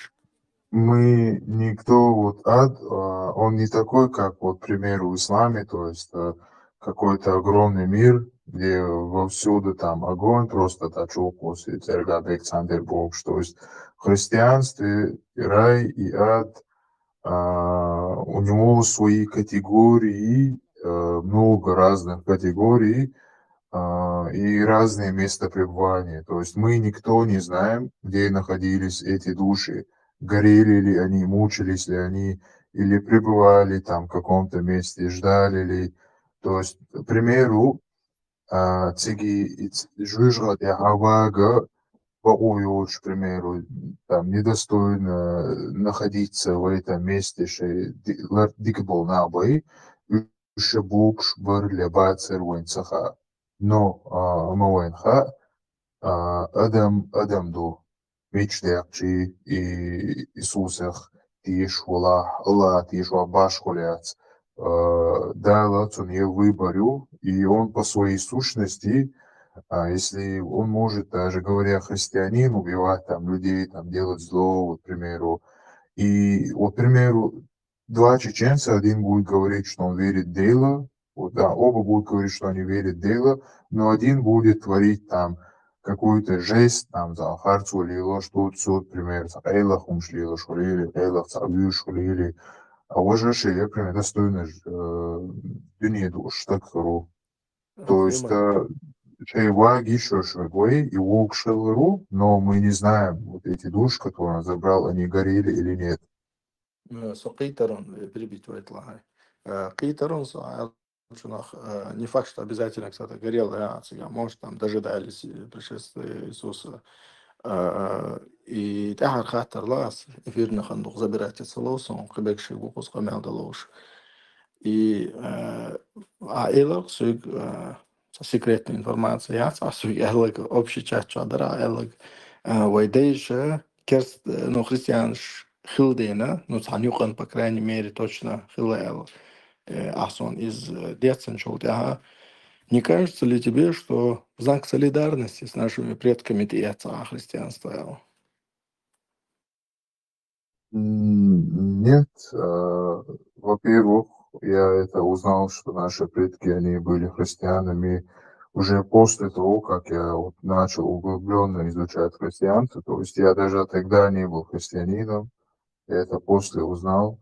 мы никто, вот ад, а, он не такой, как, вот, к примеру, в исламе, то есть э, какой-то огромный мир, где вовсюду там огонь, просто тачок, после терга бек цандер бокш. То есть в христианстве рай и ад, а, у него свои категории, э, много разных категорий, а, и разные места пребывания. То есть мы никто не знаем, где находились эти души, горели ли они, мучились ли они, или пребывали там в каком-то месте, ждали ли. То есть, к примеру, а, циги жужгат я хавага, к примеру, там, недостойно находиться в этом месте, ше дикбол набай, уше бокш бар лебацер вайнцаха. Но, а, ма вайнха, а, адам, адам ду. Мичдякчи и Иисусах тиш вала, Аллах тиш ва баш хуляц. А, Дала цун е выборю, и он по своей сущности, а, если он может, даже говоря христианин, убивать там людей, там делать зло, вот, к примеру. И, вот, к примеру, два чеченца, один будет говорить, что он верит в Дела, вот, да, оба будут говорить, что они верят в Дела, но один будет творить там какую-то жесть, там, за харцу лило, что тут, например, за эйлах умш лило, шулили, эйлах за вьюш шулили. А уже шея, например, достойно ж- э, дунеду штак ру. То есть э, шея ваги шо швегой и вок шелру, но мы не знаем, вот эти души, которые он забрал, они горели или нет. Со къитарун, перебить вайтлахай. Къитарун со, а, чунах, э, не факт, что обязательно кто-то горел, а, цыган, может, там дожидались э, пришествия Иисуса. Э, И тяхар хаттар лас, эфирный хандук забирать цалосон, кыбек шигу кус камел далош. И э, а элок суг, э, со секретная информация, я, а суг элок общий чат чадра, элок, э, вайдейша, керст, э, ну, христиан ш- хилдейна, ну, цанюкан, по крайней мере, точно хилайл, э, асон из э, детсен шултяха. Не кажется ли тебе, что в знак солидарности с нашими предками ты и отца христианства? М, Нет, э, во-первых, я это узнал, что наши предки, они были христианами уже после того, как я вот начал углубленно изучать христианство. То есть я даже тогда не был христианином, я это после узнал.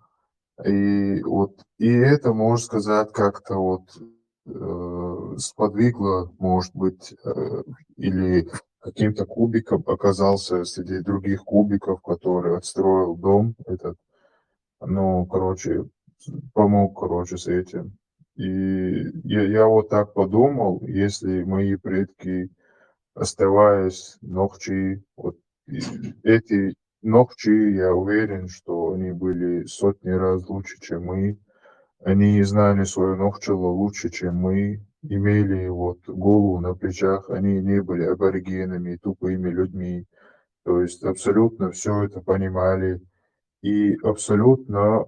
И вот и это, можно сказать, как-то вот э, сподвигло, может быть, э, или каким-то кубиком оказался среди других кубиков, который отстроил дом этот. Ну, короче, помог, короче, с этим. И я, я вот так подумал, если мои предки, оставаясь нохчи, вот и эти нохчи, я уверен, что они были сотни раз лучше, чем мы. Они знали свою нохчело лучше, чем мы, имели вот голову на плечах, они не были аборигенами, тупыми людьми. То есть абсолютно все это понимали и абсолютно,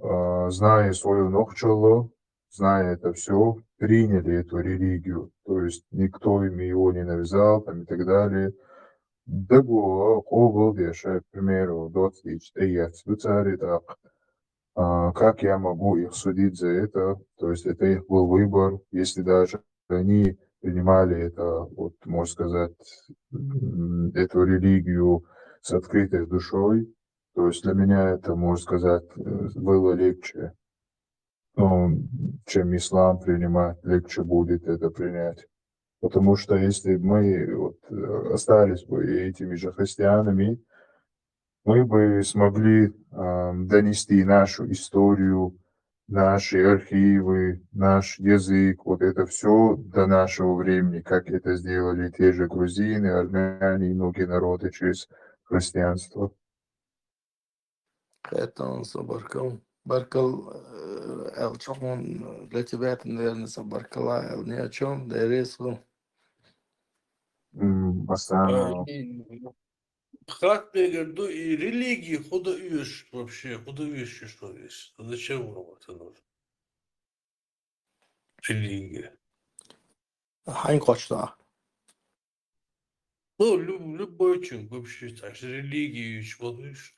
а, зная свою нохчело, зная это все, приняли эту религию. То есть никто им его не навязал там и так далее. Дагу обл дешай, к примеру, двадцать тысяч, так, а, как я могу их судить за это? То есть это их был выбор. Если даже они принимали это, вот, можно сказать, м, эту религию с открытой душой, то есть для меня это, можно сказать, э, было легче, ну, чем ислам принимать, легче будет это принять. Потому что если мы вот, э, остались бы этими же христианами, мы бы смогли, ам, донести нашу историю, наши архивы, наш язык, вот это все до нашего времени, как это сделали те же грузины, армяне и многие народы через христианство. Поэтому баркал, баркал, э, Элчон, для тебя это, наверное, баркала, Эл, ни о чем, да и ресу. М, Асана. Хат бегерду и религии худа уеш вообще, худа уеш что есть. Зачем вам это нужно? Религия. Хайн кочна. Ну, люб- любой человек вообще, так же религии уеш, вот уеш.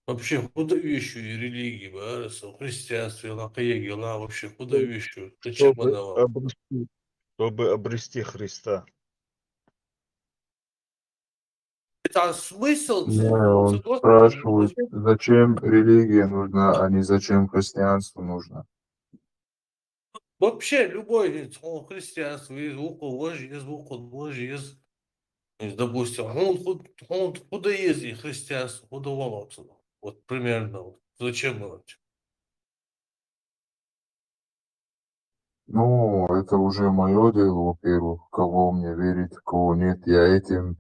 Вообще, худа уеш и религии, ба, со христианство, ла каеги, ла вообще, худа Ну, уеш, зачем Чтобы она вам? обрести, чтобы обрести Христа. Это смысл, Не, он спрашивает, зачем религия нужна, а не зачем христианство нужно. Вообще, любой, э, христианство, из уха вож, из уха вож, из, из, допустим, он худ, он худа из и христианство, худа валапсу. Вот примерно, вот. Зачем это? Ну, это уже мое дело, во-первых, кого мне верить, кого нет. Я этим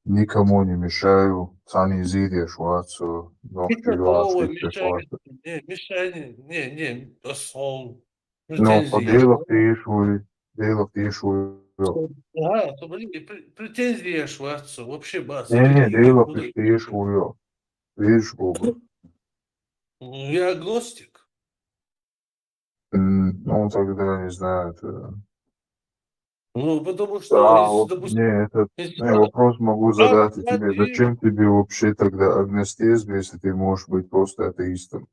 никому не мешаю. Цани зиде швацу, но Ты что, кого вы мешаете? Не, мешай, не, не, не, посол. Ну, по делах ты ишуй, делах ты ишуй. Ага, то, блин, пре- претензии швацу, вообще бас. Не, не, делах ты ишуй. Видишь, Богу. Ну, я агностик. М, Ну, тогда не знаю, это... Ну, потому что, А, если, вот, допустим, не, этот, если не, надо- вопрос могу Да, задать да, тебе. ты- Зачем тебе вообще тогда агностизм, если ты можешь быть просто атеистом?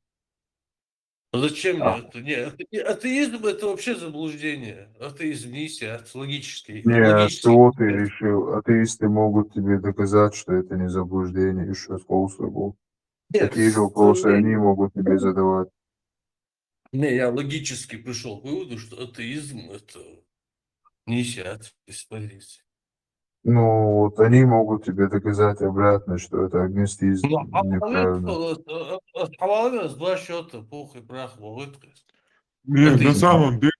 Зачем мне А. это? Не, ате- атеизм это вообще заблуждение. Атеизм не есть, это логический. Не, логический. чего ты решил? Атеисты могут тебе доказать, что это не заблуждение, еще с полслова. Нет, Такие же с- вопросы не, они могут тебе задавать. Не, я логически пришел к выводу, что атеизм это не есть, это диспозиция. Ну, вот они могут тебе доказать обратно, что это агностизм Ну, а неправильно. Хавалга с два счета, пух и прах, вот. Не, Это на из- самом деле,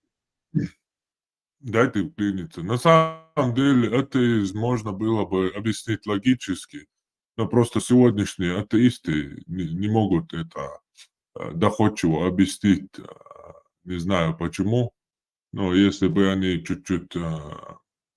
дайте вклиниться. На самом деле, атеизм можно было бы объяснить логически, но просто сегодняшние атеисты не, не могут это э, доходчиво объяснить. э, Не знаю почему, но если бы они чуть-чуть э,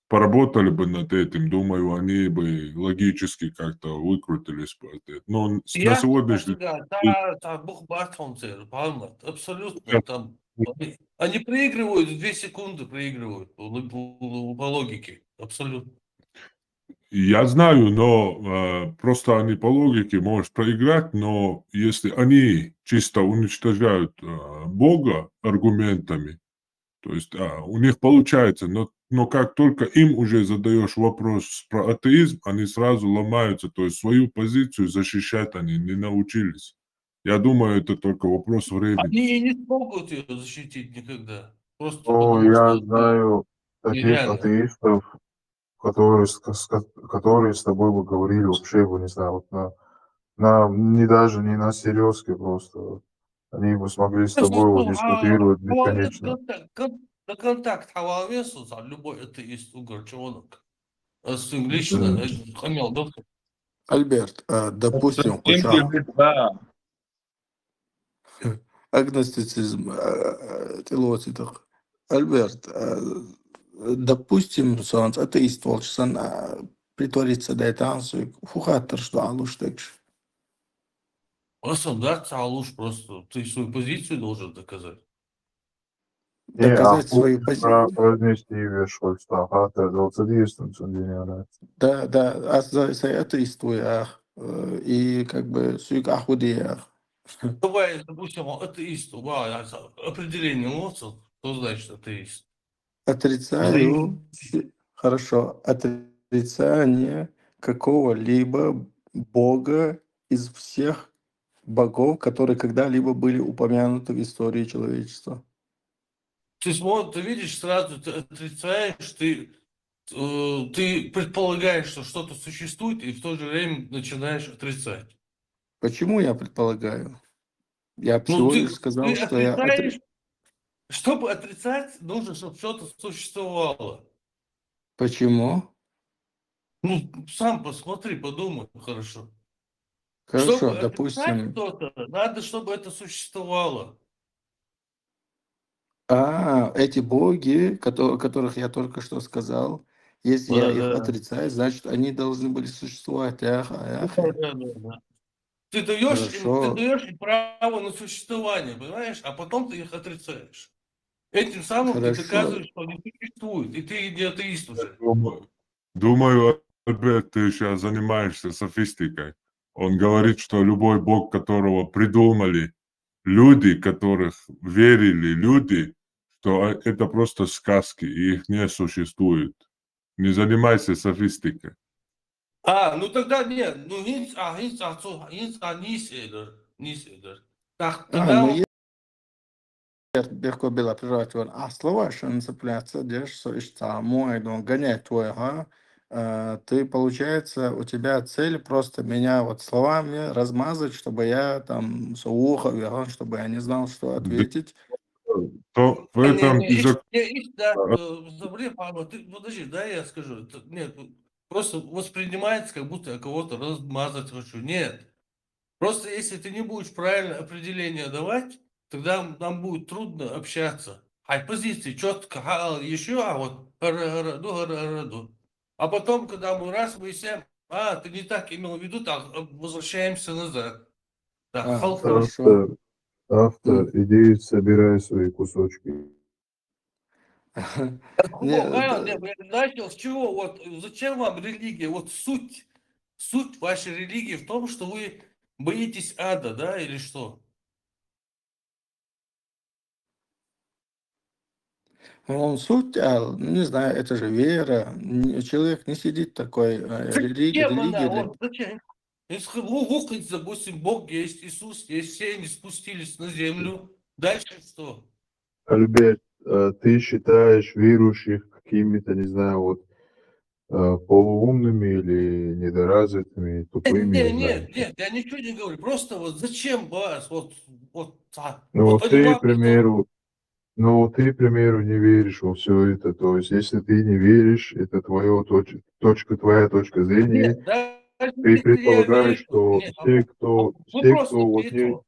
поработали бы над этим, думаю, они бы логически как-то выкрутились бы от этого. Но с- на Я сегодняшний да, да, да, бух батхонцер, Палмат, абсолютно Я- там. Они, они проигрывают в две секунды, проигрывают по, лог- по- по логике, абсолютно. Я знаю, но э, просто они по логике может проиграть, но если они чисто уничтожают э, Бога аргументами, то есть а, у них получается, но, но как только им уже задаешь вопрос про атеизм, они сразу ломаются, то есть свою позицию защищать они не научились. Я думаю, это только вопрос времени. Они и не смогут ее защитить никогда. Просто Ну, потому я что знаю таких нереально. атеистов, которые с, с ко- которые с тобой бы говорили вообще, бы, не знаю, вот на, на, не даже не на серьёзке просто. Они бы смогли с тобой вот дискутировать бесконечно. Контакт, кон- на контакт хьавалвесу, любой атеист угорчонок. С лично, М. э, хамел доктор. Альберт, а, допустим, Кем куча тебе, да. агностицизм, а, а, тилоцитах. Альберт, а, допустим, сонц атеист волчсан, а, притвориться дайтансу, фу хаттар, что алуш такш. Просто да, алуш просто. Ты свою позицию должен доказать. Не, а Доказать ху свою про- позицию. произнести вещь хоть что, а ты дал садистом суньдиняна. Да, да, а за сай атеист твой, а, э, и как бы суик ахуди, а. Давай, допустим, атеист, ва, я за- определение лоцу, что значит атеист? Отрицаю, щ- хорошо, отрицание какого-либо бога из всех богов, которые когда-либо были упомянуты в истории человечества. Ты смотришь, ты видишь, сразу ты отрицаешь, ты, э, ты предполагаешь, что что-то существует, и в то же время начинаешь отрицать. Почему я предполагаю? Я Ну, всего ты, лишь сказал, ты что я отри- отрицаешь, чтобы отрицать, нужно, чтобы что-то существовало. Почему? Ну, сам посмотри, подумай, хорошо. Хорошо, Чтобы отрицать допустим, что-то, надо, чтобы это существовало. А, эти боги, кото- которых я только что сказал, если я Да, их да. отрицаю, значит, они должны были существовать. Ах, ах. Да, да, да, да. Ты даешь им, ты Хорошо. даешь им право на существование, понимаешь? А потом ты их отрицаешь. Этим самым ты Хорошо. доказываешь, что они существуют, и ты не атеист уже. Думаю, думаю, Альберт, ты сейчас занимаешься софистикой. Он говорит, что любой бог, которого придумали люди, которых верили люди, что, а, это просто сказки, и их не существует. Не занимайся софистикой. А, ну тогда нет, ну хинц, а хинц, а цу, хинц, а нис эдер, нис эдер. Так, А, тогда ну, он я бехко была прервать вон. А слова шанса пляца, деш, со ишь саму, ай дон гонять твой, ага. Э, Ты, получается, у тебя цель просто меня вот словами размазать, чтобы я там со ухо виган, чтобы я не знал, что Д- ответить. То в Не, этом не, и их, зак- не, их, да, а, э, забри, Павел, ты, подожди, да, я скажу. Это, нет, ну, просто воспринимается, как будто я кого-то размазать хочу. Нет. Просто если ты не будешь правильное определение давать, тогда нам будет трудно общаться. А позиции четко, а, еще, а вот, ара, ара, ду, ара, ара, ду. А потом, когда мы раз выясняем, а, ты не так имел в виду, так, э, возвращаемся назад. Так, А, халк- хорошо. Автор, автор, М. Иди собирай свои кусочки. Не, О, Павел, да. я бы начал с чего? Вот, э, зачем вам религия? Вот суть, суть вашей религии в том, что вы боитесь ада, да, или что? Он суть, а, не знаю, это же вера. Н- Человек не сидит такой, э, религия, Зачем она? религия. Для- Вот, зачем? Если вы выходите, допустим, Бог есть, Иисус есть, все они спустились на землю. Дальше что? Альберт, э, ты считаешь верующих какими-то, не знаю, вот э, полуумными или недоразвитыми, тупыми, Нет, не знаю. нет, нет, я ничего не говорю. Просто вот зачем вас? Вот, вот, а, Ну, вот вот они ты, вам к примеру, ну, вот ты, к примеру, не веришь во все это. То есть, если ты не веришь, это твоя точ- точка, твоя точка зрения. Нет, даже Ты если я предполагаешь, верю, что нет, а те, кто, вы те, просто кто вот не, ответьте.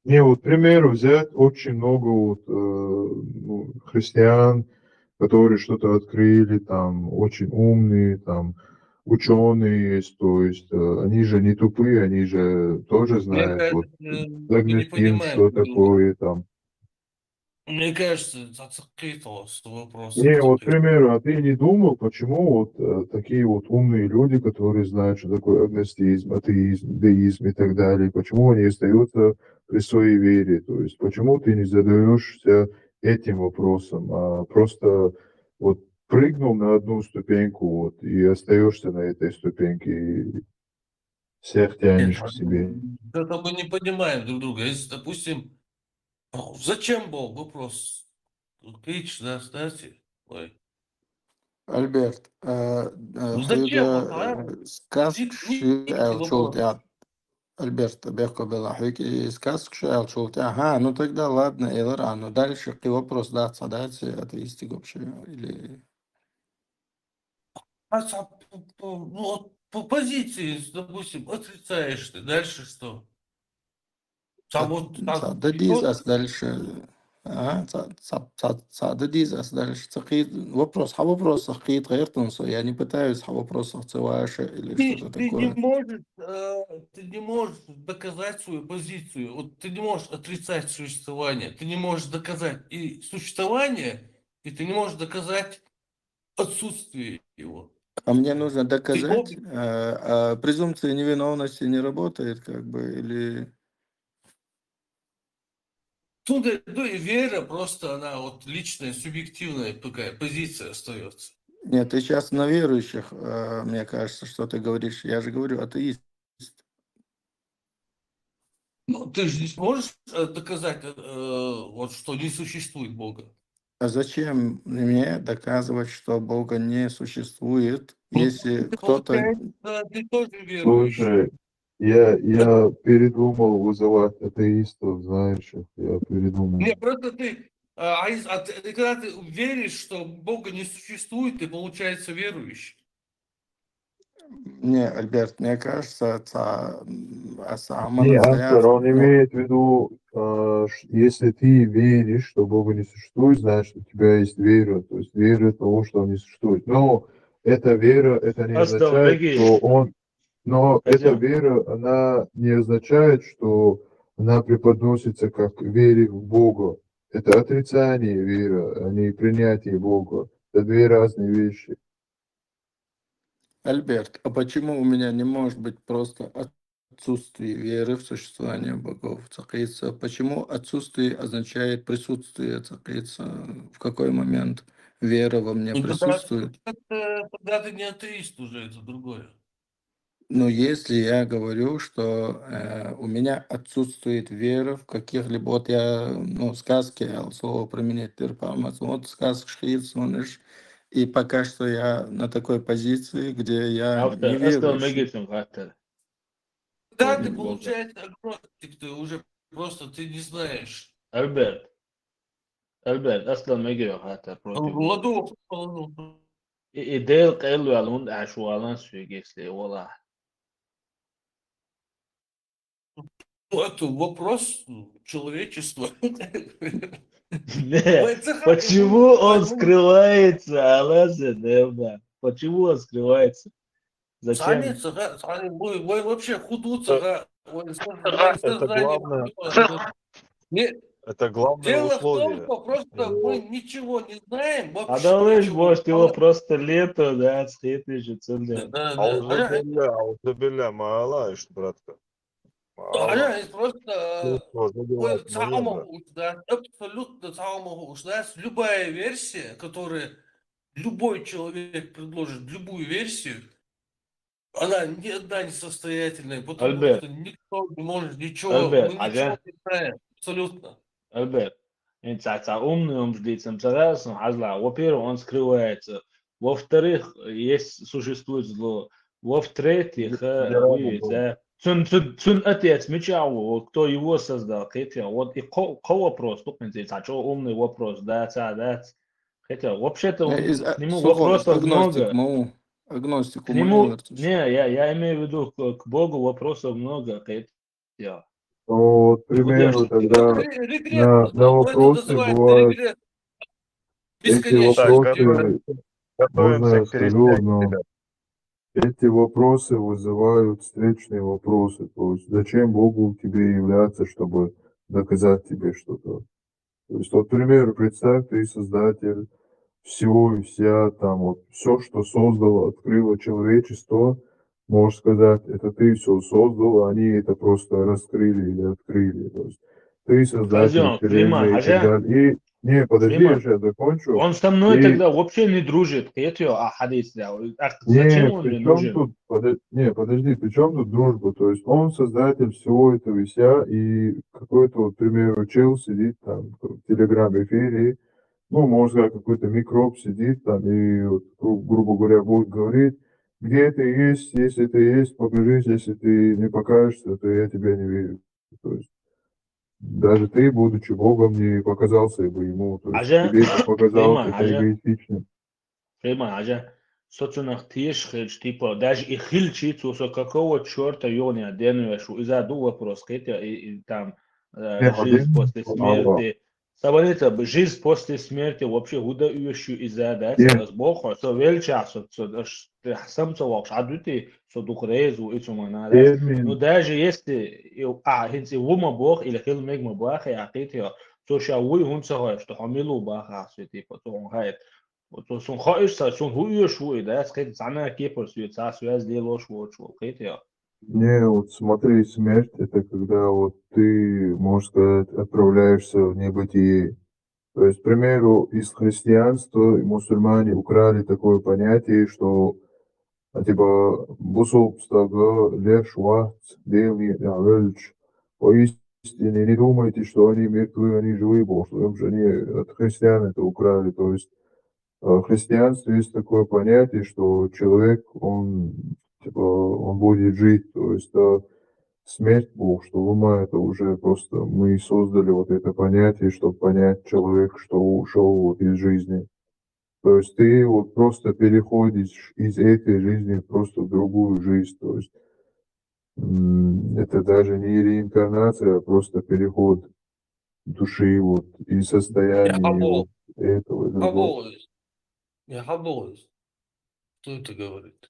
не, вот, к примеру, взять очень много вот, э, ну, христиан, которые что-то открыли, там, очень умные, там, ученые есть, то есть э, они же не тупые, они же тоже Мне знают, вот, кажется, вы не догнетин, понимаете что друг друга. Такое, там. Мне кажется, зациккитесь вопрос. Не, вот, к примеру, а ты не думал, почему вот э, такие вот умные люди, которые знают, что такое агностизм, атеизм, деизм и так далее, почему они остаются при своей вере? То есть, почему ты не задаешься этим вопросом, а просто вот прыгнул на одну ступеньку, вот, и остаешься на этой ступеньке, и всех тянешь к себе. Это мы не понимаем друг друга. Если, допустим, о, зачем был вопрос? Крич, да, знаете? Ой. Альберт, э, э, Ну зачем? Хьоьга, Вот, а? э, сказка Ди- шу Дикий аьлчул вопрос. тӀехь. Альберт, бехко белахь, хьоьга и сказка шу аьлчул тӀехь. Ага, ну тогда ладно, элира, а ну дальше кхин вопрос дац, ца дац атеистиг вообще, или А ца по, по, ну, вот по позиции, допустим, отрицаешь ты, дальше что? Ца, Ца, вот, ца ца да деза ас дальше. А, ца, ца, ца, ца да деза ас дальше. Ца кхи-, вопрос, хьа вопросах кхета гӀертан со. Я не пытаюсь хьа вопросах ца ваша или Ты, что-то ты не такое. можешь, э, ты не можешь доказать свою позицию. Вот ты не можешь отрицать существование. Ты не можешь доказать и существование, и ты не можешь доказать отсутствие его. А мне нужно Ты доказать, можешь э, а презумпция невиновности не работает, как бы, или Тут, ну, и вера просто, она вот личная, субъективная такая позиция остается. Нет, ты сейчас на верующих, э, мне кажется, что ты говоришь. Я же говорю, атеист. Ну, ты же не сможешь, э, доказать, э, вот, что не существует Бога. А зачем мне доказывать, что Бога не существует, Ну, если ты, кто-то получается, ты тоже верующий. Слушай, я, я передумал вызывать атеистов, знаешь, я передумал. Не, просто ты, а, а из-, а ты, когда ты веришь, что Бога не существует, ты, получается, верующий. Не, Альберт, мне кажется, ца, м, а сама Не, настоящая Ансар, он имеет в виду, э, ш-, если ты веришь, что Бога не существует, значит, у тебя есть вера, то есть вера того, что он не существует. Но эта вера, это не Астагъфирулла. означает, что он, но эта Адям. вера, она не означает, что она преподносится как вере в Бога. Это отрицание веры, а не принятие Бога. Это две разные вещи. Альберт, а почему у меня не может быть просто отсутствие веры в существование богов? Ца кхета, почему отсутствие означает присутствие? Ца кхета, в какой момент вера во мне Ну, тогда, присутствует? это, тогда ты не атеист уже, это другое. Но если я говорю, что, э, у меня отсутствует вера в каких-либо, вот я, ну, сказки, я слово применять терпимость, вот сказка шхит, сонеш, и пока что я на такой позиции, где я Автор, не астагъфирулла, верующий. мегитим хатар. Да, ты, Мгм. получается, агностик, ты уже просто, ты не знаешь. Альберт. Альберт, астагъфирулла, мегиро хатар против. Ладу, ладу. И, и Дела къайлаваьлла, хӀунда аьлча валан соьга, если валахь. Ну, это вопрос человечества. Не, Вай, ца хьа почему он вай, ну. скрывается, Алаза Девна? Почему он скрывается? Зачем? Цхьанне ца ха-, цхьанне, вай, вай вообще худу ца ха-, вай со-, вай Это сознание главное, не, это главное дело в том, условие. что просто мы Вот. ничего не знаем, вообще Адалыш ничего. Бошти, его Мало просто лето, да, цхьаьна же цель. Да, да, да. Аузу Аня, билля, аузу билля, мала иш, братка. Мала. Аня, это просто, э, Чувство ой, забивает, наверное. Цхьа хӀума хууш дац, абсолютно цхьа хӀума хууш дац. Любая версия, которую любой человек предложит, любую версию, она ни одна не состоятельная, потому Альберт. что никто не может ничего, Альберт, мы ничего Аня. не знаем, абсолютно. Альберт, хӀинца цхьа умный умаш дийцам ца гӀерта, хьажал, во-первых, он скрывается. Во-вторых, есть, существует зло. Во-вторых, э, Генеральный уж, бог. Да. Цун, цун, цун отец мичахь ву, вот кто его создал, кхетий? Вот и кхо-, кхо вопрос, ну, в принципе, цхьа чӀогӀа умный вопрос, да, ца, да, ца. Хотя, вообще-то, Э, из-, к нему со ховш, вопросов агностик много. Ма ву, агностик К ма ву нему, аьлар цо. Не, я, я имею в виду, к, к Богу вопросов много, хотя. Вот, к примеру, Подожди. тогда Ре-, регресс на, на это, это вопросы называется бывают, регресс. Эти Бесконечность. Так, вопросы, готовимся, можно я готовимся, скажу, но ребят. Эти вопросы вызывают встречные вопросы. То есть, зачем Богу тебе являться, чтобы доказать тебе что-то? То есть, вот, к примеру, представь, ты создатель всего и вся, там, вот, всё, что создало, открыло человечество, можешь сказать, это ты всё создал, а они это просто раскрыли или открыли. То есть, ты создатель Хозяин, вселенной Клима, и так Хозяин. далее. И, не, подожди, Клима, я щас закончу. Он со мной И тогда вообще не дружит, кхетий, а хьадис, да. А зачем Не, он при мне чём нужен? тут, подо-, не, подожди, при чём тут дружба? То есть он создатель всего этого и вся, и какой-то, вот, к примеру, чел сидит там в Telegram-эфире, ну, можно сказать, какой-то микроб сидит там и, вот, гру- грубо говоря, будет говорить: «Где ты есть? Если ты есть, покажись, если ты не покажешься, то я тебя не вижу». То есть даже ты, будучи Богом, не показался бы ему, то есть тебе это показалось это эгоистичным. Фейма, Аджа, со цунах теш хилч, типа, даже и хилчи, цо со какого черта ёня денуешь, и за ду вопрос, хотя и, и там э, жизнь после смерти. Сабарита, жизнь после смерти вообще гуда ующу из-за, да, царас Бог, со велча, со, со, ш- те сам со вокш, а дути, со дух резу, и цо мана, да. Ну, даже если, и, а, хинци вума Бог, или хил мегма Бог, я хитио, цо ша вуй хунца хой, что хамилу Бог, а, свети, потом хает. Вот цо сун хаиш са, сун хуйш вуй, да, скажи, цана кепор свет, са связь делош, вот, вот, хитио. Не, вот смотри, смерть — это когда вот ты, можно сказать, отправляешься в небытие. То есть, к примеру, из христианства и мусульмане украли такое понятие, что, а, типа, бусулбстага леш вац, дели, а, вельч. Поистине, не думайте, что они мертвы, они живы, потому что они от христиан это украли. То есть, э, в христианстве есть такое понятие, что человек, он, типа, он будет жить, то есть, э, смерть Бог, что ума это уже просто мы создали вот это понятие, чтобы понять человек, что ушел вот из жизни. То есть ты вот просто переходишь из этой жизни просто в другую жизнь, то есть м, это даже не реинкарнация, а просто переход души вот и состояние вот этого и другого. Я хаболуюсь. Кто это говорит?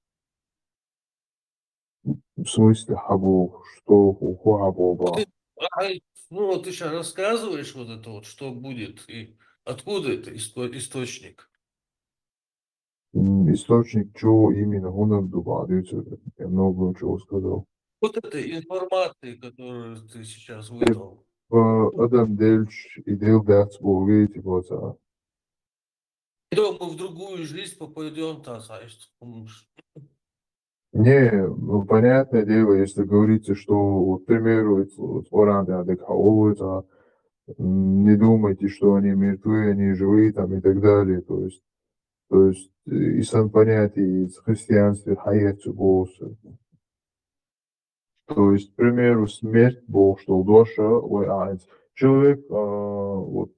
В смысле хабол? Что ху хабол? Ну, вот ты сейчас рассказываешь вот это вот, что будет, и откуда это источник? Источник чего именно? Гунам дуба, я много чего сказал. Вот этой информации, которую ты сейчас выдал. Адам делч и дел дац боги, типа, Идем мы в другую жизнь попадем, та, знаешь, помнишь? Не, ну, понятное дело, если говорится, что, вот, к примеру, вот, вот, не думайте, что они мертвы, они живые, там, и так далее. То есть, то есть, и сам понятие из христианства хаят цу боса. То есть, к примеру, смерть Бог, что душа, ой, а, человек, а, вот,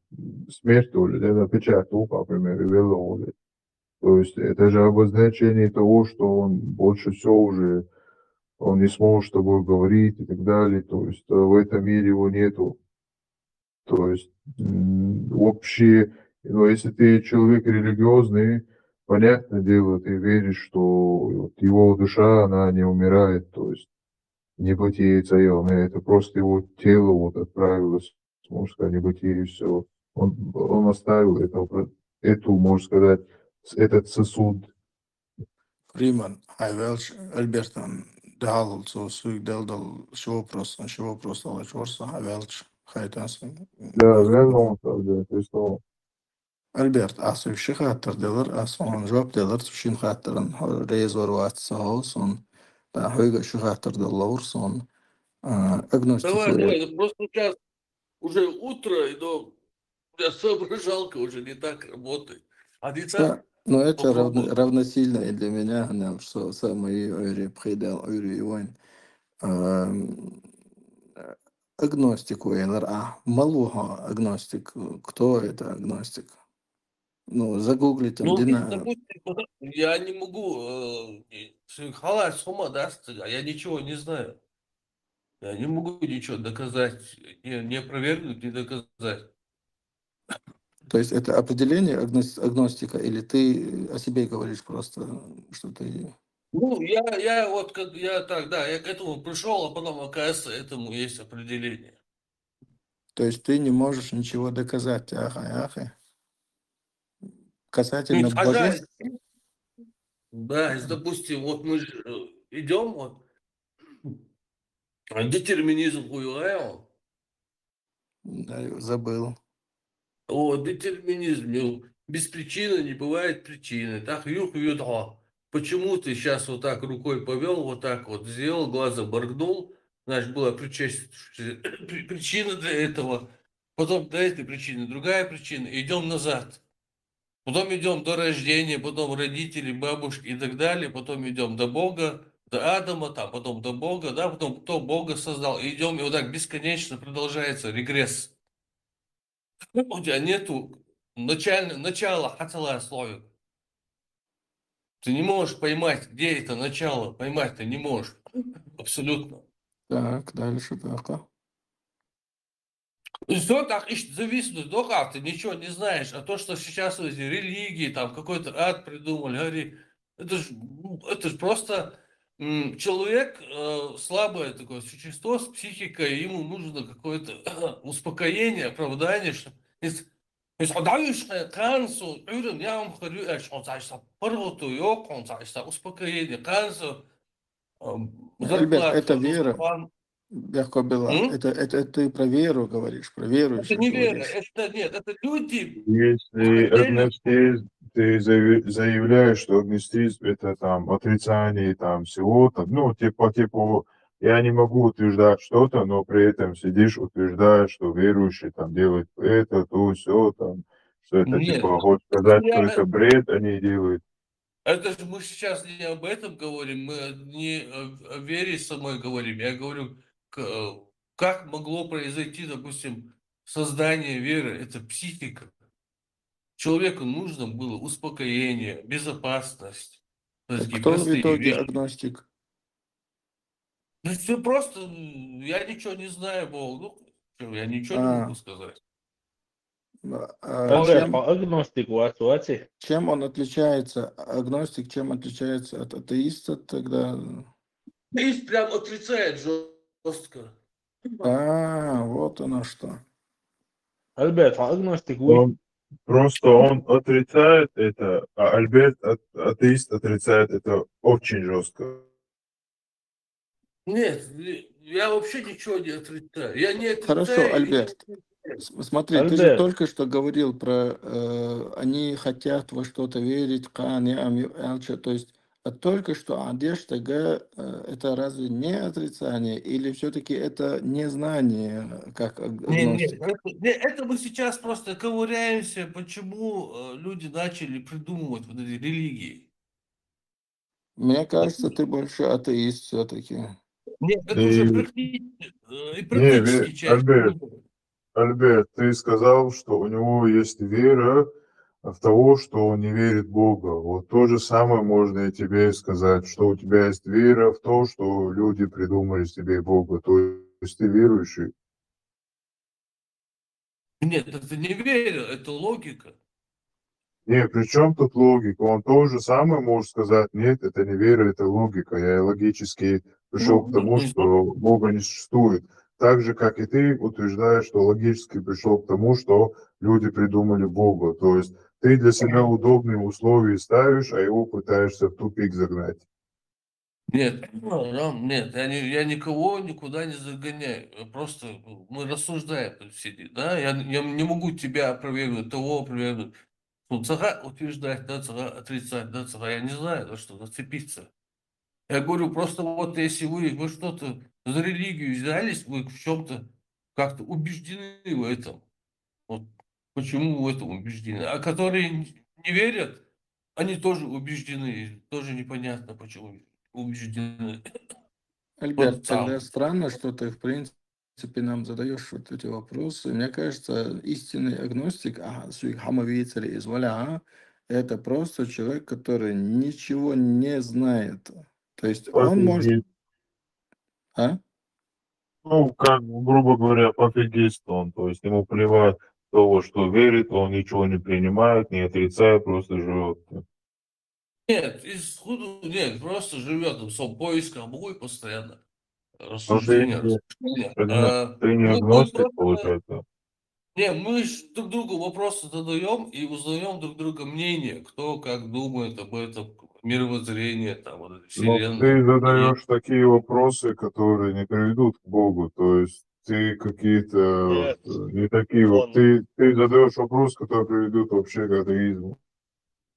смерть, то ли, да, печать, по примеру, вело, то есть это же обозначение того, что он больше всего уже, он не сможет с тобой говорить и так далее. То есть в этом мире его нету. То есть вообще, ну, если ты человек религиозный, понятное дело, ты веришь, что вот его душа, она не умирает, то есть не бытие, это просто его тело вот отправилось, можно сказать, небытие, и все. Он, он оставил это, эту, можно сказать, этот сосуд. Фриман, хьаваьлча, Альбертан дӀахьалхалц цо соьга дала долу ши вопрос, ши вопрос далаш вара со, хьаваьлча, хайтас. Да, верно, он так, да, то есть он Альберт, ас соьга ши хаттар делар, ас хьуна жоп делар цу шин хаттаран, хьо реза вар вац ца хьо, сон, да, хьоьга ши хаттар дала ловр сон. А, агностику... Давай, давай, просто сейчас уже утро, и до... у меня соображалка уже не так работает. А не так... Ну, это равно, равносильно и для меня, она, что самое, ой, репхидал, ой, вайн. Агностику элар а. Малуха агностик. Кто это агностик? Ну, загугли там, ну, дина... Допустим, я не могу, э, халас хума, да, я ничего не знаю. Я не могу ничего доказать, не, не опровергнуть, не доказать. То есть это определение агностика, или ты о себе говоришь просто, что ты... Ну, я, я вот как я так, да, я к этому пришел, а потом, оказывается, этому есть определение. То есть ты не можешь ничего доказать, ахай, ахай. Касательно божества. Да, допустим, вот мы же идем, вот, детерминизм хуевая, Забыл. О, детерминизм. Без причины не бывает причины. Так, юх, юдха. Почему ты сейчас вот так рукой повел, вот так вот сделал, глазом моргнул, значит, была причина для этого. Потом до этой причины другая причина. Идем назад. Потом идем до рождения, потом родители, бабушки и так далее, потом идем до Бога, до Адама, там, потом до Бога, да, потом кто Бога создал, и идем, и вот так бесконечно продолжается регресс. У тебя нету начального начала хаталая слоя. Ты не можешь поймать, где это начало, поймать ты не можешь. Абсолютно. Так, дальше пока. И всё, так и зависнуть, да как, ты ничего не знаешь. А то, что сейчас вот эти религии, там какой-то ад придумали, говори, это ж, ну, это ж просто м, человек, э, слабое такое существо с психикой, ему нужно какое-то успокоение, оправдание, что из из хьо дӀавуьйш хьайн, кхана со Ӏуьйранна яа хӀума хир ю аьлча, хьуна цхьа иштта паргӀато йоаккх, хьуна цхьа иштта успокоение, кхана со, ам, Ну, Альберт, это зарплата, вера. кхана Бехко была. М? Это, это ты про веру говоришь, про верующих Это не вера, говоришь. это нет, это люди Если отдельно агностизм, ты заяви- заявляешь, что агностизм это там отрицание там всего там, ну, типа, типа, я не могу утверждать что-то, но при этом сидишь, утверждаешь, что верующие там делают это, то, все там, что это Нет, типа, хочешь сказать, что я, это бред они делают. это же мы сейчас не об этом говорим, мы не о, о вере самой говорим. Я говорю, к- э, как могло произойти, допустим, создание веры, это психика. Человеку нужно было успокоение, безопасность. То Так есть и кто в простые итоге вещи. Агностик? Ну, всё просто, м, я ничего не знаю, Бог. Ну, чё, я ничего не А, могу сказать. а, а Альберт, чем, хьо агностик вац, ваци? Чем он отличается, агностик, чем отличается от атеиста тогда? Атеист прям отрицает жестко. А, вот оно что. Альберт, хьо агностик вуй? Он просто он отрицает это, а Альберт ат- атеист отрицает это очень жестко. Нет, не- я вообще ничего не отрицаю. Я не Хорошо, отрицаю и не Альберт. отрицаю. С- Смотри, ты же Альберт, только что говорил про, э, они хотят во что-то верить, кхана яа хӀума ю аьлча, то есть а только что а деш дага, э, это разве не отрицание или все-таки это незнание, как аг- Не, не, агностик? это, не, это мы сейчас просто ковыряемся, почему э, люди начали придумывать вот эти религии. Мне кажется, ты больше атеист все-таки. Нет, это уже И практи- э, и не, практически ве- часть Альберт, придумывает. Альберт, ты сказал, что у него есть вера в того, что он не верит в Бога. Вот то же самое можно и тебе сказать, что у тебя есть вера в то, что люди придумали себе Бога. То есть ты верующий. Нет, это не вера, это логика. Не, при чем тут логика? Он то же самое может сказать, нет, это не вера, это логика. Я логически пришел к Ну, тому, ну, что Бога не существует. Так же, как и ты утверждаешь, что логически пришел к тому, что люди придумали Бога. То есть ты для себя удобные условия ставишь, а его пытаешься в тупик загнать. Нет, ну, Ром, нет, я, не, я никого никуда не загоняю. Я просто, ну, мы рассуждаем тут сидит, да? Я, я не могу тебя опровергнуть, того опровергнуть. Ну, цхьа утверждать, да, цхьа отрицать, да, цхьа, я не знаю, за что зацепиться. Я говорю, просто вот если вы, вы что-то за религию взялись, вы в чем-то как-то убеждены в этом. Вот почему в этом убеждены? А которые не верят, они тоже убеждены, и тоже непонятно, почему убеждены. Альберт, Вот сам. Тогда странно, что ты, в принципе, нам задаешь вот эти вопросы. Мне кажется, истинный агностик, а, суик хӀама вийцаре из валяа, это просто человек, который ничего не знает. То есть он может... Пофигист. А? Ну, как, грубо говоря, пофигист он. То есть ему плевать того, что верит, он ничего не принимает, не отрицает, просто живет. Нет, из худу, нет, просто живет в своем поисках Бога и постоянно Но ты, рассуждения, не- рассуждения. ты не- А, ты не ну, он агностик, просто, получается. не, мы ж друг другу вопросы задаем и узнаем друг друга мнение, кто как думает об этом, мировоззрение, там, вот, Но вселенной. ты И задаешь такие вопросы, которые не приведут к Богу. То есть ты какие-то Нет, э, не такие вот. он, Ты, ты задаешь вопросы, которые приведут вообще к атеизму.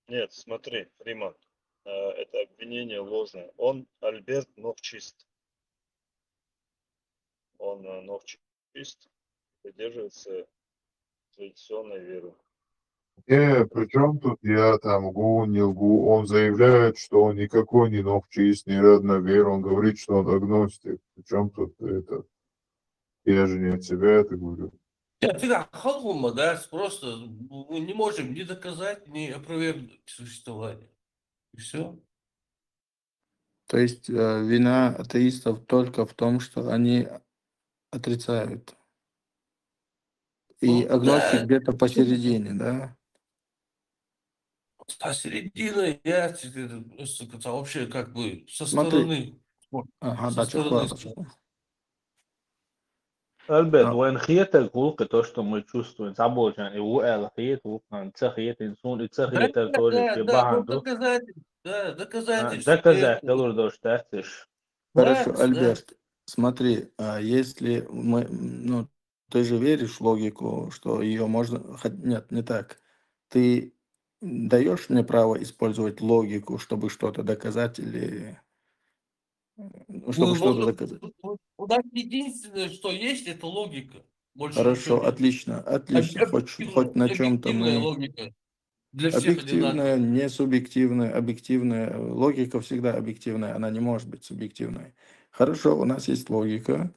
Нет, смотри, Риман, э, это обвинение ложное. Он, Альберт, нохчист. Он э, нохчист, придерживается традиционной веры. Не, при чем тут я там лгу, не лгу? Он заявляет, что он никакой не нохчиист, не родноверный. Он говорит, что он агностик. При чем тут это? Я же не от себя это говорю. Нет, ты как Халхума, да, с- просто мы не можем ни доказать, ни опровергнуть существование. И все. То есть э, вина атеистов только в том, что они отрицают. И Ну, агностик да. Где-то посередине, да? Посередине я тебе просто сказал, вообще как бы со Смотри. Стороны. Ага, Со да, стороны чё сказал. Альберт, А. Вайн хетер гулка то, что мы чувствуем. Заболчан, и у Эл хет, у Кан, ца хет, инсун, и ца Да, хетер да, тоже, да, и да, бахан ну, друг. Доказательств, да, А, доказательства. Доказать, Есть. Лурдош, тратишь. Хорошо, Да, да. Альберт, смотри, а если мы, м, ну, ты же веришь в логику, что ее можно, хот- нет, не так. Ты даешь мне право использовать логику, чтобы что-то доказать или э, ну, чтобы Ну, что-то вот, доказать? вот, вот у нас единственное, что есть, это логика. Больше Хорошо, ничего нет. отлично, отлично. Хоть, Объективная, хоть на чем-то объективная мы... логика. Для всех Объективная, одинаковая. Не субъективная, объективная. Логика всегда объективная, она не может быть субъективной. Хорошо, у нас есть логика,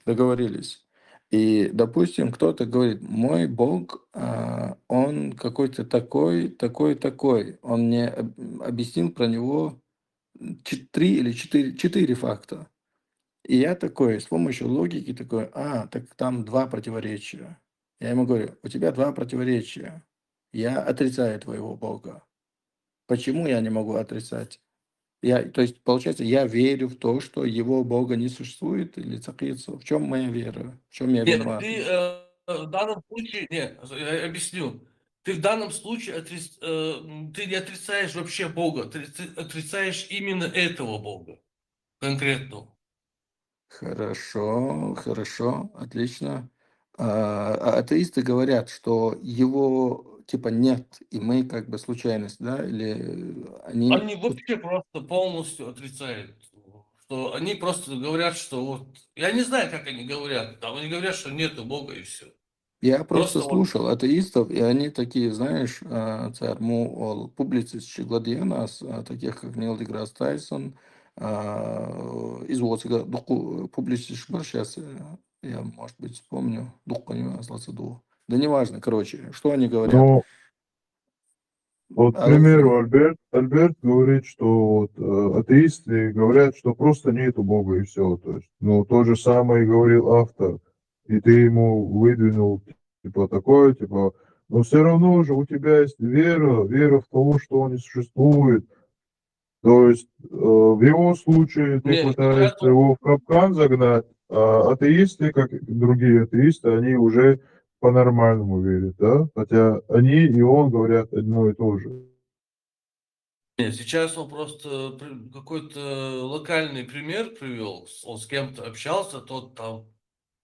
договорились. И, допустим, кто-то говорит, мой Бог, а, он какой-то такой, такой, такой. Он мне об- объяснил про него ч- три или четыре, четыре факта. И я такой, с помощью логики такой, а, так там два противоречия. Я ему говорю, у тебя два противоречия. Я отрицаю твоего Бога. Почему я не могу отрицать? Я, то есть, получается, я верю в то, что его Бога не существует или цакица. В чем моя вера? В чем я Нет, виноват? Ты э, в данном случае, нет, я объясню. Ты в данном случае отрис- э, м, ты не отрицаешь вообще Бога, ты, ты отрицаешь именно этого Бога конкретного. Хорошо, хорошо, отлично. А, а атеисты говорят, что его типа нет, и мы как бы случайность, да, или они... Они вообще просто полностью отрицают, что они просто говорят, что вот, я не знаю, как они говорят, там они говорят, что нету Бога и все. Я просто Просто вот слушал атеистов, и они такие, знаешь, а, царму ол публицистчи гладиенас, а, таких как Нил деграсс Тайсон, а, из Уотсига дуку публицистчи бар сейчас, э, я, может быть, вспомню, дуккани асласа ду. Да неважно, короче, что они говорят. Ну, вот, к А, примеру, Альберт, Альберт говорит, что вот, э, атеисты говорят, что просто нету Бога и все. То есть, ну, то же самое говорил автор. И ты ему выдвинул, типа, такое, типа, но все равно же у тебя есть вера, вера в того, что он не существует. То есть, э, в его случае ты Не, пытаешься я- его в капкан загнать, а атеисты, как и другие атеисты, они уже по-нормальному верят, да? Хотя они и он говорят одно и то же. Нет, сейчас он просто при- какой-то локальный пример привел. Он с кем-то общался, тот там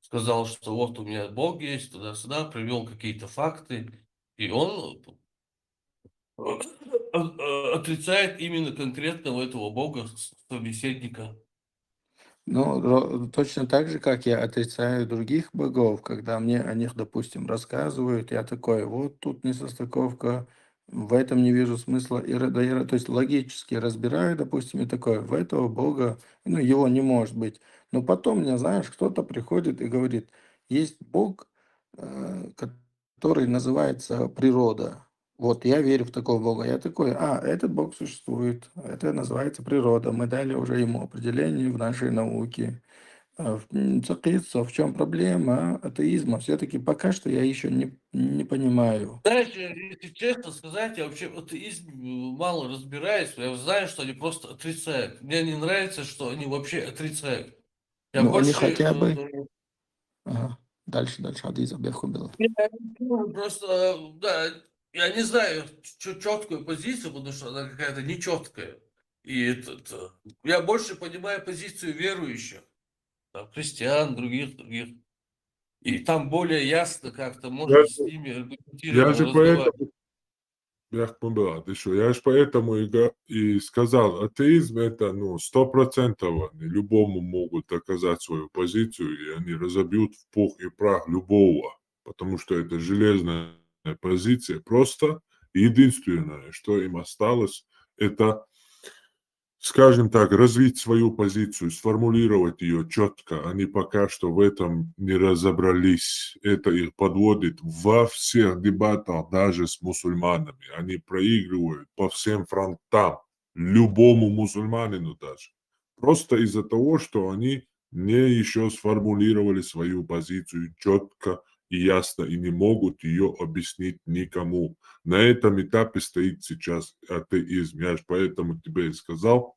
сказал, что вот у меня Бог есть, туда-сюда, привел какие-то факты, и он э, э, отрицает именно конкретного этого Бога с- собеседника. Ну, ро- точно так же, как я отрицаю других богов, когда мне о них, допустим, рассказывают, я такой, вот тут несостыковка, в этом не вижу смысла, и ра- да, и ра- то есть логически разбираю, допустим, и такой, в этого Бога, ну, его не может быть. Но потом мне, знаешь, кто-то приходит и говорит, есть Бог, э, который называется природа. Вот я верю в такого Бога. Я такой, а, этот Бог существует, это называется природа. Мы дали уже ему определение в нашей науке. А в- м, цакица, в чем проблема атеизма? Все-таки пока что я еще не, не понимаю. Знаешь, э, если честно сказать, я вообще в атеизме мало разбираюсь, я знаю, что они просто отрицают. Мне не нравится, что они вообще отрицают. Я Ну, они больше, хотя бы... э, Ага. Дальше, дальше, атеизм, я хуй был. Я не знаю, просто, да, я не знаю четкую позицию, потому что она какая-то нечеткая. И этот, э, я больше понимаю позицию верующих, там, христиан, других, других. И там более ясно как-то можно Я с же, ними я аргументированно же разговаривать. поэтому, я ж понял, ты что, я же поэтому и, га- и сказал, атеизм это, ну, сто процентов они любому могут доказать свою позицию, и они разобьют в пух и прах любого, потому что это железная позиция. Просто единственное, что им осталось, это, скажем так, развить свою позицию, сформулировать ее четко. Они пока что в этом не разобрались. Это их подводит во всех дебатах, даже с мусульманами. Они проигрывают по всем фронтам, любому мусульманину даже. Просто из-за того, что они не еще сформулировали свою позицию четко и ясно и не могут ее объяснить никому. На этом этапе стоит сейчас атеизм. Я же поэтому тебе и сказал,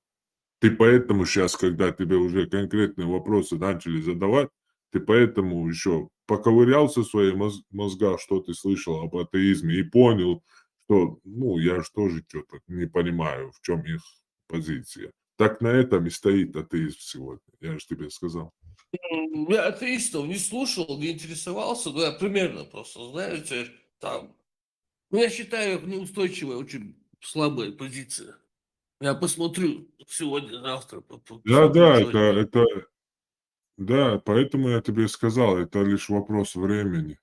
ты поэтому сейчас, когда тебе уже конкретные вопросы начали задавать, ты поэтому еще поковырялся в своей моз- мозгах, что ты слышал об атеизме, и понял, что, ну, я же тоже что-то не понимаю, в чем их позиция. Так на этом и стоит атеизм сегодня, я же тебе сказал. М, Я атеистов не слушал, не интересовался, но я примерно просто, знаете, там, ну, я считаю их неустойчивой, очень слабая позиция. Я посмотрю сегодня, завтра. по- по- Да, посмотрю, да, что это, они- это, да, поэтому я тебе сказал, это лишь вопрос времени.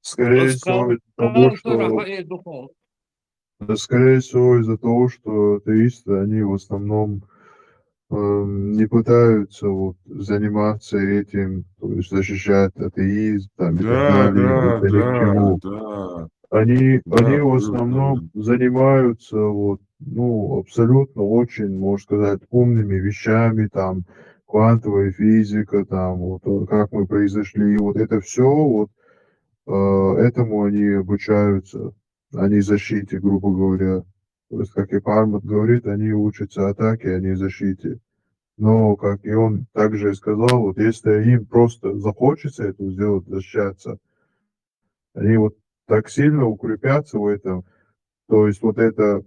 Скорее всего, из-за того, что Раскаутара хаэдухум. Да, скорее всего, из-за того, что атеисты, они в основном эм, не пытаются вот заниматься этим, то есть защищать атеизм там и так Да, далее, да, это ни к да, чему. да. Они, Да, они в абсолютно, основном занимаются вот, ну, абсолютно очень, можно сказать, умными вещами, там, квантовая физика, там, вот, э, как мы произошли, вот это все, вот, э, этому они обучаются, а не защите, грубо говоря. То есть, как и Пармат говорит, они учатся атаке, а не защите. Но, как и он также и сказал, вот если им просто захочется это сделать, защищаться, они вот так сильно укрепятся в этом, то есть вот это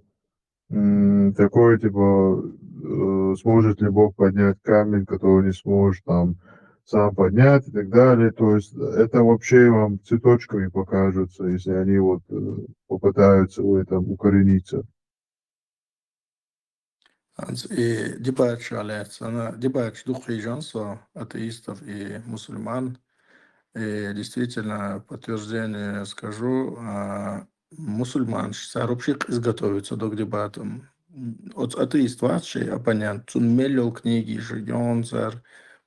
м, такое, типа, э, сможет ли Бог поднять камень, который не сможет там сам поднять и так далее. То есть это вообще вам цветочками покажется, если они вот э, попытаются в этом укорениться. Анц и дебатча лец, она дебатч духижан со атеистов и мусульман. И действительно, подтверждение скажу, а, мусульман сарубшик изготовиться до к дебатам. М, От атеист вообще оппонент, цун меллёл книги же, он цар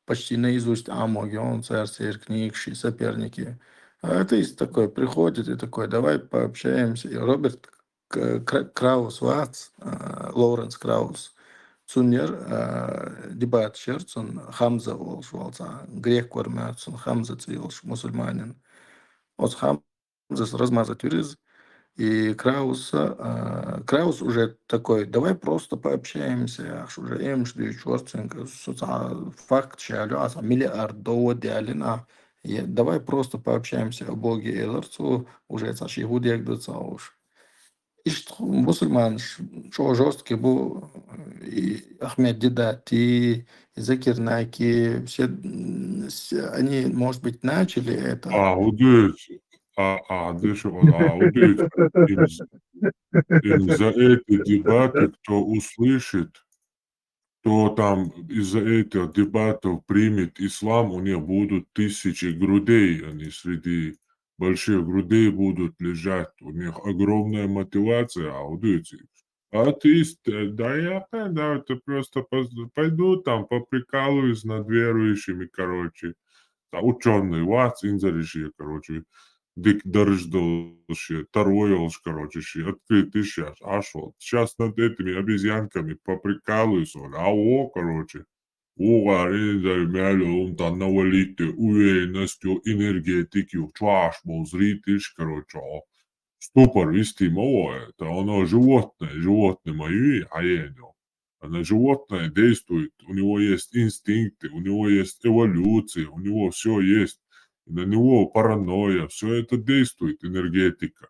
почти наизусть амо, он цар сер книг, ши соперники. А атеист такой приходит и такой: «Давай пообщаемся». И Роберт К- Кра- Краус вац, а, Лоуренс Краус. Цуньер, а, дебат шер, цун Хамза волш волца, грек вармя, цун Хамза цилш, мусульманин. Оц Хамзас размазать вириз, и Краус, а, Краус уже такой: «Давай просто пообщаемся, ах, уже эмш дю чёрцинка, соца факт шалю, а миллиард довод ялина. Давай просто пообщаемся о Боге», и ларцу уже цаши гудек да цауш. Ишт мусульман ш- шо жёсткий был, и Ахмед Дедати, и Закир Наки, все, м, с- они, может быть, начали это. А, удивить. А, а, дальше он, а, удивить. Им, з- им за эти дебаты, кто услышит, то там из-за этих дебатов примет ислам, у них будут тысячи грудей, они среди больших грудей будут лежать, у них огромная мотивация, а вот эти атеисты, да я, да, это просто поз- пойду там поприкалываюсь над верующими, короче. Да, ученый, вац, инзариши, короче. Дик дырждылши, второй олш, короче, ши, открытый сейчас, ашвал. Сейчас над этими обезьянками поприкалываюсь, он, а о, короче. Угар инзар мяли, он там навалите, уверенностью, энергетикой, чуаш бол, зритель, короче, о. Ступор вести мало, это оно животное, животное мои, а я не. Оно животное действует, у него есть инстинкты, у него есть эволюция, у него все есть. И на него паранойя, все это действует, энергетика.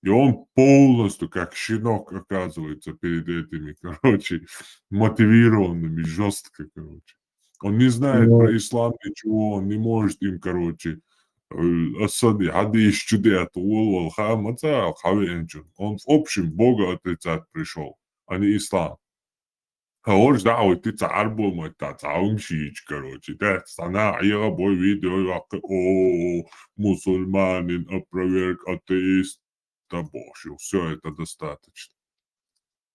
И он полностью как щенок оказывается перед этими, короче, мотивированными жестко, короче. Он не знает Ну. Про ислам ничего, он не может им, короче, э, осады, хады ищу де от уол, ха, маца, хаве энчун. Он в общем Бога отрицать пришел, а не ислам. Хьо орж да, хьо итти ца арбо ма та, ца умшич, короче, да, сана, айга бой видео, вакы, о, мусульманин, опроверг, атеист, да боже, все это достаточно.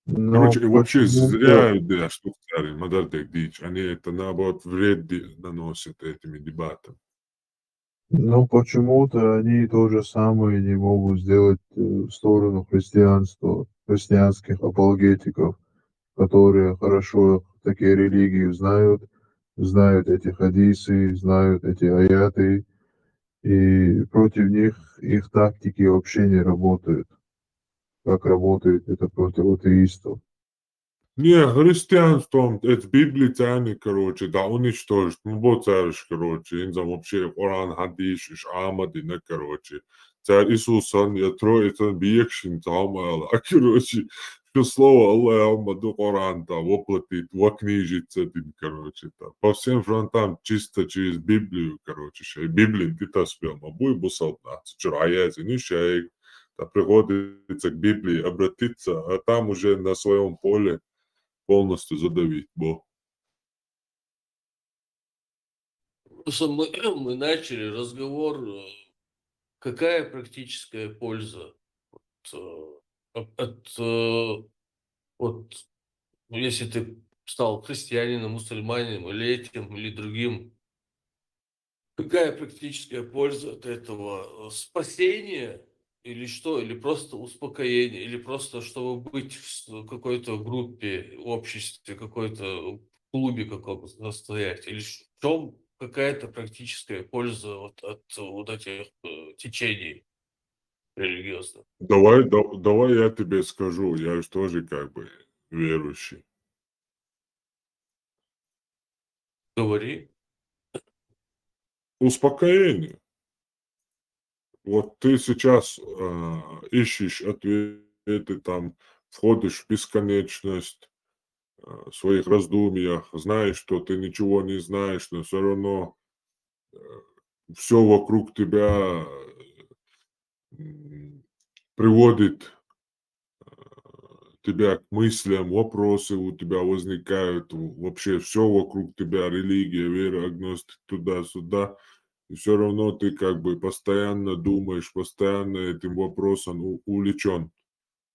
Ну, Короче, и вообще почему-то, зря, да, что царь, мадар дег дич, они это, наоборот, вред ди- наносят этими дебатами. ну, почему-то они то же самое не могут сделать э, в сторону христианства, христианских апологетиков, которые хорошо такие религии знают, знают эти хадисы, знают эти аяты, и против них их тактики вообще не работают, как работает это против атеистов. Не, христианством, это Библия тянет, короче, да, уничтожить. Ну, вот царь, короче, инзам вообще Коран, хадис, иш амадина, короче. Царь Иисусан, я троицан биекшин, там, а, короче, что слово Аллах, Амаду Коран, там, воплотить, во книжица, дин, короче, там. По всем фронтам чисто через Библию, короче, шей. Библин ты та спел, ма буй бусал, да, чур аязи, ну, шей. Да, приходится к Библии обратиться, а там уже на своем поле полностью задавить, бо. Просто мы, мы начали разговор, э, какая практическая польза от, э, от, от, э, вот, ну, если ты стал христианином, мусульманином или этим, или другим, какая практическая польза от этого? Э, Спасение или что? Или просто успокоение? Или просто чтобы быть в с- какой-то группе, обществе, какой-то клубе каком-то состоять? Или в чем какая-то практическая польза вот от вот этих э, течений религиозных? Давай, да- давай я тебе скажу, я же тоже как бы верующий. Говори. Успокоение. Вот ты сейчас э, ищешь ответы, там входишь в бесконечность э, в своих раздумьях, знаешь, что ты ничего не знаешь, но все равно все вокруг тебя м, приводит э, тебя к мыслям, вопросы у тебя возникают, в- вообще все вокруг тебя, религия, вера, агностик, туда-сюда. И все равно ты как бы постоянно думаешь, постоянно этим вопросом увлечен.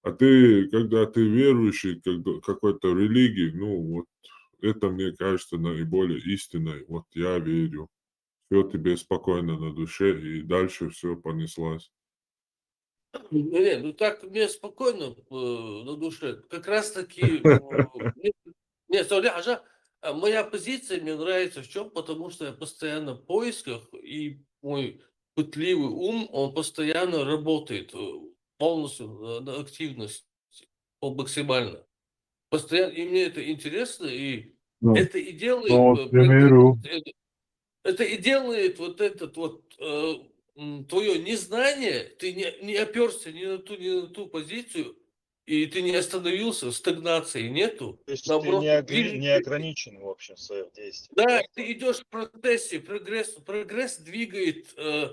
А ты, когда ты верующий как бы какой-то религии, ну вот это мне кажется наиболее истинной. Вот я верю. Все тебе спокойно на душе, и дальше все понеслась. Не, ну так мне спокойно э, на душе. Как раз таки... э, не- Нет, смотри, Аша, а моя позиция мне нравится в чем? Потому что я постоянно в поисках, и мой пытливый ум, он постоянно работает, э, полностью на, на активность, по максимально. Постоянно, и мне это интересно, и Ну, это и делает... ну, вот, э, к примеру, это, это и делает вот этот вот э, твое незнание, ты не, не оперся ни на ту, ни на ту позицию, и ты не остановился, стагнации нету. То есть Наоборот, ты не, огр- движешься. Не ограничен вообще в своих действиях. Да, ты идешь в процессе, прогресс, прогресс двигает э, э,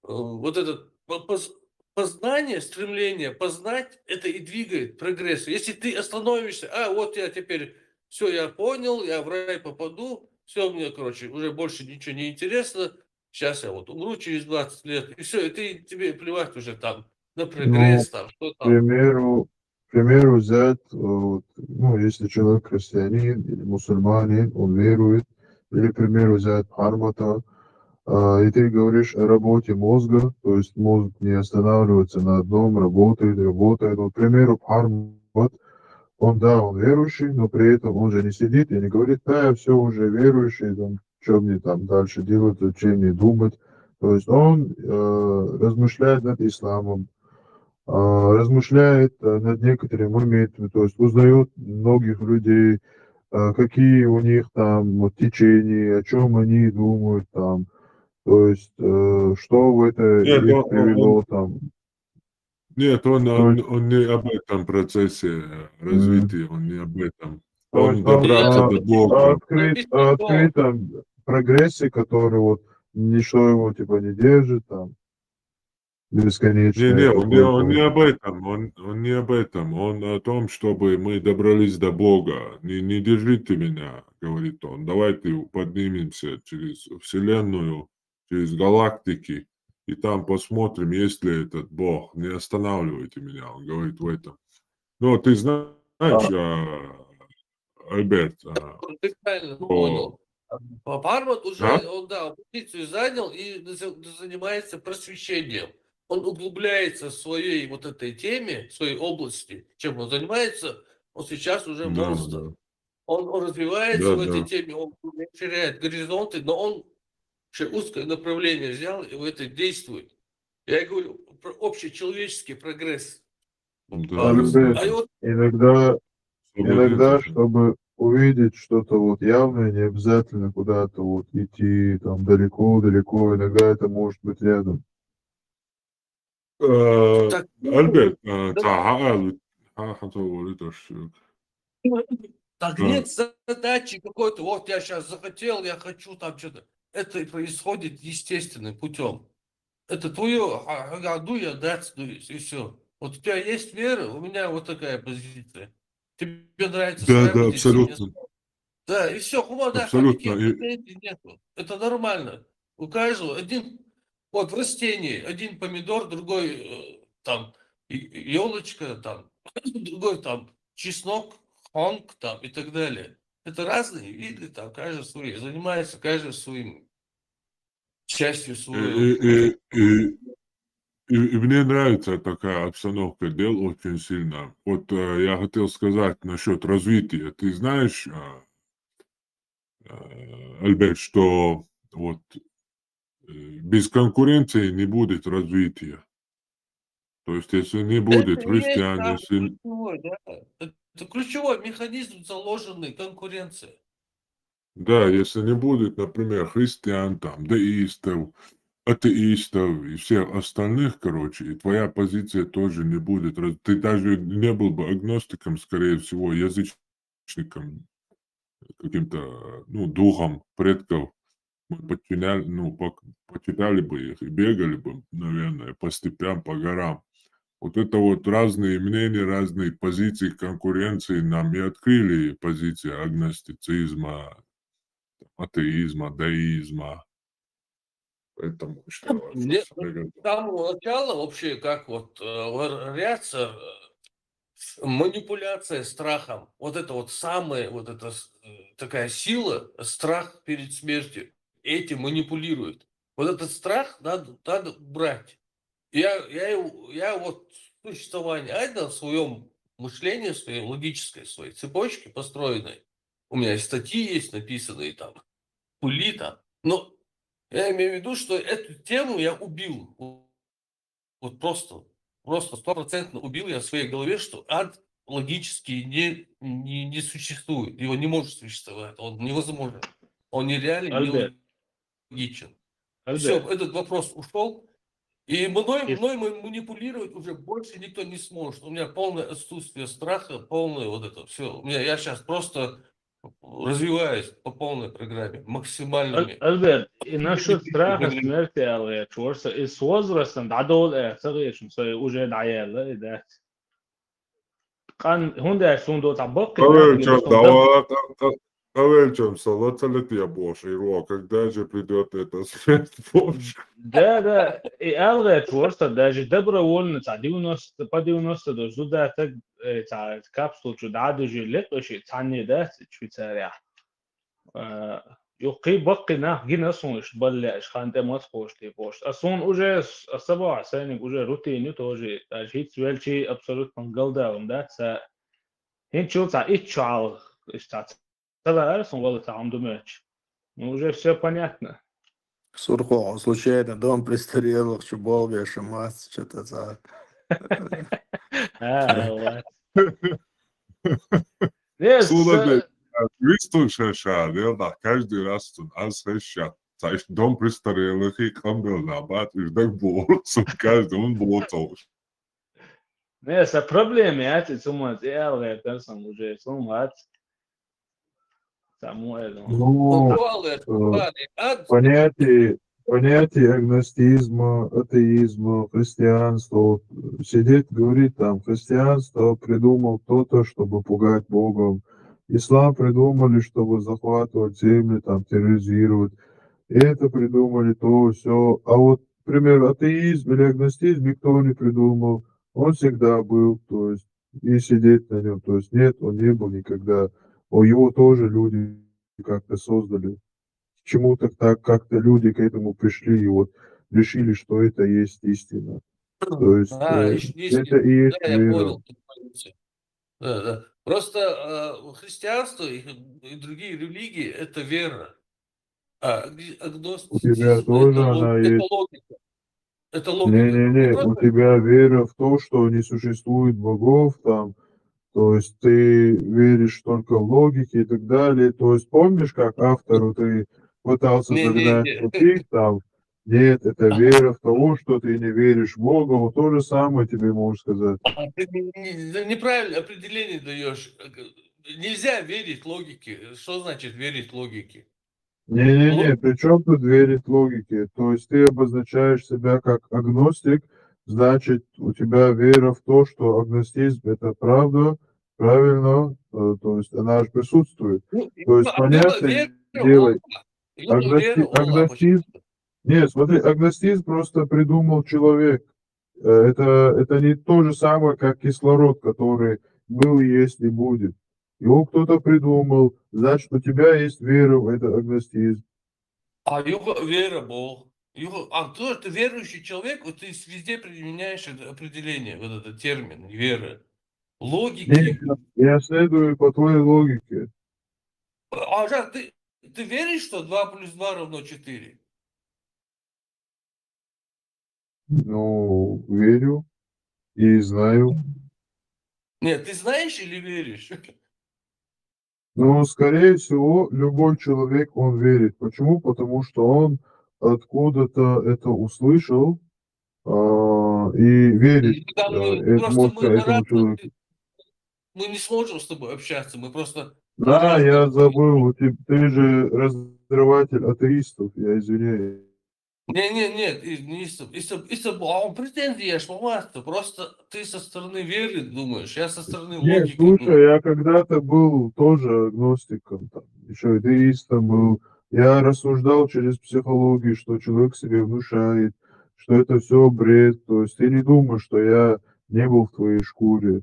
вот этот по- поз- познание, стремление познать, это и двигает прогресс. Если ты остановишься, а вот я теперь все, я понял, я в рай попаду, все, мне, короче, уже больше ничего не интересно, сейчас я вот умру через двадцать лет, и все, и ты, тебе плевать уже там на прогресс, там, что к там. примеру, к примеру взять, э, вот, ну, если человек христианин или мусульманин, он верует, или, к примеру, взять Бхармата, а, и ты говоришь о работе мозга, то есть мозг не останавливается на одном, работает, работает. Вот, к примеру, Бхармат, он, да, он верующий, но при этом он же не сидит и не говорит: «Да, я все уже верующий, там, что мне там дальше делать, зачем мне думать?» То есть он э, размышляет над исламом, а, размышляет э, над некоторыми моментами, то есть узнает многих людей, э, какие у них там вот течения, о чем они думают там, то есть э, что в это Нет, их он- он- привело там. Нет, он, То он, есть- он не об этом процессе э, развития, он не об этом. То Он есть он добраться о- до о Бога. открыт- о открытом прогрессе, который вот ничто его типа не держит там. бесконечное Не-не, он не, он не какое-то. об этом, он, он не об этом, он о том, чтобы мы добрались до Бога. Не, не держите меня, говорит он, давайте поднимемся через Вселенную, через галактики, и там посмотрим, есть ли этот Бог. Не останавливайте меня, он говорит в этом. Ну, ты знаешь, а, Альберт, а, Ты правильно что... понял. Пармат уже, А? Он, да, позицию занял и за- занимается просвещением. Он углубляется в своей вот этой теме, в своей области, чем он занимается. Он сейчас уже Да, монстр. да. Он, он развивается Да, в этой да. Теме, он расширяет горизонты, но он вообще узкое направление взял и в это действует. Я говорю про общечеловеческий прогресс. Да. Альберт, А и вот иногда, Освободиться иногда, же. Чтобы увидеть что-то вот явное, не обязательно куда-то вот идти там далеко-далеко, иногда это может быть рядом. Э, Так, ну, Альберт, э, да. Та, хьаал, хьа-, хьа-, хьа-, хьа-, хьа-, Так Да. Нет задачи какой-то, вот я сейчас захотел, я хочу там что-то. Это происходит естественным путем. Это твое, а, а, дуй, а дать дуй, и все. Вот у тебя есть вера, у меня вот такая позиция. Тебе нравится Да, своя да, позиция, мне абсолютно. Да, и все, хумада, Абсолютно. никаких И- претензий нету. Это нормально. У каждого один, вот в растении, один помидор, другой э, там елочка, там, другой там чеснок, хонг там и так далее. Это разные виды, там, каждый свой, занимается каждый своим частью И, своего. и, и, и, и- и мне нравится такая обстановка дел очень сильно. Вот э, я хотел сказать насчет развития. Ты знаешь, э, э, Альберт, что вот э, без конкуренции не будет развития. То есть, если не будет Это и есть христиан, самый если, ключевой, да. Это ключевой механизм заложенный конкуренция. Да, если не будет, например, христиан, там, деистов, атеистов и всех остальных, короче, и твоя позиция тоже не будет. раз- Ты даже не был бы агностиком, скорее всего, язычником, каким-то, ну, духом предков. Мы подчиняли, ну, пок- почитали бы их и бегали бы, наверное, по степям, по горам. Вот это вот разные мнения, разные позиции конкуренции нам и открыли позиции агностицизма, атеизма, деизма. Поэтому считаю, Мне что это с самого начала вообще как вот э, вариация, э, манипуляция страхом. Вот это вот самая вот эта с- э, такая сила, страх перед смертью. Эти манипулируют. Вот этот страх надо, надо убрать. Я, я, его- я вот существование Айда в своем мышлении, в своей логической, своей цепочке построенной. У меня и статьи есть написанные там, пули там. Но я имею в виду, что эту тему я убил. Вот просто, просто стопроцентно убил я в своей голове, что ад логически не, не, не существует. Его не может существовать. Он невозможен. Он нереален, Альберт. Нелогичен. Все, Альберт, этот вопрос ушел. И мной, Ис- мной ма- манипулировать уже больше никто не сможет. У меня полное отсутствие страха, полное вот это все. У меня, я сейчас просто развиваюсь по полной программе, максимально Аль- мне. Альберт, и насчет Никаких страха проблем. Смерти аьлла яц ворса, из возраста дӀадовла аьлла ца гӀешна, со уже дӀаяьлла и дац. Къан, хӀунда аьлча суна до цхьа баккхий нах Павель, гина чем со. дава, Павель, чем салоцалет я боши, ро, когда же придет это смерть боши? Да, да, и аьлла яц ворса, даже добровольно цхьа девяносто, по девяносто долаш зуда таг, э, цхьа капсул чу дӀадужи лекъаши цхьанне дац Швейцария. А, юккъе баккхий нах гина суна иштта баллаьш, хан тӀе мацхош тӀе бошт. А суна уже, с- а сабахь сайниг уже рутин ю тоже, даже хӀинца велчи абсолютно галдалам дац, ца хӀинчул цхьа итт шо хьалха, иштта цхьа ца лаьара суна вала цхьа хӀума ду моьттуш. Ну, уже все понятно. Сурхо, случайно дом престарелых чу болбеша мац, что-то за. А, вот. Не, Суна са- де, вистун ша ша, дел да, каждый раз тун аз хеша. Цаиш дом престарелых и камбел на бат, и даг бор, су каждый он бор цо. Не, са проблема яц, и цумац, и аьлла, персон уже, цумац. Саму элу. Ну, Буквально, э, ад, понятие, понятие агностизма, атеизма, христианства. Вот, сидеть, говорит, там, христианство придумал кто-то, чтобы пугать Богом. Ислам придумали, чтобы захватывать земли, там, терроризировать. И это придумали, то, все. А вот, например, атеизм или агностизм никто не придумал. Он всегда был, то есть, и сидеть на нем. То есть нет, он не был никогда. О, его тоже люди как-то создали. Чему-то так как-то люди к этому пришли и вот решили, что это есть истина. То есть А, э, ещё есть это и есть Да, я вера. Понял. Ты понял всё. Да, да. Просто э, христианство и, и другие религии — это вера. А агни- У агностицизм — тебя тоже это, лог- она это есть. логика. Это логика. Не-не-не, Ты у просто- тебя вера в то, что не существует богов, там, то есть ты веришь только в логике и так далее. То есть помнишь, как автору ты пытался Не, не, загнать не. тупик, там, нет, это вера в того, что ты не веришь в Бога, вот то же самое тебе могу сказать. А ты не- не- неправильное определение даешь. Нельзя верить логике. Что значит верить логике? Не-не-не, Лог- при чем тут верить логике? То есть ты обозначаешь себя как агностик, значит, у тебя вера в то, что агностизм — это правда, правильно, э, то есть она же присутствует. Ну, То есть ну, а вера, понятное вера в дело, Аллаха. Именно агности- вера в Аллаха. агностизм, нет, смотри, агностизм просто придумал человек. Э, Это, это не то же самое, как кислород, который был, есть и будет. Его кто-то придумал, значит, у тебя есть вера в этот агностизм. А юха вера Бог. Юха, а то, что ты верующий человек, вот ты с- везде применяешь это определение, вот этот термин вера. Логики. Нет, я следую по твоей логике. А Жак, ты, ты веришь, что два плюс два равно четыре? Ну, верю и знаю. Нет, ты знаешь или веришь? Ну, скорее всего, любой человек, он верит. Почему? Потому что он откуда-то это услышал а, и верит. Когда э, мы, это просто может мы сказать этому разные, человеку. Мы не сможем с тобой общаться, мы просто... Да, я забыл, ты, ты же разрыватель атеистов, я извиняюсь. Не, не, нет, и- не с- и с- и с- а он претензии я ж по массе, просто ты со стороны веры думаешь, я со стороны Нет, логики. слушай, ну. я когда-то был тоже агностиком, там, еще атеистом был. Я рассуждал через психологию, что человек себе внушает, что это все бред. То есть ты не думаешь, что я не был в твоей шкуре.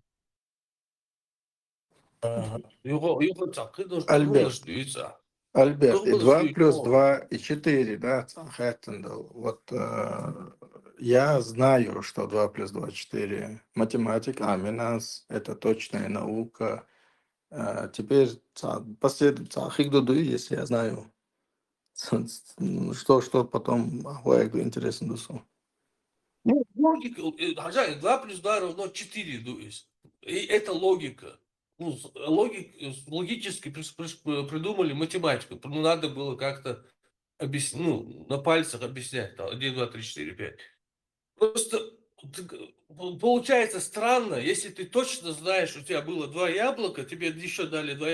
Юха, юха, так, ты должен Альберт. Нуждается. Альберт, и Кто два будет плюс кто? два и четыре, да, Цанхайтендал. Вот э, я знаю, что два плюс два четыре. Математика, аминас, это точная наука. Э, теперь ца- последует Цанхигдуду, если я знаю. Что, что потом Ахуэгду интересно дусу. Ну, логика, э, хотя два плюс два равно четыре, то есть. И это логика. Ну, с- логик, э, с- логически прис- прис- э, придумали математику. Ну, надо было как-то объяснить, ну, на пальцах объяснять, там, один, два, три, четыре, пять. Просто ты г- пол- получается странно, если ты точно знаешь, у тебя было два яблока, тебе еще дали два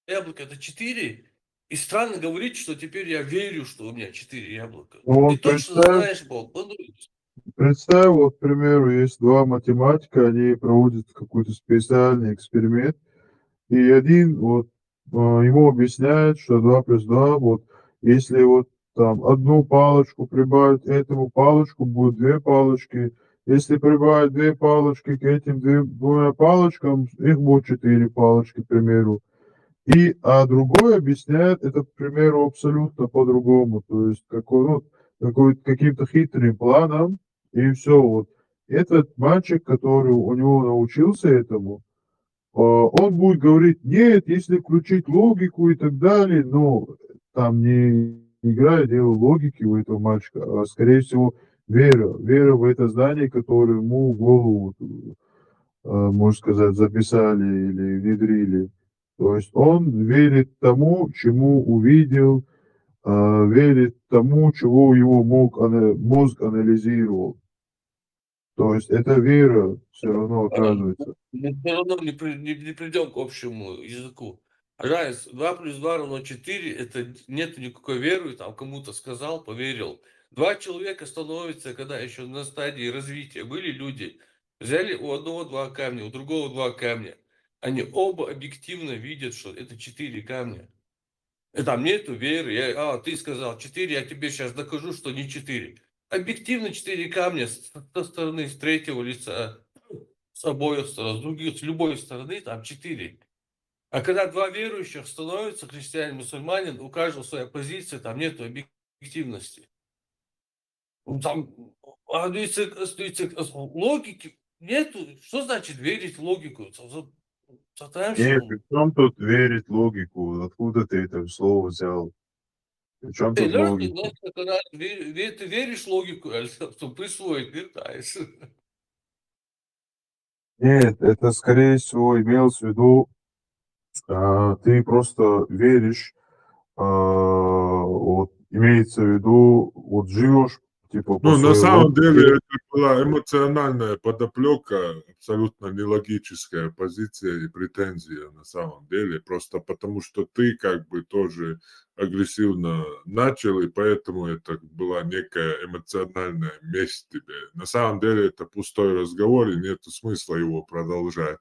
яблока, это четыре, и странно говорить, что теперь я верю, что у меня четыре яблока. Ну, Ты точно представь, знаешь, Бог. Ну, представь, вот, к примеру, есть два математика, они проводят какой-то специальный эксперимент, и один, вот, а, ему объясняет, что два плюс два, вот, если вот там одну палочку прибавить этому палочку, будет две палочки. Если прибавить две палочки к этим две- двумя палочкам, их будет четыре палочки, к примеру. И, а другой объясняет это, к примеру, абсолютно по-другому. То есть какой, ну, какой, каким-то хитрым планом, и все. Вот этот мальчик, который у него научился этому, а, он будет говорить, нет, если включить логику и так далее, но там не играет дело логики у этого мальчика, а, скорее всего, вера. Вера в это знание, которое ему в голову, а, можно сказать, записали или внедрили. То есть он верит тому, чему увидел, а, верит тому, чего его мог, ана- мозг анализировал. То есть это вера все равно оказывается. Мы все равно не, при- не, не придем к общему языку. Знаешь, два плюс два равно четыре, это нету никакой веры, там кому-то сказал, поверил. Два человека становятся, когда еще на стадии развития были люди, взяли у одного два камня, у другого два камня. Они оба объективно видят, что это четыре камня. И там нету веры. Я, а, ты сказал четыре, я тебе сейчас докажу, что не четыре. Объективно четыре камня с- со стороны, с третьего лица, с обоих сторон, с других, с любой стороны там четыре. А когда два верующих становятся, христианин, мусульманин, у каждого своя позиция, там нету объективности. Ну, там, а, ну, если, если, если логики нету, что значит верить в логику? Ца- ца- ца- там Нет, всё. при чем тут верить в логику? Откуда ты это слово взял? При чем Ты тут лёгкий, логика? но что когда ве- ве- ты веришь в логику, а что присвоить не пытаешься. Нет, это, скорее всего, имелось в виду, а, ты просто веришь, а, вот, имеется в виду, вот живешь, типа, по Ну, на своей самом деле, логике. Это была эмоциональная подоплека, абсолютно нелогическая позиция и претензия на самом деле, просто потому что ты как бы тоже агрессивно начал, и поэтому это была некая эмоциональная месть тебе. На самом деле это пустой разговор, и нет смысла его продолжать.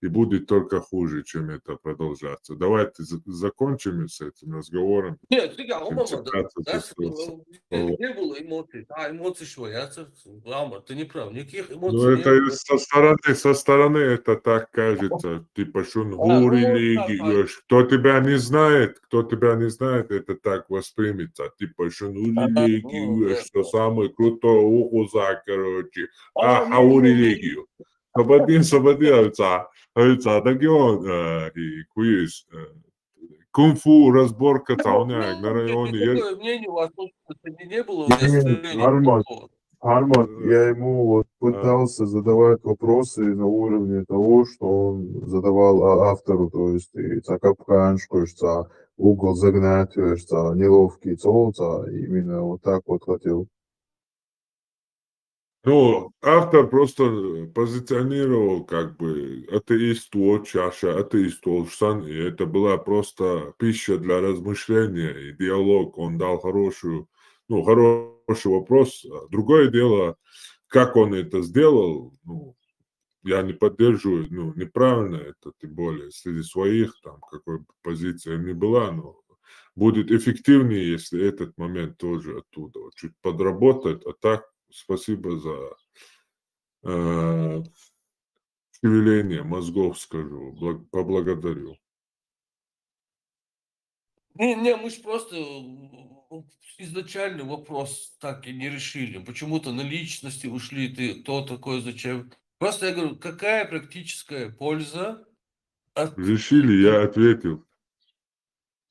И будет только хуже, чем это продолжаться. Давайте за- закончим с этим разговором. Нет, ты говоришь, Чем мама, цепляться да, за что, слово. э, не было эмоций. А, эмоций что? Я, ц- мама, ты не прав. Никаких Ну, эмоций не это было. Из- со стороны, со стороны это так кажется. Типа, что ну, А, ну, религию, так, кто тебя не знает, кто тебя не знает, это так воспримется. Типа, что ну, А, религию, ну, да, что да. Самый крутой ухуза, короче. А, А, а у ну, религию. Сабадин, сабадин, альца, альца, так и он, э, и куис, э, кунг-фу разборка, Ну, цауня, на ну, районе. если Я- такое мнение у вас, то это не, не было у Не, нас, э, Арман, такого. Арман, Э, я ему вот а. Пытался задавать вопросы на уровне того, что он задавал а- автору, то есть и цакапканшку, что угол загнать, что неловкий цолца, именно вот так вот хотел. Ну, автор просто позиционировал как бы атеист, вот чаша, атеист, Олшсан, и это была просто пища для размышления и диалог. Он дал хорошую, ну, хороший вопрос. А другое дело, как он это сделал, ну, я не поддерживаю, ну, неправильно это, тем более среди своих, там, какой бы позиция ни была, но будет эффективнее, если этот момент тоже оттуда вот чуть подработать. А так, спасибо за э, шевеление мозгов, скажу, благ- поблагодарю. Не, не, мы же просто, м, изначальный вопрос так и не решили. Почему-то на личности ушли, ты кто такой, зачем. Просто я говорю, какая практическая польза от... Решили, я ответил.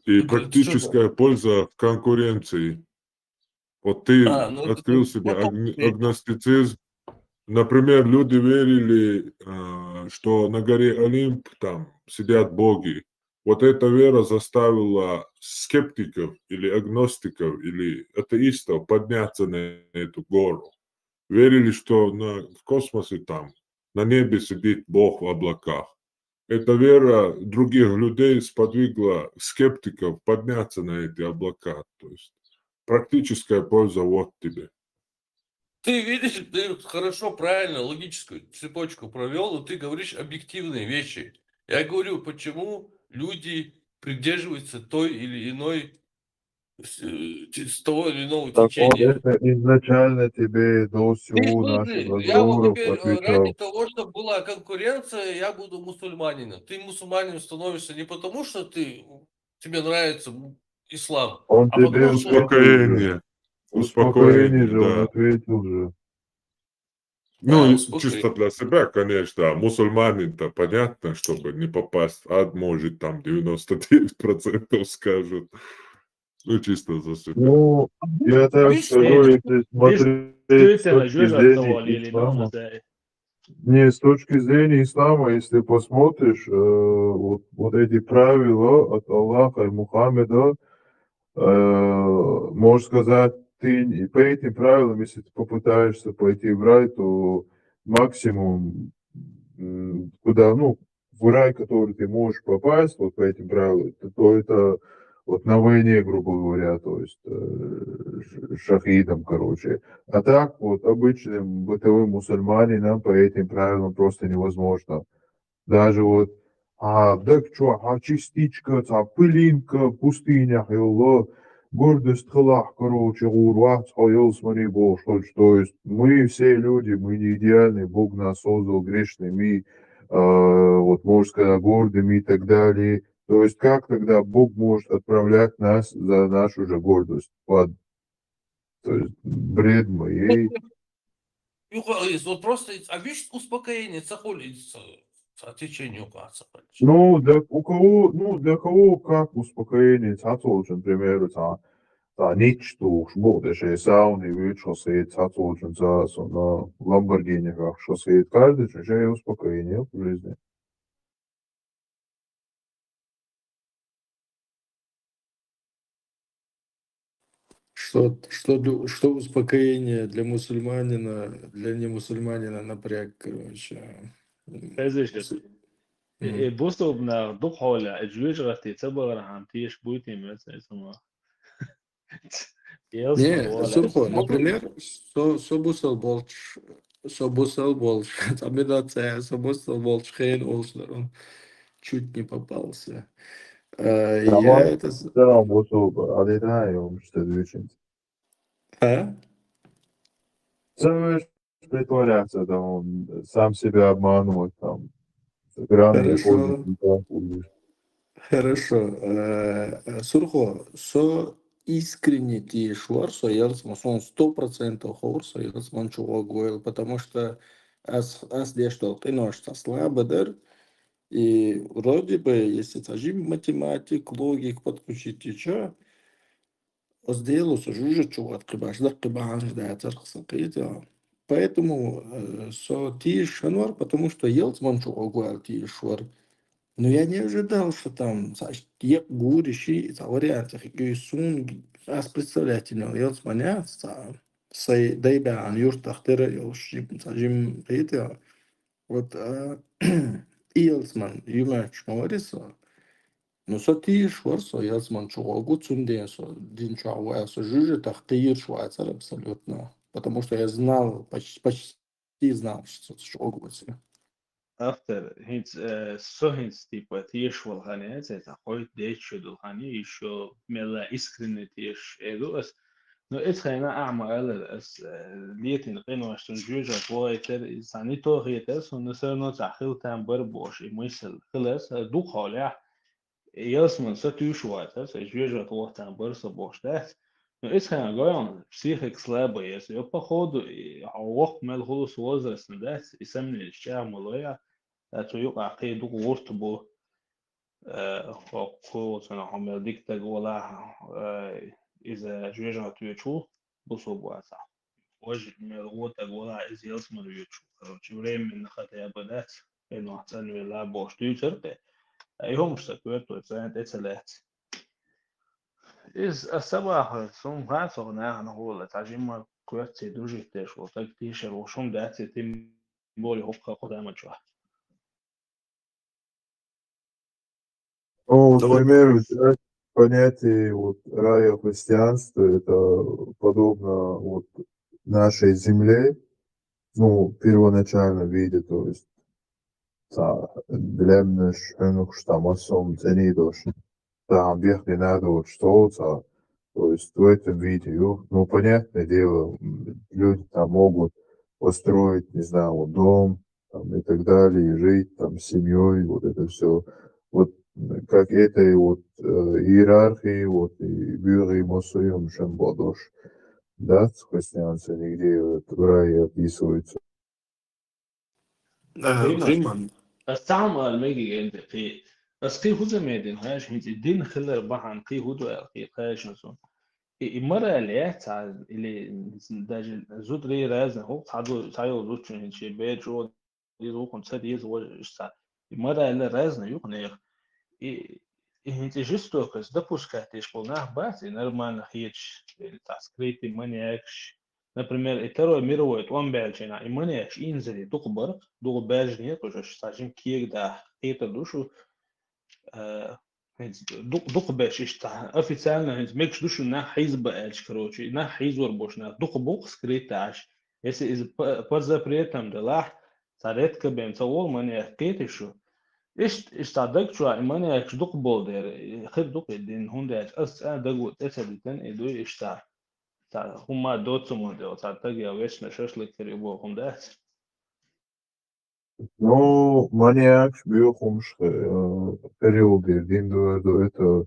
И Ты говоришь, практическая польза в конкуренции. Вот ты А, ну, это открыл ты себе потом агни- ответил. Агностицизм. Например, люди верили, э, что на горе Олимп там сидят боги. Вот эта вера заставила скептиков или агностиков, или атеистов подняться на эту гору. Верили, что на, в космосе там, на небе сидит Бог в облаках. Эта вера других людей сподвигла скептиков подняться на эти облака. То есть практическая польза вот тебе. Ты видишь, ты хорошо, правильно, логическую цепочку провел, и ты говоришь объективные вещи. Я говорю, почему люди придерживаются той или иной с, э, те- с того или иного Так он течения. Это изначально тебе до Ты всего слушай, нашего я вот разговора тебе э, отвечал. Ради того, чтобы была конкуренция, я буду мусульманином. Ты мусульманином становишься не потому, что ты тебе нравится м- ислам, Он а потому тебе что ответил уже. Успокоение. Успокоение Успокоение, же, он да. Ответил же. Ну, Да, и успокоение. Чисто для себя, конечно, а мусульманин-то понятно, чтобы не попасть в ад, может, там девяносто девять процентов скажут. Ну, чисто за себя. Ну, я так Видишь, скажу, э, если смотреть с Действительно, точки жил от зрения того, Лили, ислама, надо, да. Не, с точки зрения ислама, если посмотришь, э, вот, вот эти правила от Аллаха и Мухаммеда, э, можешь сказать, ты не- по этим правилам, если ты попытаешься пойти в рай, то максимум, м, куда, ну, в рай, который ты можешь попасть, вот по этим правилам, то, то это вот на войне, грубо говоря, то есть э, ш- шахидом, короче. А так, вот обычным бытовым мусульманинам по этим правилам просто невозможно. Даже вот а, даг чу, а частичка, ца пылинка, пустыня, йолла, гордость хилахь, короче, гӀур вац, хьо ялсмани бохуш хилча. То есть мы все люди, мы не идеальны, Бог нас создал грешными, а, вот, можно сказать, гордыми и так далее. То есть как тогда Бог может отправлять нас за нашу же гордость в ад? То есть бред мы. И Юха, вот просто, а вишь успокоение, ца хули, ца, ца течение юха, ца хули. Ну, для у кого, ну, для кого как успокоение, ца цолчун, к примеру, ца, ца нич тух, шбу, да, шей сауни, вид, что стоит, ца цолчун, ца, со, на Ламборгини, как, что стоит, каждый, что шей успокоение в жизни. Что, что, для- что успокоение для мусульманина, для немусульманина напряг, короче. Хезиш, э, бусалба нах дукха хьолехь, э, жоьжахати ца бахархьама тешаш буй те меца, э, сама. Не, Сурхо, например, со, со бусалба болчу, со бусалба болчу, цхьа минут ца, со бусалба болчу хен олуш дар он чуть не попался. Э, я Давай. Это... с- Да, вот оба, а да, да, я вам что-то очень. А? Самое притворяться, да, он сам себя обманывать, там, грани Хорошо. ходит, да, и Хорошо. Э, э, Сурхо, со искренне тешаш вар, со ялсман, сон сто процентов ховар, со ялсман чу гӀоргвойла, потому что ас, ас деш долу къинош ца слабо дара. И вроде бы, если ца жим математик, логик подключить и чё, оцу дело со жужа чу ват кхибаш, даккхи бахьанаш дацарх сан кхета. Поэтому э, со тешаш хан вар, потому что ялсман чу гӀоргвойла тешаш вар. Но я не ожидал, что там ца екъ гури ши, ца вариант, и сун ас представлять йина ялсман яц, ца сай дай баьхьан юртах тера йолуш жим, ца жим кхета. Вот а, и ялсман, юмач ма вари со. Ну, со тешаш вар, со ялсман чу гӀоргу, цундела со дин чохь вай, со жужа тах кхийраш вацара абсолютно. Потому что я знал, почти, почти знал, что со чу гӀоргу вацара. Автор, хӀинца, э, со хӀинца, типа, тешаш волу хан яц, ца хойт деччо долу хан, и шо мелла искренне тешаш, э, ду ас. Но эцу хенахь ахьа ма аллара, ас, э, летийна къинош цунна жоьжахати вогӀийтара, иза цхьа не то хетара, суна все равно цхьа хила там бара бохуш, и мысаль хилар, сан дукха хьолехь, ялсман са туьйш вацара, сан жоьжахати вогӀу там бара со бохуш дац. Но эцу хенахь гойту психика слабая, сан, походу, и хьо воккха мел хуьлу сан возрастна дац, и сомненеш чӀагӀ ма лойа, ткъа цу юкъахь кхин дукха гӀурт бу. Э, хӀокху цунах хьо мел дика стаг валахь, э, иза жоьжахати воьдуш ву, бусалба вацахь. Важа мел гӀо стаг валахь, иза ялсмани воьдуш ву. Короче, временно хотя бы дац, къинойх цӀанвелла бохуш дуьйцура те. Ткъа и хӀумаш сан коьртачу цӀена тӀе ца лаьцна. Иза ас ца бахара, суна хаьа цу нахана гӀола, цхьа жимма коьртаций дужийтеш волу стаг тешар волуш хӀума дац, и тем более хӀокху хӀокху заман чохь. Ну, вот, к Давай. Примеру, взять понятие вот рая христианства, это подобно вот нашей земле, ну, в первоначальном виде, то есть ца лемнаш, хьуьнухаш, там, массо а цӀена дош, там, бехке надо вот что, ца, то есть в этом виде, ю-, ну, понятное дело, м, люди там могут построить, не знаю, вот дом, там, и так далее, и жить там с семьей, вот это все. Вот м, как этой вот э, иерархии, вот и бюри мосуем шем бодош. Да, христианцы нигде вот в рае описываются. Э, Риман. Ас цхьа хӀума ала мегий кхин. Ас кхин хӀу ца медина, хьаьжа, хӀинца и дин хилар бахьана кхин хӀу ду аьлла, кхин хьаьжа суна. И, и мораль яц цхьа, или даже зударий разный, хӀу цхьа ду, цхьа йолу зудчун хӀинца шен бер чӀогӀа деза, вукхунна ца деза, вожа иштта цхьа. И мораль разный ю-кх нехан. И, и хӀинца и жестокость допускать деш болу нах бац, и нормально хеташ, или цхьа скрытый маньякаш, Например, и Второй мировой тӀом баьлча хана и маньякаш инзаре дукха бар, дукха баьржина хеташ, цхьа жима кега даха кхетар ду шу, а, хӀинца дукха, дукха беш иштта официально хӀинца мегаш ду шу нах хьийза ба аьлча, короче, и нах хьийзор бош нах дукха бу-кх скрытто Ӏаш. Если иза п-, под запретом делахь, цхьа редко бен ца волу маньяк кхеташ шу. Иштта, иштта даг чохь и маньякаш дукха болу дера, и хир ду-кх и дин, хӀунда аьлча ас цкъа а даго тӀе ца дитина, и дуй иштта. Цхьа хӀумма доцу мо делла, цхьа таг я вечно шашлык хир ю боху хӀума дац. Ну, маньякаш, боьхамаш, э, периодера дин ду, эр ду, это,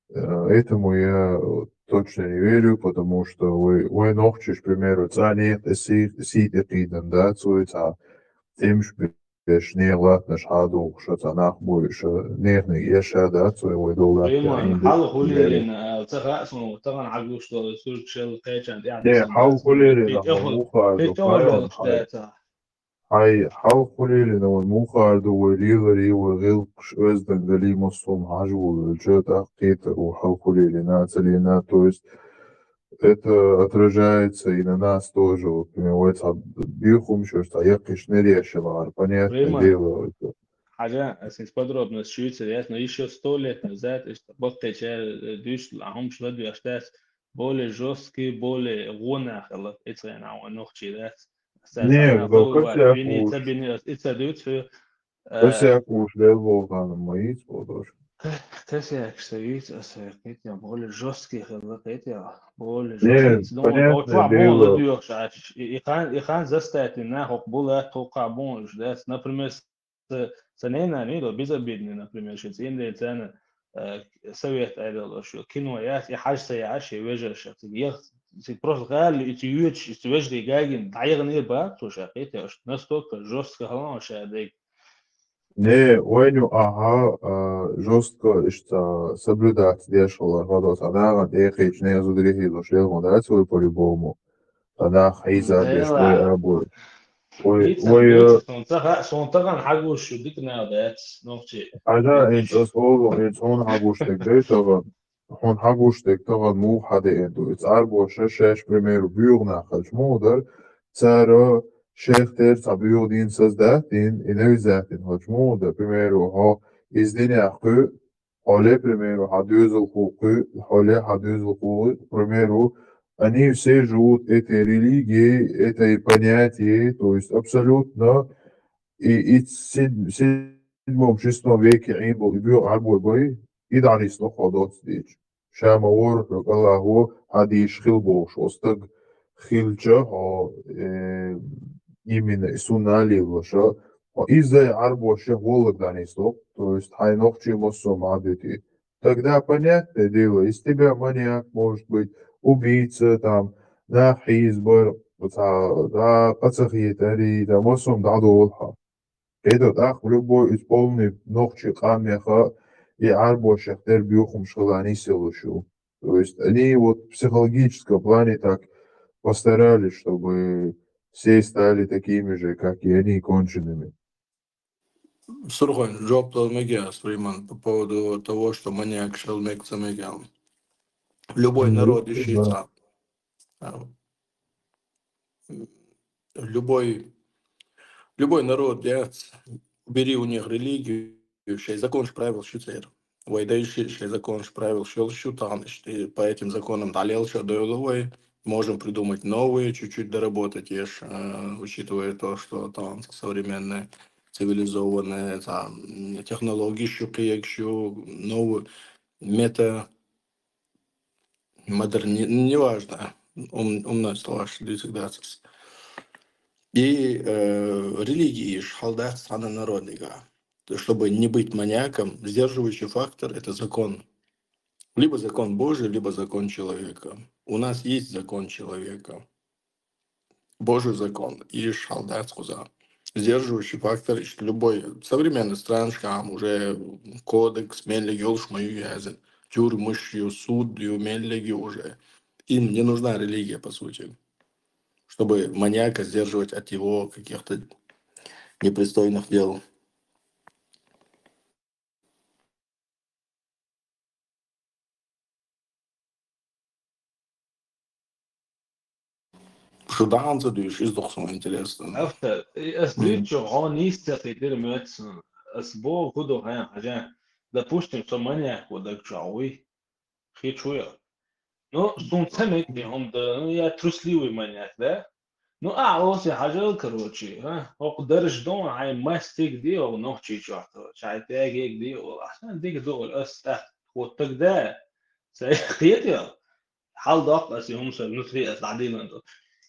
э, этому я точно не верю, потому что вай, вай нохчаш, к примеру, цӀа нехан тӀе сий, сий тӀе кхийдан дац вай, цхьа тӀемаш беш, нехан латтанаш хьадохуш, цхьа нах бойуш, неханиг еш а дац вай, вай долу латта Риман, хьалха хулийлина, а, ца хаьа суна, тахана хьагуш долу суьрг шел кхечан тӀехь Не, хьалха хулийлина вай муххар ду, хьай, хьалха хулийлина вай муххар ду, вай леларе, вай гӀиллакхаш оьздангалле массо а хьажа волавелча, тӀаккха кхетар ву хьалха хулийлина, ца лина, то есть это отражается и на нас тоже. Вот, например, вай цхьа боьхамаш, вай цхьа яккхийчу нереш а лахьара, понятное дело, это. Хьажа, ас иза подробно шуьйцур яц, но ещё сто лет назад, иштта баккхийчара, э, дуьйцуш, а хӀумаш ладоьгӀуш дац, более жёсткий, более гӀо нах хилла, и цхьана вайн нохчий дац. Не, ца бини, ца бини, ас и ца дуьйцу, Косяк уж лел бохана ма йийца бохуш. Косякаш ца йийца, аса кхетам, более жёсткий хилла, кхетам, более Не, жёсткий. Ну, понятное вот, дело. ЛадоьгӀуш Ӏаш, и, и хан, и хан заставить нах хӀокху бу латта, хӀокху бу уж дац. Например, ца, ца ненан вийдо безобидный, например, ши цӀийнан царна, э, совет айдалаш, кино яц, и хьажа ца яӀаш, и вежарша, цига ех, цига просто гӀала, и ца йоьдуш, и ца вежарий гагина, дӀаягӀнера бац цо ша, кхетам, настолько жёстко хилла ша дайга. Не, вайна ю ахьа, а, жёстко иштта соблюдать деш хилар, хьо доцу а нахана тӀе кхечу нехан зударий хьийзош лелхо дац вай по-любому. Цхьа нах хьийза деш вай а бу. Вай, вай, э, Суна ца ха-, суна тахана хьагуш шу дика нах дац, нохчий. Хьажа, хӀинца ас олу, хӀинца хьуна хьагуш дерг дай тахана. Хьуна хьагуш дерг тахана муха хьадеана ду? Иза Ӏарбоша шаьш, к примеру, боьха нах хилча муха дара, цара шайх тера цхьа боьха дин саздатдина, и навязать дина хилча муха дара, к примеру, хьо иза динехь кхуьу, хьо ле, к примеру, хьан доьзалхо кхуьу, хьо ле, хьан доьзалхо, к примеру, они все живут этой религией, этой понятией, то есть абсолютно, и, и седь-, седьмом, шестом веке Ӏийна болу и боьха Ӏарбой бай, и дӀанисло хьо доцца дийча. Ша ма вора хьоьга Аллахо хьан дийша хила бохуш, оцу стаг хилча, хьо, э, именно и сунна а лелоша, хьо изза а Ӏарбоша гӀоллаг дӀанисло, то есть хьайн нохчий массо а ма дуьтий. Тогда понятное дело, из тебя маньяк может быть, убийца, там, нах хьийзабар, цхьа, да, къа ца хетари, да, массо а дӀадолу хьан. ХӀета тӀаккха любой из полный нохчий къам яха, и Ӏарбошех тера боьхамаш хила нисъялуш ю. То есть они вот в психологическом плане так постарались, чтобы все стали такими же, как и они, кончеными. Сурхойн, жоп дала мегаш ас, Риман, по поводу того, что маньяк шел мег ца мегал. Любой народ ищет сам. А, м, любой, любой народ, я, убери у них религию, шей законаш, правил шу церан. Вай дайша шей законаш, правил шел шу, там, и по этим законам далел шу дойлу вай. Можем придумать новые, чуть-чуть доработать, еш, э, учитывая то, что там современные, цивилизованные, там, м, технологии шу, кхиег шу, новую мета, модерни-, неважно, ум-, умно слова, что десять двадцать. И, э, религии иш хьал дац цхьана народника. То, чтобы не быть маньяком, сдерживающий фактор — это закон. Либо закон Божий, либо закон человека. У нас есть закон человека. Божий закон, иш хьал дац кхуза. Сдерживающий фактор, иш любой современный странашкахь уже кодекс меллиг йолуш ма ю язан. Тюрьмаш ю, суд ю, меллиг ю уже. Им не нужна религия, по сути, чтобы маньяка сдерживать от его каких-то непристойных дел. шу даун ца дуьйш, иза дукха сама интересно. Автор, и ас Мгм. Дуьйцу хьо нийса ца хетира моьтту сан. Ас боху хӀун ду хьайн хьажа. Допустим, со маньяк ву даг чохь вуй. Хи чу я. Ну, сун ца мегий хӀума да, ну, я трусливый маньяк, да? Ну, а, оси хьажал, короче, а? ХӀокху дарж дон, хьайн мастиг ди, оу, нохчий чохь, короче, хьайн тегег ди, оу, ахьа, дика ду, оу, ас тӀаккха, вот тогда, ца хетий, хьал доккху ас и хӀума сан внутри ас дӀадилан ду.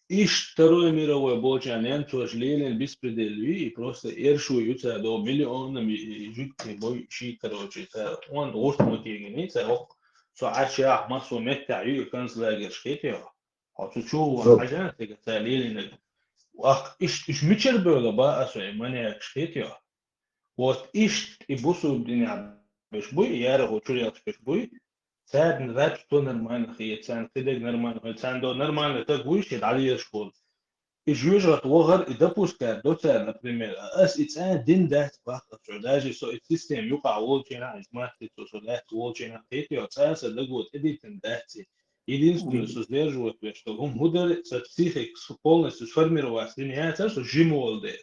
Иштта Второй мировой болча немцоша лелийна беспредел ю, и просто эрш ву ю ца до миллионами и жуьгти бой ши, короче, ца он гӀурт ма кегини, ца хӀокху со Ӏаш яхь массо меттехь ю и концлагерш хетий. Хьо цу чу ван хьажа, цига ца лелийнарг. Вах, иш, иш мичара бевлла ба ас вай маньякаш хетий? Вот иштта и бусург динехь беш буй, и яра хӀу чуьра ялсбеш буй, царна рабство нормально хета, царна кхидерг нормально хета, царна до нормально таг вуй, шен дӀалелаш хула. И жоьжахат вахар, и допускать до цара, например, а ас и цӀа дин дац баккха цо, даже со и система юкъахь волчийнахь, и матрица со дац волчийнахь, хетий, цӀа сан даго тӀедитина дац и. Единственное, со сдерживать веш, что хӀума хӀу дара, сан психика со полностью сформироваться дина яцара, со жима волу дела.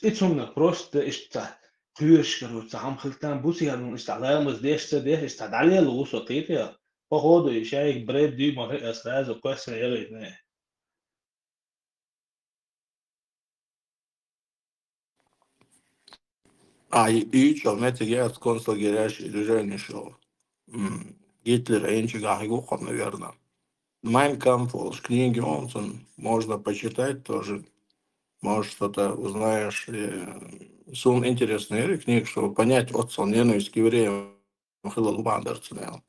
И цунна просто иштта кхоьруш каро, ца хьама хилла там бу ца ян, иштта ламаз деш ца деш, иштта дӀалела ву со кхетий. Походу, и шайга бред дуй ма хи, ас сразу кхоьссина ялийтина. А, и, и чё, меттиг яц концлагеряш и движение шел. М, Гитлер, а инчи гахи гухом, наверное. Mein Kampf, волш книги он, сон можно почитать тоже. Может, что-то узнаешь. Э, сун интересная книга, чтобы понять отцел ненависть к евреям хилла лубандарцунел.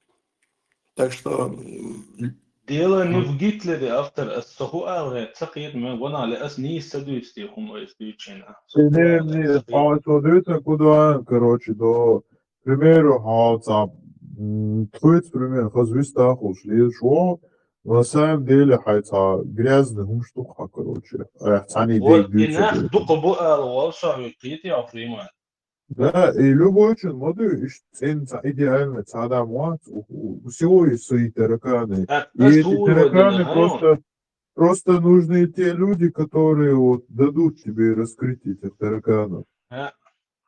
Так что, м, Дело не в Гитлере, автор, а со хӀу алгӀе ца кхета, мен гонах ле ас нийса ца дуьйцу те хӀума ас дуьйцу шена. Со хӀу Не, алгӀе не, ца кхета. Хьо со дуьйцу куда, короче, до, к примеру, хьо ца, м, тхуьц, пример, хаза вистахуш лезаш ву, но на самом деле хьай ца грязный хӀумаш ду хьо, короче. Э, цхьаний Вот дей и дуьйцу нах дей. Дукха бу ала вол со хьуьйту кхета я, Фриман. Да, и любой чин ма ду, иш цӀен ца идеально, ца адам вац, у, у, у всего есть свои тараканы. А, И а эти слуга тараканы дина, просто, просто нужны те люди, которые вот дадут тебе раскрыть этих тараканов. А,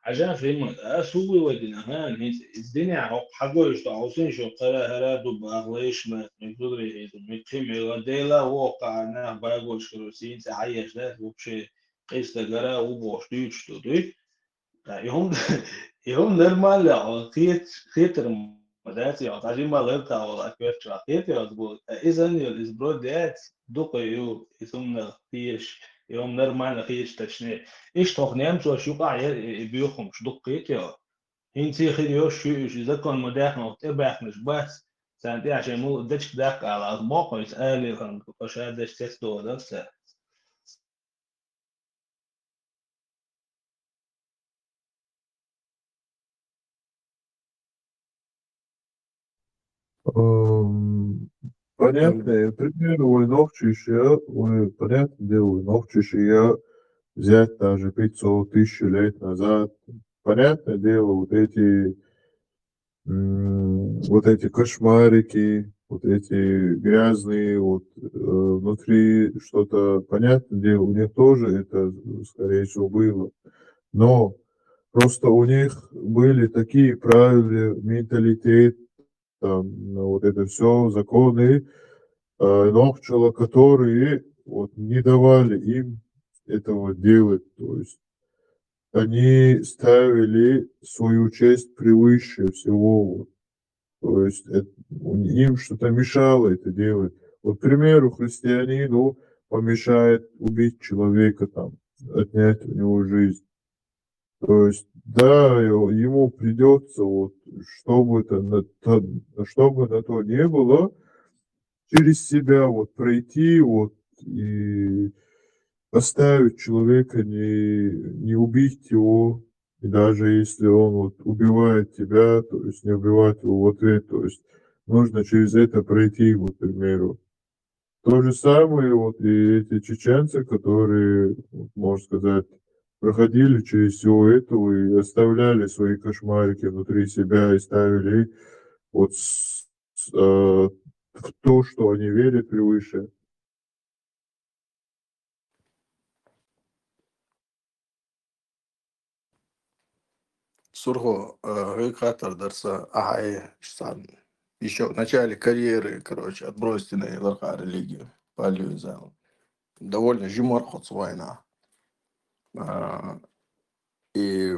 хьажа Фриман, а, слуга дина, ха, хӀинца, из дина, хьо, хьагой, что, а, усин, что, хара, хара, ду, баглаиш, ма, ма, зудри, ма, кхин, ма, дела, во, ка, на, багош, короче, син, ца, хьаеш, да, вообще, къиста гара, у, бош, дуьйцуш, ду, дуй? Ткъа и хӀума, и хӀума нормально, хьо кхет-, хетар ма дац, и хьо тхьажимма лартахь волу а коьртачохь кхетий оцу гу? Ткъа иза ан йолу, иза бро дац, дукха ю, иза хӀуманах теша, и хӀума нормально хеташ тачне. Иштта хӀокху немцоша юкъахь яра и, и боьхамаш дукха кхетий хьо? ХӀинца хир йо шу уьш, и закон ма даьхна, хӀокху тӀебаьхнаш бац, царна тӀехь шайн мула дечиг даккха ала, аса боккхуьйту алий хан, ша деш цецдоху дац цара. Эм, понятно, пример вай нохчийша, вай, понятное дело, вай нохчийша взять даже пятьсот тысяч лет назад. Понятное дело, вот эти м, вот эти кошмарики, вот эти грязные, вот, э, внутри что-то, понятное дело, у них тоже это, скорее всего, было. Но просто у них были такие правила, менталитет, там, ну, вот это все законы, э, нохчала, которые вот не давали им этого делать. То есть они ставили свою честь превыше всего. Вот. То есть это, у- им что-то мешало это делать. Вот, к примеру, христианину помешает убить человека, там, отнять у него жизнь. То есть, да, его- ему придется, вот, чтобы это на то, чтобы на то не было, через себя вот пройти, вот, и оставить человека, не, не убить его, и даже если он вот убивает тебя, то есть не убивать его в ответ, то есть нужно через это пройти, вот, к примеру. То же самое вот и эти чеченцы, которые, вот, можно сказать, проходили через всего этого и оставляли свои кошмарики внутри себя и ставили вот с- с- э, в то, что они верят превыше. Сурхо, э, хӀоьга хаттар дар са, ахьа, э, ишсан, ещё в начале карьеры, короче, отбросьте на ларха религию. Паллю из аьлла. Довольно жимор хо цу вайна. А, и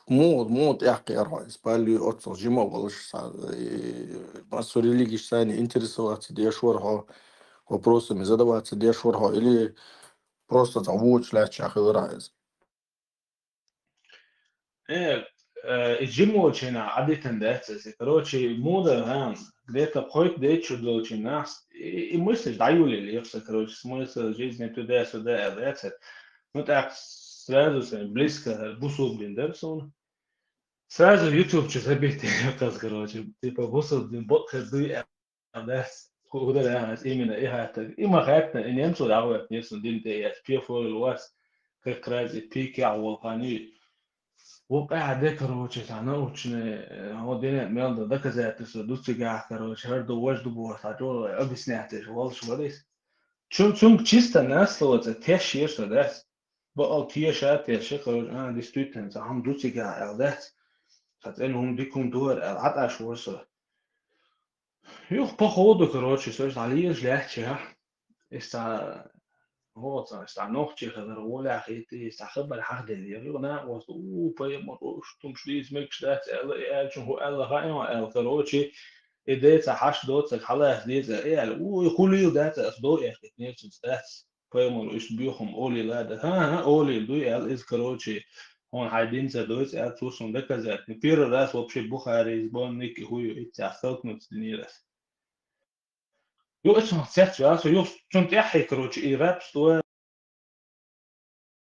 муд, муд тӀехкъяр хьо, из паллю оццул жима волуш са, и массо религиш сани интересоваться деш вар хьо, вопросами задаваться деш вар хьо, или просто там вуч лаьча хилара из? Э, э, и жимолчина адитан дац, короче, муда, ха, где-то хоть дечу долчина, и, и мыслишь, да, Юлия, короче, смысл жизни туда-сюда, дац. Ну так, сразу с близко бусубдин, да, сон. Сразу YouTube чу забить, короче, типа, бусубдин, бот, хэ, дуй, да, худа, да, именно, и хата, и махатна, и немцу, да, вот, не сон, дин, те, я, пьефойл, вас, как раз, и пики, а, волхани. Ву къаьхьа де, короче, цхьа научный, э, хӀо динан мел дан доказательство ду цигахь, короче, хӀара ду, важа ду бохуш, цхьа чӀогӀа объяснять деш волуш варис. Чун, цунга чисто на слово ца теш еш со дац. Бакъал теша, теша, короче, а, действительно, цхьа хӀума ду цигахь аьлла дац. Цхьа цӀена хӀума дика хӀума ду хӀара аьлла, Ӏаташ вара со. Юха, походу, короче, со иштта лезаш лаьтташ, я. Иштта, вот, иштта нохчий хилар, волахь хӀиттий, иштта хабар хьахдели, я. Юха накъост, у, пайхамар, уш, тумш дийца мегаш дац, аьлла, и аьлчун хӀу аьлла, хаьа, аьлла, короче, и деца хьаш доцаг, хьалаьцна деза, и аьлла, у, и хулийла дац, ас до эхкит, нерчунца дац. Пайхамар иштта боьхам олийла дац. ХӀан, хӀан, олийла дуй, аьлла, иза, короче, хьуна хьайн динца доьцу, аьлла, цо суна доказать. Первый раз вообще Бухари из бон ники хую, итца столкнуться динера ас. Юха цунах цец ваьлла со, юха цунна тӀаьхье, короче, и рабство.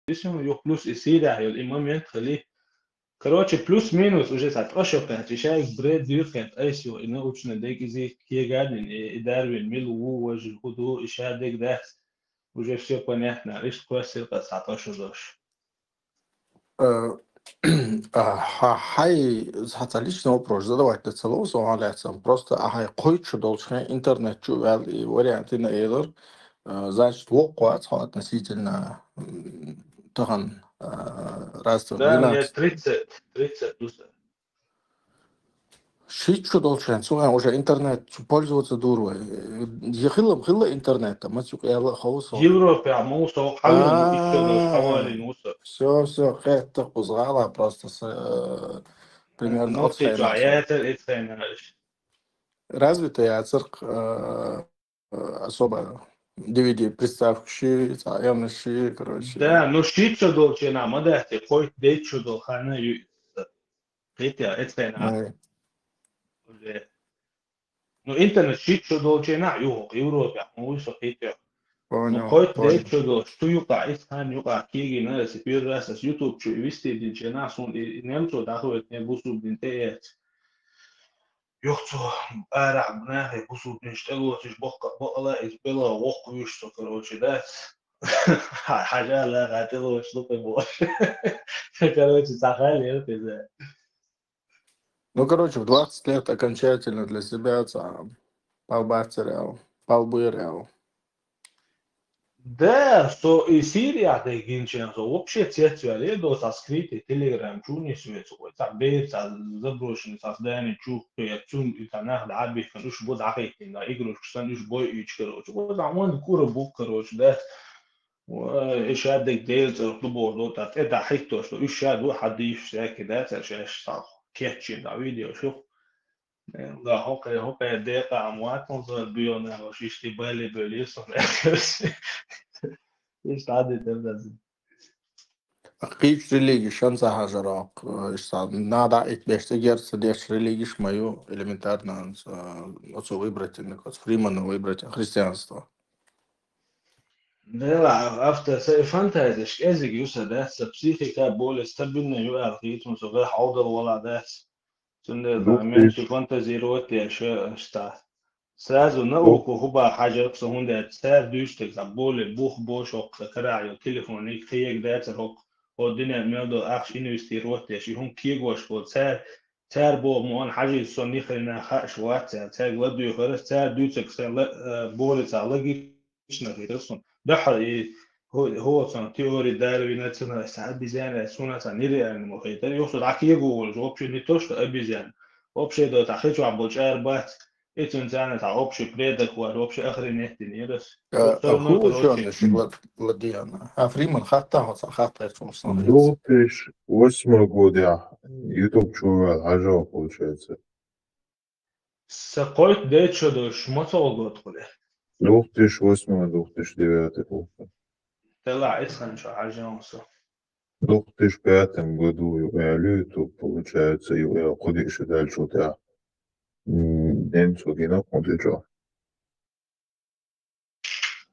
Ису юха плюс и Сирия йолу и момент хили. Короче, плюс-минус уже цхьа тӀо шо кхаьчча, и шайга бред юьйхкхетта айса ю, и научный дег иза кегадина, и, и Дарвин мила ву, важа хӀу ду, и ша дег дац. Уже всё понятно, иштта кхоьссира къа цхьа тӀо шо дош. Э, а, хьа-, хьай, хьаца личный вопрос задавать дан ца лов со хьан лаьцна. Просто а хьай кхойтта шу долчу хен интернет чу ваьлла и вариант йина элар. Э, значит, воккха вац хьо относительно, м, тахан, э, раз Да, мне двенадцать. тридцать, тридцать плюс. Шийтта шу долчу хен, цу хен уже интернет чу пользоваться дур вай. Э, я хилла, хилла интернет, ма цу къяла ховса. Европе, а, муса, хьавел, итчо дош, хьавалин муса. Все, все, хетта кхуза гӀала просто с, э, примерно Ну, от ты чё, хена. я это, это, это, Развитая цирк, э, э, особо D V D приставка ши, ца, эмна ши, короче. Да, ну шийтта шу долчу хена, ма да, ты хоть дечу дол хана ю. Хитя, это, это, Ай, уже. Ну, интернет шийтта шу долчу хена, ю, Европе, ну, уйса хитя. Ну, понял, хоть понял. дечу дол, что юка, ис хан юка, киги, на, если первый раз с YouTube чу и вести дин чена, сун, и, и немцу, да, хует, не бусу дин, те, Юхцо арахь нахе бусурдинаш тӀелоцуш боккха бакъала, иза бела воккхавуьйш со, короче, да? Хьажа ла гӀа тӀелоцуш лукъе бохуш. Короче, цхьа хал яра иза. Ну, короче, в двадцать лет окончательно для себя цхьа пал бацарел, пал буйрел. Да, со и Сирия тӀе гинчен, со вообще цецваьлла, до со скрытый Telegram чу нисве, со вай цхьа бер, цхьа заброшенный, цхьа здание чу кхе, цун и цхьа нах дӀа а бихкан, уьш бу дӀахӀиттина, да, игрушка сан уьш бойуьйтуш, короче. Вот, а, вон кура бу, короче, да. Ва, и ша дег Дела цӀарах ду боху, до, та тӀе дӀахӀиттош, до, уьш ша ду, хьан дийшаш, всякий, да, цхьа шаьш, цхьа кечйина, да, видео шу. Да, хӀокхе, хӀокхе декъа ам вац, хӀун ца биёна, уж иштта бали бели со. Иштта дитар даза. Кхечу религиш ан ца хьажарокх, э, иштта нада ит беш тӀе герца деш религиш ма ю, элементарно, э, оцу выбрать, оцу Фримана выбрать христианство. Дела, афта са и фантазиш кӀезиг ю са, да, са психика более стабильна ю аьлла хийцун со, гӀе хьалдал вала дац. Цундела менчи фантазировать деш, э, ста. Сразу науку хӀуба хьажарх со, хӀунда аьлча цара дуьйцург цхьа более бух бошокх сан карахь йолу телефониг кхега дацара хӀокху, хӀо дуьнен мел долу ахча инвестировать деш, и хӀума кегош болу цара, цара боху муъан хьажийта со нихрена хааш вац цара, цаьрга ладуьйхараш, цара дуьйцург сан ла-, э, более цхьа логично хетара суна. Дуьххьара и хӀу-, хӀуцун теори Дарвина цунах, обезьяна цунах нереально ма хетар. Юхсо дӀакхийгу волаш, вообще не то, что обезьяна. Вообще да тахичван бо чӀар бац. И цун цана та общий предок вар, вообще охренеть дин ерас. А, Всё равно, а ху короче, учёный шиглад ладиана. А Фриман хатта, вот хатта, это он смотрится. Две тысячи восьмой года YouTube чувал, хажал, получается. Са кхойтта дечо дош, ма цо гӀо гӀотхули? Две тысячи восьмой, две тысячи девятый год. Тела исхан шо хьажан со. В две тысячи пятом году ю элю тут, получается, ю эл кудиши дальше у тебя. М, немцу гинок, он ты чё?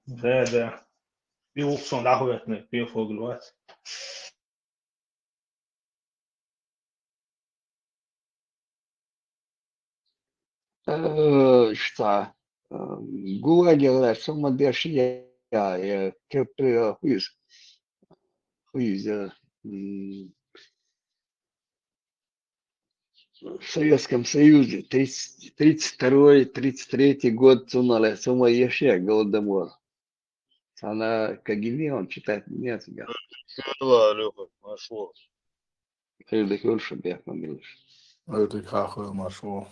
Да, да. И ухсон дӀахойтнарг пефогал вац. Э, шта, э, ГУЛАГе лаьрхӀа ма деш я, я, я, кеп-, э, хуиз, хуиз, э, м, в Советском Союзе тридцать, тридцать второй, тридцать третий год цунала, цума ешья Голодомор. Цана Кагини он читать нет, я. Кела, Лёха, нашло. Эй, да кёль шо бяхман билш. Эй, да хахуй нашло.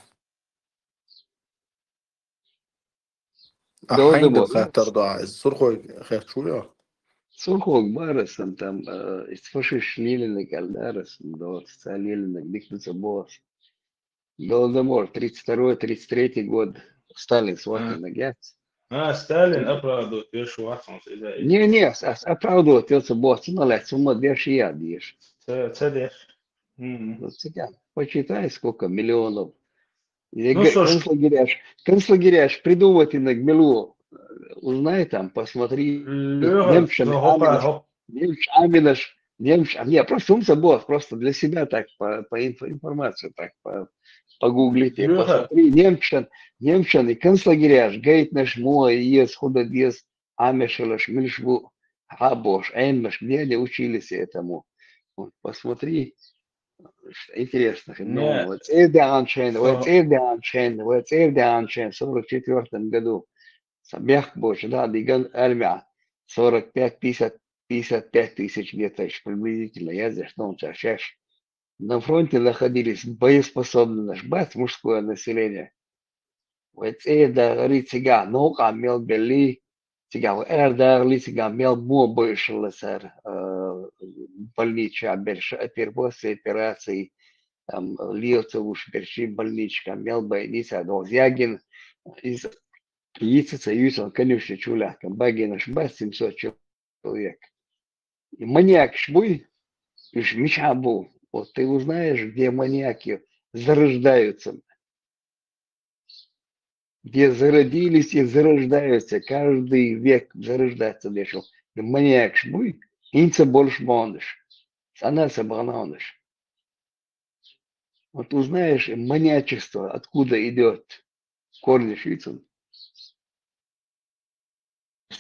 А Голодомор, хайнда хаттар да, сурхой херчуя? Сурхой барасан там, э, из фашист Ленина калдарас, да, вот, ца Ленина, дикнуца бос. Голодомор, тридцать второй, тридцать третий год, Сталин схватил на гяц. А, Сталин оправдывает, веш ватсонс, да. Не, не, с-, с-, оправдывает, это бос, ну, лет, сумма деш и я деш. Ца, ца деш. Мгм. Вот сейчас, почитай, сколько миллионов. Я Ну, г-, слушай. Концлагеряш, концлагеряш, придумать иногда милу, узнай там, посмотри. Лёха, Немцами, ну, хопа, Аминаш, хоп. Немч-, Аминаш, Немч-, а, не, просто ум забыл, просто для себя так, по, по инф-, информации так, по, погуглите, Лёха. Посмотри, Немчан, Немчан и концлагеряш, Гейтнаш, Муа, Иес, Худа Диес, Амешелаш, Мильшбу, Хабош, Эммаш, где они учились этому? Вот, посмотри, что интересно. Не. Ну, вот, Цердианчен, вот, Со- Цердианчен, вот, Цердианчен в сорок четвёртом году. Сабьяк Боч, да, Диган армия. Сорок пять, пятьдесят, пятьдесят пять тысяч где-то ещё приблизительно, я здесь, ну, сейчас. На фронте находились боеспособные наш бац, мужское население. Вецеда рицига, ну, камел бели, цига, эрда рицига, мел мо бойшла сар, э, больнича, берша, опер-, после операции, там, льется уж берши больничка, мел больница, Дозягин, из Яйца ца юйцан, конечно, чуляхкан, багенаш бац семьсот человек. И маньякш буй, иш мича бу. Вот ты узнаешь, где маньяки зарождаются, где зародились и зарождаются, каждый век зарождается дешо. И маньякш буй, инца больше бонаш. Сана са бонаш. Вот узнаешь, маньячество, откуда идёт, корни шицун.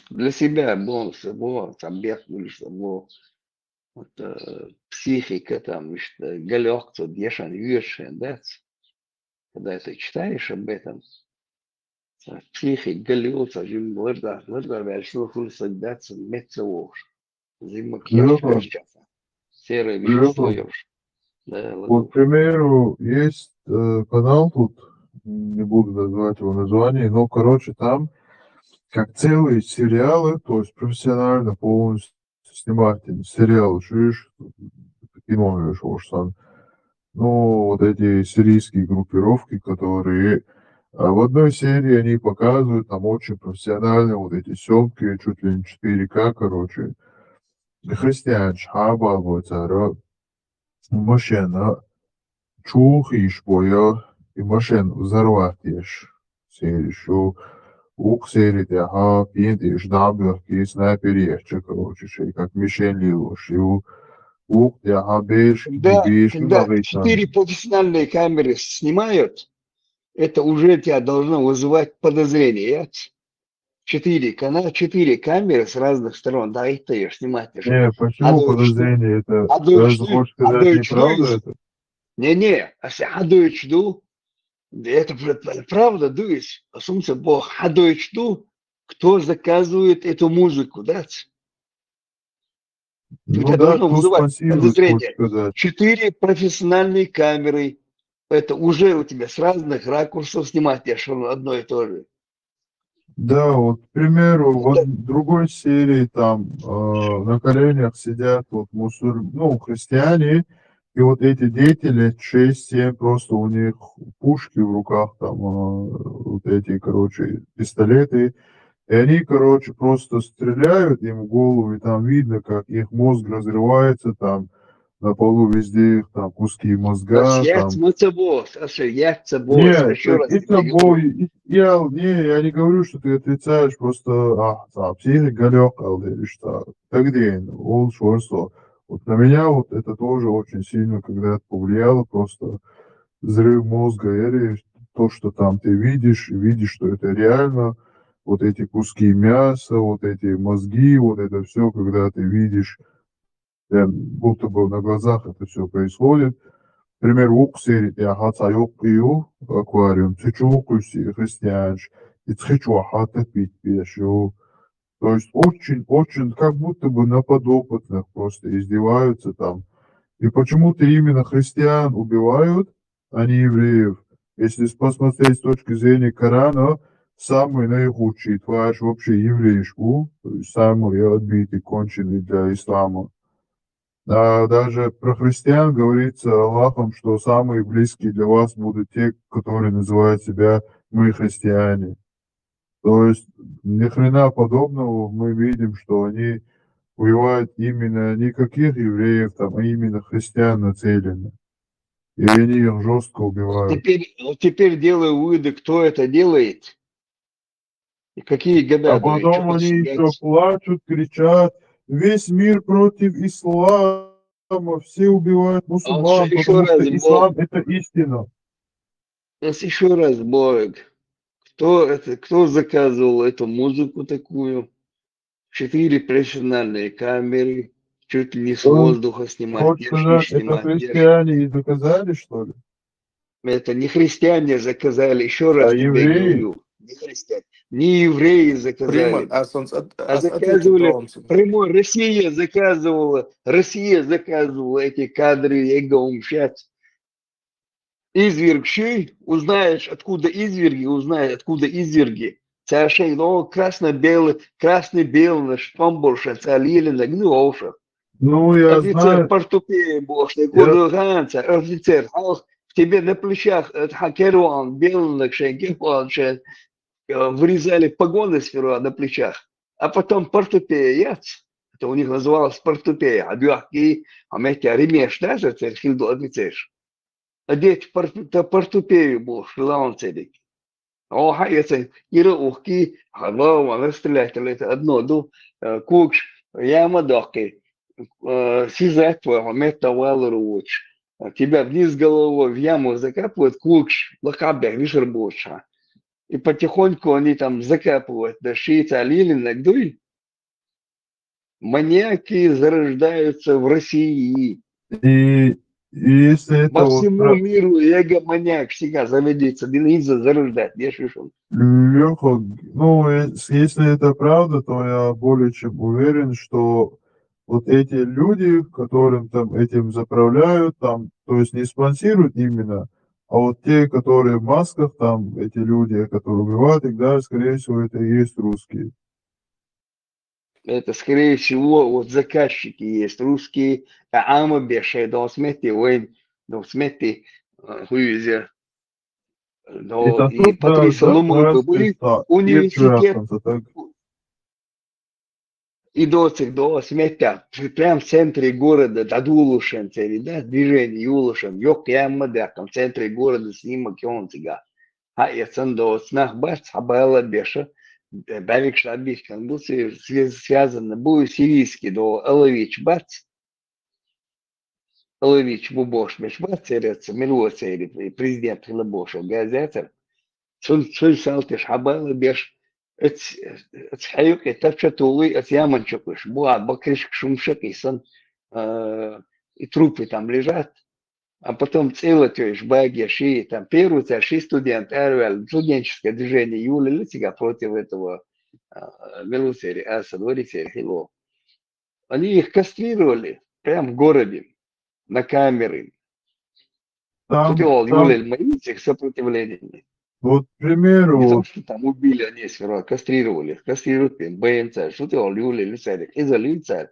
Для себя бон сабо, сабех гуль сабо. Вот, э, психика там, что галёк тут ешан юешен, да? Когда ты читаешь об этом, ца психик галёк, ца жим лырда, лырда вяльшил хул сагдаться, меца вож. Зима Лёха. Серое вещество Лёха. Ёж. Да, вот, к примеру, есть, э, канал тут, не буду называть его название, но, короче, там как целые сериалы, то есть профессионально полностью снимать сериал, чуешь, кино, Лёша, вот сам. Ну, вот эти сирийские группировки, которые, а, в одной серии они показывают там очень профессионально вот эти съёмки, чуть ли не четыре К, короче. Христианча хьаба бо цара машена чухиш боя, и машен взорвать еш. Серию. Ух, серия тяха, пьент еш, даб еш, кис на переехча, короче, шей, как мишень лило, шиу. Ух, тяха, беш, Да, беш, когда четыре профессиональные камеры снимают, это уже тебя должно вызывать подозрение. Четыре канала, четыре камеры с разных сторон. Да, это ешь, снимать ешь. Не, почему Адоич, подозрение? Это адоич, разве хочешь сказать адоич, неправду адоич. Это? Не-не, а с-, адоич, ду. Это пр-, пр-, правда, дуись. А сумца бо адоич, ду. Кто заказывает эту музыку, да? Ну, это да, должно вызывать подозрение. Четыре профессиональные камеры. Это уже у тебя с разных ракурсов снимать, я же одно и то же. Да, вот, к примеру, вот в другой серии там э, на коленях сидят вот мусульм... ну, христиане, и вот эти дети лет шесть-семь, просто у них пушки в руках, там э, вот эти, короче, пистолеты, и они, короче, просто стреляют им в голову, и там видно, как их мозг разрывается, там на полу везде их там куски мозга. Там... Яйца, мацабос, а что, яйца, бос, Нет, еще раз это тебе говорю. Бой, я, не, я не говорю, что ты отрицаешь, просто а, а, психика лёгкая, или что. Тогда он шорсо. Вот на меня вот это тоже очень сильно когда-то повлияло, просто взрыв мозга, или то, что там ты видишь, и видишь, что это реально, вот эти куски мяса, вот эти мозги, вот это все, когда ты видишь, прям будто бы на глазах это все происходит. Пример, ук серии я хаца юкъю аквариум, цичу ук христианш, и цичу хата пить пешу. То есть очень-очень, как будто бы на подопытных просто издеваются там. И почему-то именно христиан убивают, а не евреев. Если посмотреть с точки зрения Корана, самый наихудший тварь вообще еврейшку, то есть самый отбитый, конченый для ислама. А даже про христиан говорится Аллахом, что самые близкие для вас будут те, которые называют себя «мы христиане». То есть ни хрена подобного, мы видим, что они убивают именно не каких евреев, там, а именно христиан нацеленно. И они их жестко убивают. Теперь, вот теперь делаю выводы, кто это делает. И какие года. А потом они еще плачут, кричат: «Весь мир против ислама, все убивают мусульман, потому что ислам — это истина». Сейчас еще раз, Бог. Кто это, кто заказывал эту музыку такую? Четыре профессиональные камеры, чуть ли не с воздуха снимать. Хочешь сказать, это христиане и заказали, что ли? Это не христиане заказали, еще раз тебе говорю. Не христиане. Не евреи заказали. А заказывали прямой. Россия заказывала, Россия заказывала эти кадры, я говорю, сейчас. Изверг ши, узнаешь, откуда изверги, узнаешь, откуда изверги. Цашей, но красно-белый, красно-белый, наш помборша, цалили на гнуоша. Ну, я Офицер портупея бошный, кудуганца, офицер, в тебе на плечах, это хакеруан, белый, шенгефуан, вырезали погоны сперва на плечах, а потом портупея, яц. Это у них называлось портупея, а бюахки, а метя ремеш, да, за церхилду офицер. Одеть портупею был, шпилаун цедик. О, ха, я цен, ира ухки, хало, вана стрелять, это одно, ду, кукш, яма дохки, сизать, метта валруч. Тебя вниз головой в яму закапывают, кукш, лакабя, вишер булша. И потихоньку они там закапывают, да, шица лили нагдуй. Маньяки зарождаются в России. И, и если это По вот всему так... миру эго-маньяк всегда заведется, Дениза зарождать, я шишел. Леха, ну, если это правда, то я более чем уверен, что вот эти люди, которым там этим заправляют, там, то есть не спонсируют именно, а вот те, которые в масках, там, эти люди, которые убивают их, да, скорее всего, это и есть русские. Это, скорее всего, вот заказчики есть русские, а ама бешай, да, смети, уэйн, да, смети, хуюзе. Да, и Патриса Лумон, университет. И доцик, да, сметя, прям в центре города, да, дулушен цели, да, движение юлушен, ёк, я мадяком, в центре города снимок, и он цыга. А я цен да, снах бац, а бала беша, бавик шабих, как будто связано, был сирийский, да, Алович бац. Алович бу бош беш бац, церец, милуа цери, президент хила бошо, газетер. Цун, цун салтеш, а бала беш, Эц, эц хьаюкъи тапча тулуй, эц яман чукъуш. Буа бакриш шумшакъ исан, э, и трупы там лежат. А потом цело тёйш баги ши, там первый царь ши студент, эрвел, студенческое движение Юлия Лыцыга против этого, э, Милуцери, Асад, Варицери, Хило. Они их кастрировали прямо в городе на камеры. Там, Сутеол там, юлел моисех сопротивление. Вот, к примеру, Не то, вот, что там убили они, всё равно кастрировали их, кастрировали, бенца, сутеол юлел царь, изолил царь.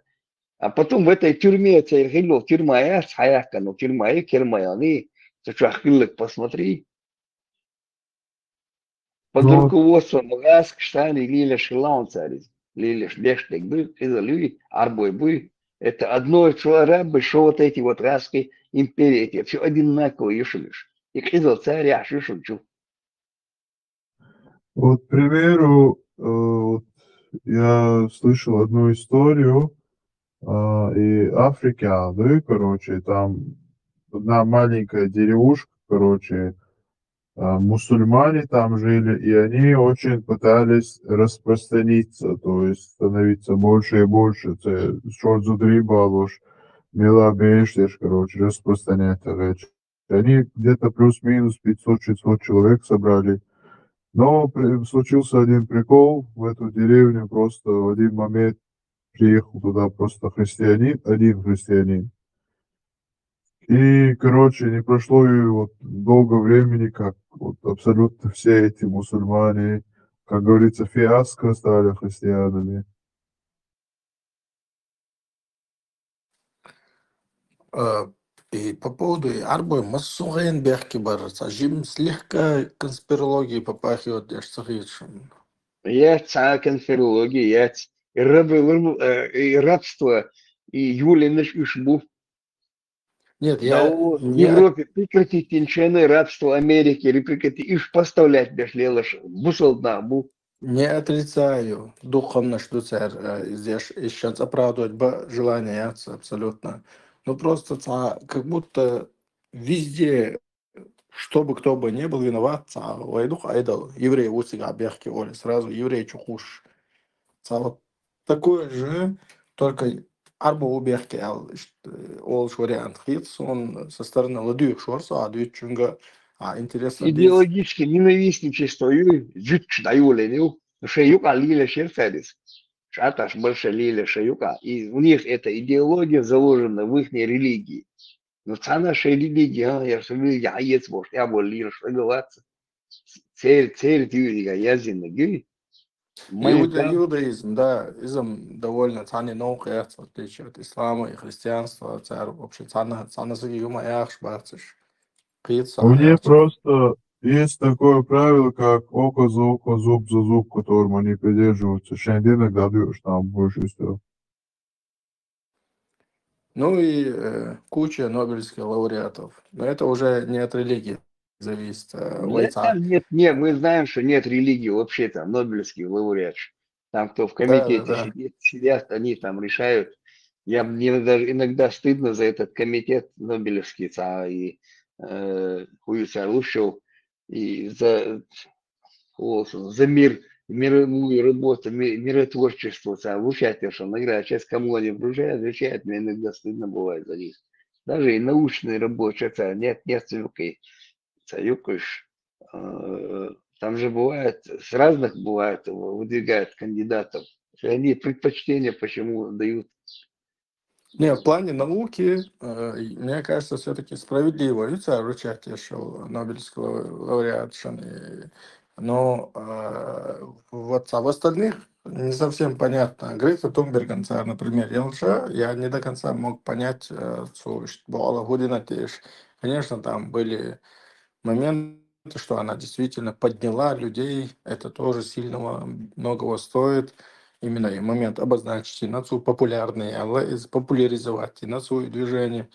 А потом в этой тюрьме царь хилол тюрьма я, хаяка, но тюрьма и керма я, они, ты что, хиллек, посмотри. Под Ну, руководством Гас, кстати, лилеш хилаун царь. Лилеш бештек был, изолюй, арбой буй. Это одно, что арабы, что вот эти вот Гасские империи, эти все одинаково юшулиш. И кизал царь я шушунчу. Вот, к примеру, э, вот я слышал одну историю, а, и Африка, да, и, короче, там одна маленькая деревушка, короче, а, мусульмане там жили, и они очень пытались распространиться, то есть становиться больше и больше. Це чорт зудрі балош, мила бештеш, короче, распространяться, короче. Они где-то плюс-минус пятьсот-шестьсот человек собрали. Но при- случился один прикол в эту деревню, просто в один момент приехал туда просто христианин, один христианин. И, короче, не прошло и вот долго времени, как вот абсолютно все эти мусульмане, как говорится, фиаско стали христианами. Э, И по поводу и арбой массугъен бехки бар, са жим слегка конспирологии попахивает, я ж сахичун. Я ца конспирология, я ц- и рабы, лырму- э, и рабство, и юленыш ишбу. Нет, Да, я у- в не от- Европе прекратить тинчены рабство Америки, или прекратить иш поставлять бешлелыш, бусалдна бу. Не отрицаю духовно, что царь э, здесь и сейчас оправдывать ба желание яца абсолютно. Ну просто ца- как будто везде, чтобы кто бы ни был виноват, ца вайдух айдал, еврей усига бехки оли, сразу еврей чухуш. Ца вот такое же, только арбо бехки ал, ш- олш вариант хитс, он со стороны ладуих шорса, а дует чунга, а интересно. Идеологически ненавистничество ю, житч да юленю, ше юка лиле шерцарис. Шаташ больше лиле ше юка. И у них эта идеология заложена в их религии. Но цана ше религия, а, я ше религия, а ец бошт, я бол лиле ше галац. Цель, цель тюрига, я зинеги. Иуда- Иудаизм, да, изм довольно цани наука, в отличие от ислама и христианства, царь вообще цана, цана саги юма яхш бациш. Хитса У них яхш. Просто есть такое правило, как око за око, зуб за зуб, которым они придерживаются. Шендина гадуешь там больше всего. Ну и э, куча нобелевских лауреатов. Но это уже не от религии зависит. э, Нет, вайца. нет, нет, мы знаем, что нет религии вообще там, нобелевских лауреатов. Там кто в комитете да. сидит, сидят, они там решают. Я, мне даже иногда стыдно за этот комитет нобелевский, ца, и э, хуюца лучшего, и за, о, за мир, мировую работу, ми- миротворчество, ца, лучше, что награда, сейчас кому они вручают, вручают, мне иногда стыдно бывает за них. Даже и научные работы, ца, нет, нет, ца, юкыш. Э, Там же бывает, с разных бывает, выдвигают кандидатов. И они предпочтение почему дают. Не, в плане науки, э, и мне кажется, все-таки справедливо. И царь вручать, я шел, Нобелевский лау- лауреат, шо не- но э, вот а в остальных не совсем понятно. Грета Тунберг, царь, например, я лучше, я не до конца мог понять, э, цу- что была Гудина теш. Конечно, там были моменты, что она действительно подняла людей, это тоже сильного многого стоит. Именно и момент обозначить и нацу популярный, а популяризовать и нацу и движение.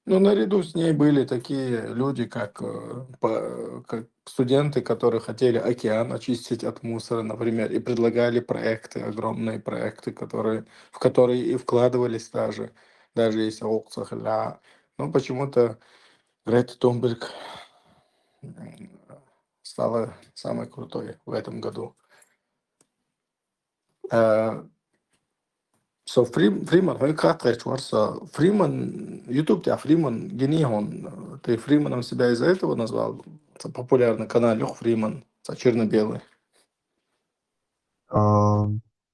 Но наряду с ней были такие люди, как, э, по- как студенты, которые хотели океан очистить от мусора, например, и предлагали проекты, огромные проекты, которые, в которые и вкладывались даже, даже если оксах ля. Но почему-то Грета Тунберг м, стала самой крутой в этом году. Э, Со Фрим- Фриман, хой кат кайч варса. Фриман, YouTube тя Фриман гини хон, э, ты Фриманом себя из-за этого назвал? Это популярный канал Лёх Фриман, ца черно-белый. А,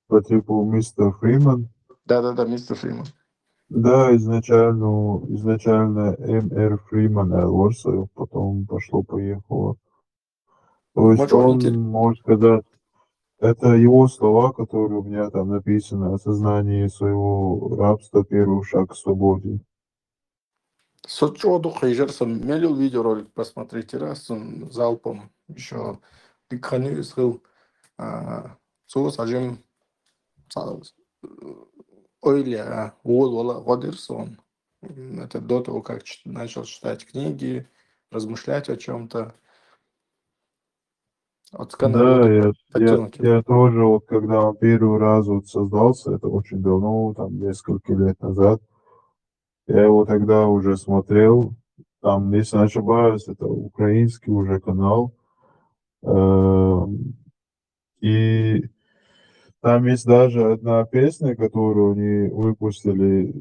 По типу мистер Фриман. Да-да-да, мистер Фриман. Да, изначально, изначально М Р Фриман, а вот всё, потом пошло-поехало. То есть Может, он он, интер- может сказать, это его слова, которые у меня там написаны: «Осознание своего рабства — первый шаг к свободе». Со чуоду хыжар, со мелил видеоролик посмотрите, раз он залпом еще дикханю исхил, а, сус ажим са-, ойля, а, уол вала годир сон. М, это до того, как чит-, начал читать книги, размышлять о чем-то. От Да, канала я, я, хотел. я тоже, вот когда он первый раз вот создался, это очень давно, там несколько лет назад, я его тогда уже смотрел, там, если не ошибаюсь, это украинский уже канал. Эм, И там есть даже одна песня, которую они выпустили,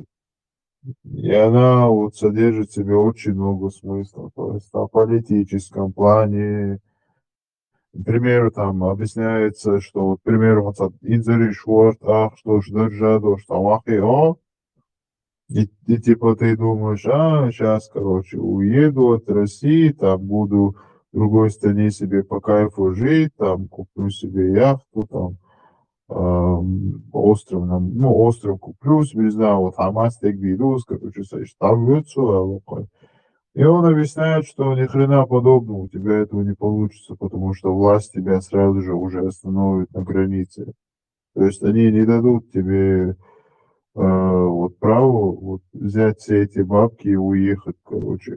и она вот содержит в себе очень много смысла. То есть о политическом плане. К примеру, там объясняется, что вот, к примеру, вот ин зэри шуарт ах, что ж держадо, что вахи о, и, и типа ты думаешь: «А, сейчас, короче, уеду от России, там буду в другой стране себе по кайфу жить, там куплю себе яхту, там, ам, остров, нам, ну, остров куплю себе, не знаю, вот Хамас так ведут, короче, со-, там ведут всё, а вот». И он объясняет, что ни хрена подобного, у тебя этого не получится, потому что власть тебя сразу же уже остановит на границе. То есть они не дадут тебе, э, вот право вот взять все эти бабки и уехать, короче.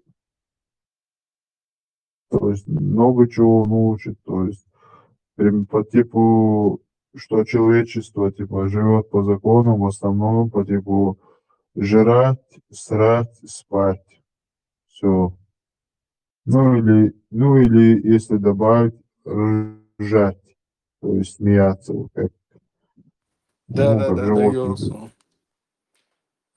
То есть много чего он учит, то есть прям по типу, что человечество, типа, живёт по законам, в основном по типу жрать, срать, спать. Всё. Ну или, ну или если добавить, ржать, то есть смеяться, вот как, ну, как Да-да-да, животные. Даюрсу.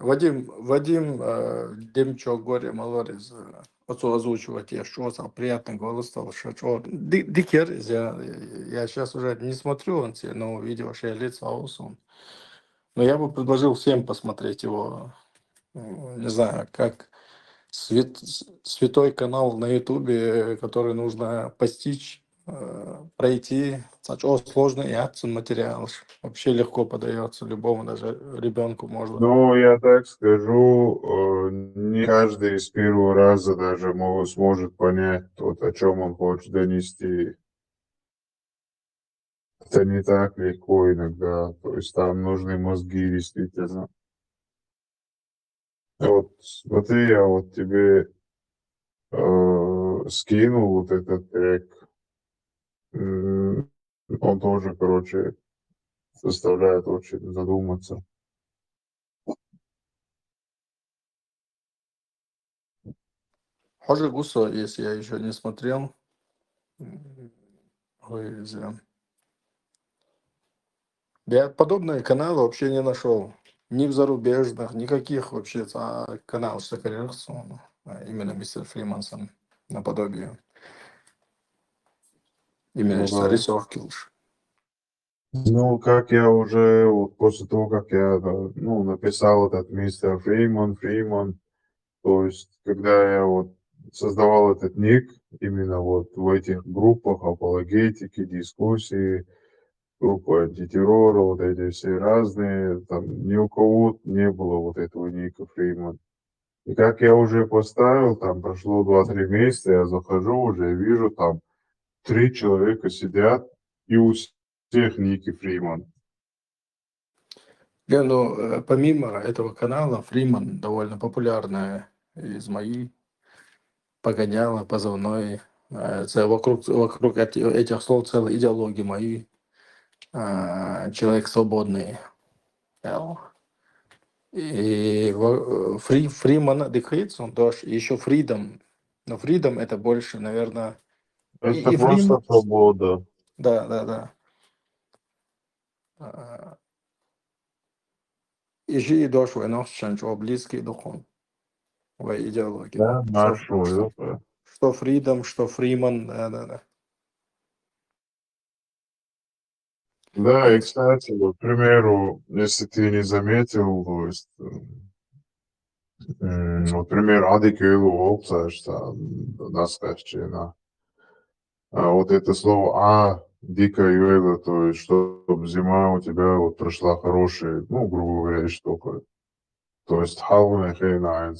Вадим, Вадим, э, Демчо Горе Малорез, э, отцу озвучивать, я что, приятный голос стал, что, что, ди-, дикер, я, я сейчас уже не смотрю он те, но видео шейлит саусун. Но я бы предложил всем посмотреть его, м, не знаю, как свят-, с-, святой канал на Ютубе, который нужно постичь, э, пройти. Сач-, о, сложный и отцу материал. Вообще легко подаётся любому, даже ребёнку можно. Ну, я так скажу, э, не каждый с первого раза даже мо-, сможет понять, вот, о чём он хочет донести. Это не так легко иногда, то есть там нужны мозги действительно. Вот смотри, я вот тебе, э, скинул вот этот трек. М, он тоже, короче, заставляет очень задуматься. Хожи Гусо, если я ещё не смотрел. М, ой, зря. Я подобные каналы вообще не нашёл. Ни в зарубежных, никаких вообще, а, канал Сакарерсон, а, именно мистер Фримансон наподобие. Именно Ну что да. рисовки уж. Ну, как я уже, вот после того, как я, да, ну, написал этот мистер Фриман, Фриман, то есть, когда я вот создавал этот ник, именно вот в этих группах апологетики, дискуссии, группа антитеррора, вот эти все разные, там ни у кого не было вот этого ника Фриман. И как я уже поставил, там прошло два-три месяца, я захожу уже, вижу, там три человека сидят, и у всех ники Фриман. Не, ну, э, помимо этого канала, Фриман довольно популярная из моей погоняла, позывной. Э, це вокруг, вокруг эти-, этих слов целая идеология моей. А, человек свободный. Эл. И во-, фри-, Фриман дикхит, он тоже, и ещё Freedom. Но Freedom это больше, наверное, и, Это и просто Фриман. Свобода. Да, да, да. А, и же и дошел, и наш чанч близкий духом. В идеологии. Да, Что, нашего, что, да. что Freedom, что Фриман, да, да, да. Да, и, кстати, вот, к примеру, если ты не заметил, то есть, м, вот, к примеру, Адик Юйлу Олцаш, там, Наскачина. А вот это слово «а», дика юэла, то есть, чтобы зима у тебя вот прошла хорошая, ну, грубо говоря, и что такое. То есть, халвны хрена,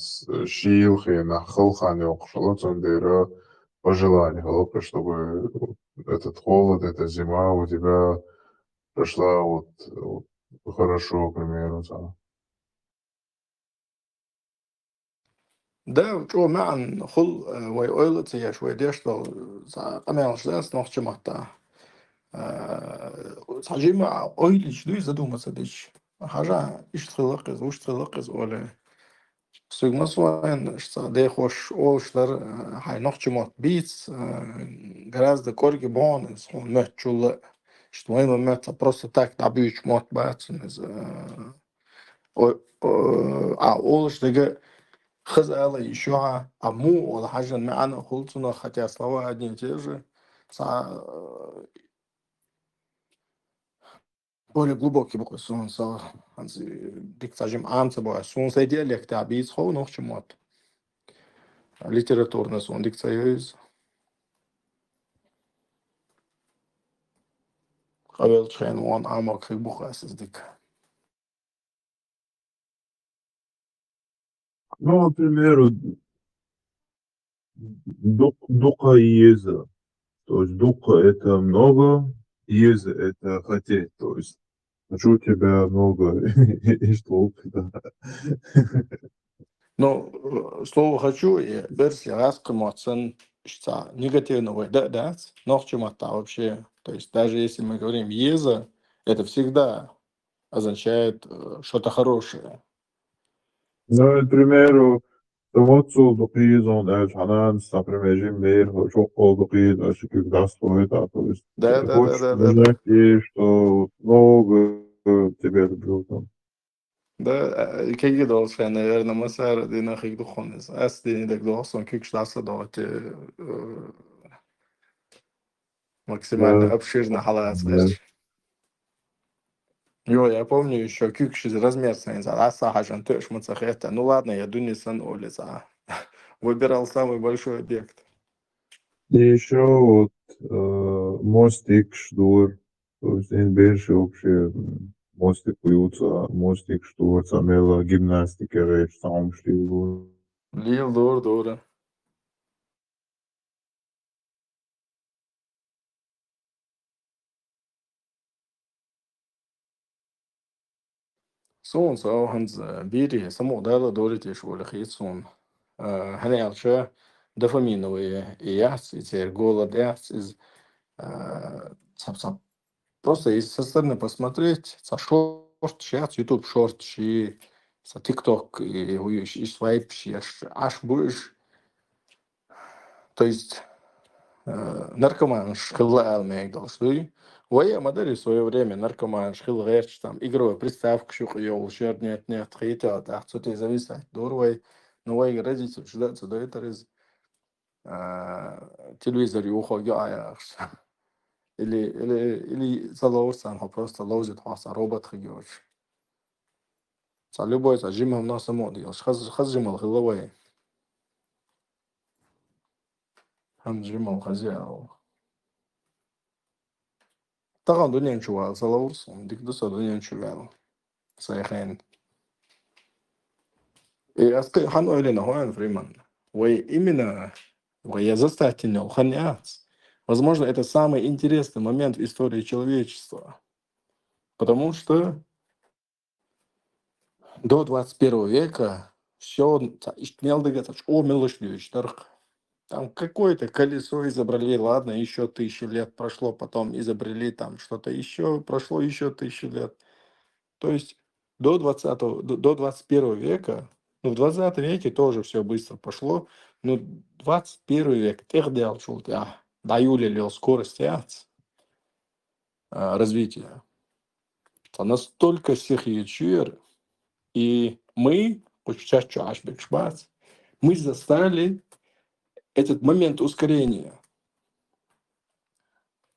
шил хрена, халхани окшало, цондера пожелание, халка, чтобы этот холод, эта зима у тебя прошла вот, вот хорошо, к примеру, там. Да, чӀо маӀан хул, э, вай ойла ца еш, вай деш дол, э, ца къамаьлаш дац нохча матта. Э, ца жима ойлич дуй задуматься дич. Хажа, ишт хилла къиз, ушт хилла къиз оле. Суйг масвайн, ишт ца дехош олш дар, э, хай нохча мот биц, э, гораздо корги бон, сон мет чулла. Ишт вай мет ца просто так дабюч мот бацун из, э, О, о, а олш дега хазала ещё, а, а му ол хажан маӀан хулцуна, хотя слова одни и те же. Ца, э, более глубокий буквы сун са, ханзи дик ца жим амца бо, сун са диалект а биц хо нохча мот. Литературный сун дик ца юз. Къавел чхен вон амок хиг буквы сиз дик. Ну, к примеру, дук-, дука и еза. То есть дука — это много, еза — это хотеть. То есть хочу тебя много, и что, да. Ну, э, слово «хочу» и версия раскрымотсан, что негативного, да, да, нохча матта вообще. То есть даже если мы говорим «еза», это всегда означает, э, что-то хорошее. Ну, к примеру, там отцу дукизон, э, хананс, например, жим мер, шокол дукиз, а шикив даст стоит, а, то есть, Да, э, да, да, хочешь да, да, да. Сказать ей, что много, э, тебя люблю, там. Да, э, кеги должен, наверное, масар дина хиг духонес. Ас дини даг должен, кик шласа доте, э, Максимально Да. Обширно халас Да. Дальше. Йо, я помню, ещё кюкшиз размер сан, за аса хажан тёш мыца хета. Ну ладно, я дуни сан улица. Выбирал самый большой объект. И ещё вот, э, мостик шдур. То есть эн берши вообще, м, мостик уюца, мостик шдур, самела гимнастика речь, сам шли. Лил дур, дура. Сун сау ханз бири саму дала дори теш оли хит сун. Э, хани алча дофаминовые и яц, и цер голод яц, из, э, цап-цап. Просто если со стороны посмотреть, со шорт щас, YouTube шорт щи, со TikTok и, и, и свайп щи, аж, аж будешь То есть, э, наркоман шхилла алмег должны. Вай, а мадери в своё время наркоман шхил герч, там, игровой приставка шук ёл, шер нет, нет, хита, да, что ты зависать, дурвай. Ну, вай, родитель, что да, что да, это раз, а, телевизор юхо, я, я, или, или, или залоусан, просто лоузит, просто робот хигёч. Ца любой, ца жимам на само, дигал, хаз, хаз жимал хилла вай. Хам жимал хазял. Таган дунен чувал, залаурс, дик дуса дунен чувал. Сайхен. И аскы хан ойлена хоян Фриман. Вай именно, вай я застатинел, хан яц. Возможно, это самый интересный момент в истории человечества. Потому что до двадцать первого века всё, та, иш-, мелдыга, та, о, мелочь, там какое-то колесо изобрели, ладно, ещё тысячи лет прошло, потом изобрели там что-то ещё, прошло ещё тысячи лет. То есть до двадцатого, до, до двадцать первого века, ну, в двадцатом веке тоже всё быстро пошло, но двадцать первый век, тех дел, что у тебя, до июля лил скорость, а, развития. Та настолько сих ечир, и мы, очень часто аж бекшбац, мы застали этот момент ускорения.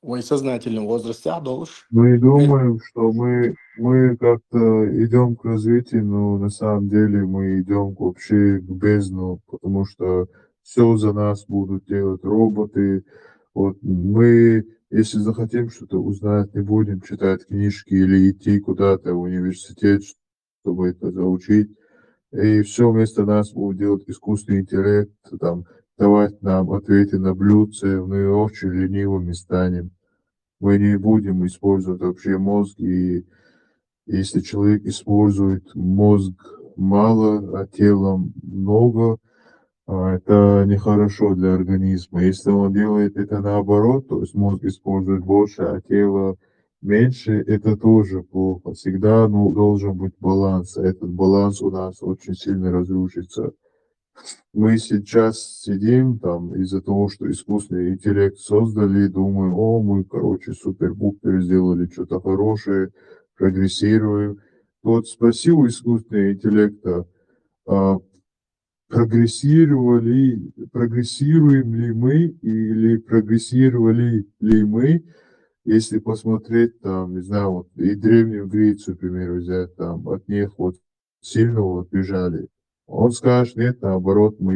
вай сознательный возрастах долуш. Мы думаем, что мы, мы как-то идем к развитию, но на самом деле мы идем вообще к бездну, потому что все за нас будут делать роботы. Вот мы, если захотим что-то узнать, не будем читать книжки или идти куда-то в университет, чтобы это заучить. И все вместо нас будет делать искусственный интеллект, там, давать нам ответы на блюдце, мы очень ленивыми станем. Мы не будем использовать вообще мозг, и если человек использует мозг мало, а телом много, а, это нехорошо для организма. Если он делает это наоборот, то есть мозг использует больше, а тело меньше, это тоже плохо. Всегда, ну, должен быть баланс. А этот баланс у нас очень сильно разрушится. Мы сейчас сидим там из-за того, что искусственный интеллект создали, думаем, о, мы, короче, супер-пупер сделали что-то хорошее, прогрессируем. Вот спроси у искусственного интеллекта, а, прогрессировали, прогрессируем ли мы или прогрессировали ли мы, если посмотреть там, не знаю, вот и Древнюю Грецию, к примеру, взять, там от них вот сильно вот бежали. Он скажет, нет, наоборот, мы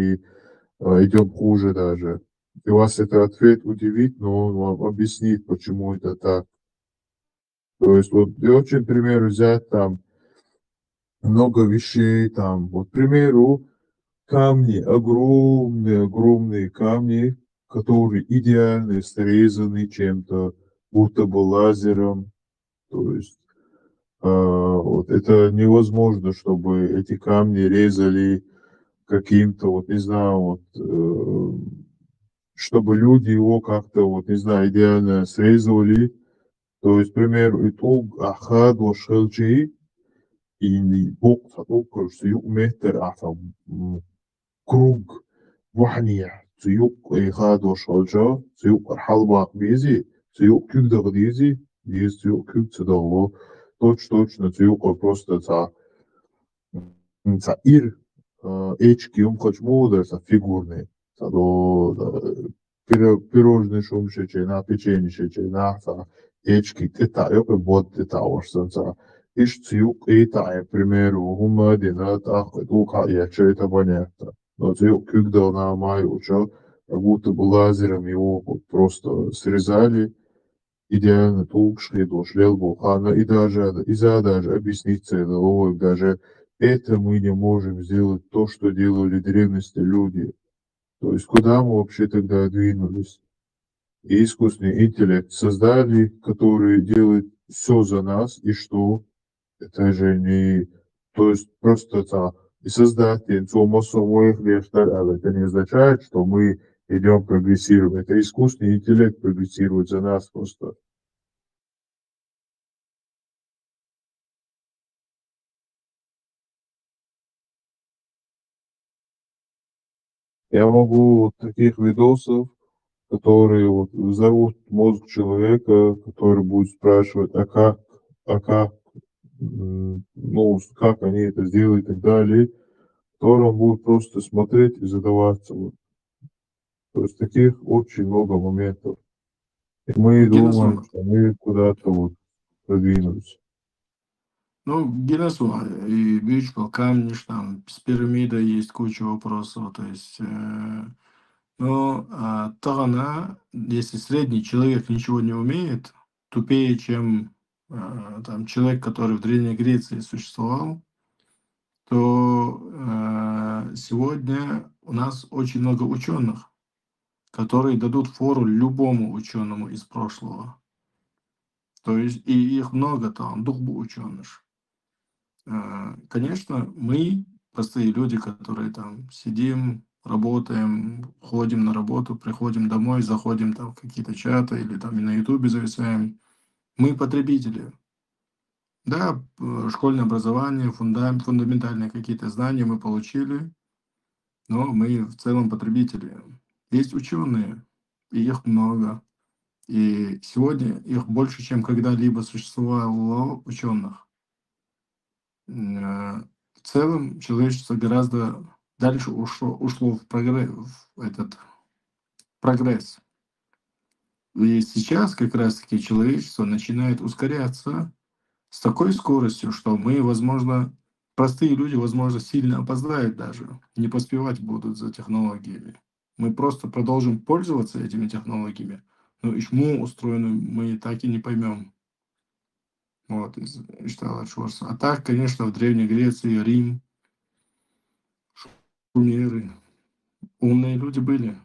э, идем хуже даже. И вас этот ответ удивит, но он вам объяснит, почему это так. То есть вот и очень пример взять там много вещей, там, вот, к примеру, камни, огромные, огромные камни, которые идеально срезаны чем-то, будто бы лазером. То есть а, вот это невозможно, чтобы эти камни резали каким-то, вот, не знаю, вот, э, чтобы люди его как-то, вот, не знаю, идеально срезали. То есть, к примеру, и тулг аха дошхелчи, и бок сатук, короче, ю метр аха, м, круг вахьния, цу юкъ и хадош хилча, цу юкъ хьалбакъ бези, цу юкъ куьг даха дези, дези цу юкъ куьг ца дахало. Точ-, точно, цу юкъ просто ца, ца ир, а, эчки юм хач модар, ца фигурный. Ца до, да, пиро-, пирожный шум шече, на печенье шече, на ца эчки тета, ёк бот тета орсан ца. Иш цу юкъ и та, к примеру, гума дина, та, ду ка я чей та баня. Но цу юкъ куьг дал на май уча, как будто бы лазером его вот просто срезали, идеально тулг шхидош лел бу хана, и даже, и за даже объяснить целый ловик, даже это мы не можем сделать то, что делали в древности люди. То есть куда мы вообще тогда двинулись? И искусственный интеллект создали, который делает все за нас, и что? Это же не... То есть просто та, и создать, и цо массово их лештар, а это не означает, что мы идем прогрессируем. Это искусственный интеллект прогрессирует за нас просто. Я могу вот таких видосов, которые вот взорвут мозг человека, который будет спрашивать, а как, а как, м, ну, с- как они это сделали и так далее, который он будет просто смотреть и задаваться. Вот. То есть таких очень много моментов. И мы Гиннес думаем, он. Что мы куда-то вот продвинулись. Ну, Гиннес, и бич по камни, там с пирамидой есть куча вопросов, то есть, э, ну, а, тагана, если средний человек ничего не умеет, тупее, чем, э, там, человек, который в Древней Греции существовал, то, э, сегодня у нас очень много ученых, которые дадут фору любому ученому из прошлого. То есть и их много там, дух бы ученых. Э, конечно, мы, простые люди, которые там сидим, работаем, ходим на работу, приходим домой, заходим там в какие-то чаты или там и на Ютубе зависаем, мы потребители. Да, э, школьное образование, фундам-, фундаментальные какие-то знания мы получили, но мы в целом потребители. Есть ученые, и их много. И сегодня их больше, чем когда-либо существовало ученых. М, э, В целом человечество гораздо дальше ушло, ушло в, прогре-, в этот прогресс. И сейчас как раз-таки человечество начинает ускоряться с такой скоростью, что мы, возможно, простые люди, возможно, сильно опоздают даже, не поспевать будут за технологиями. Мы просто продолжим пользоваться этими технологиями, но и чему устроены, мы так и не поймем. Вот, из Иштала Шварца. А так, конечно, в Древней Греции, Рим, шумеры, умные люди были.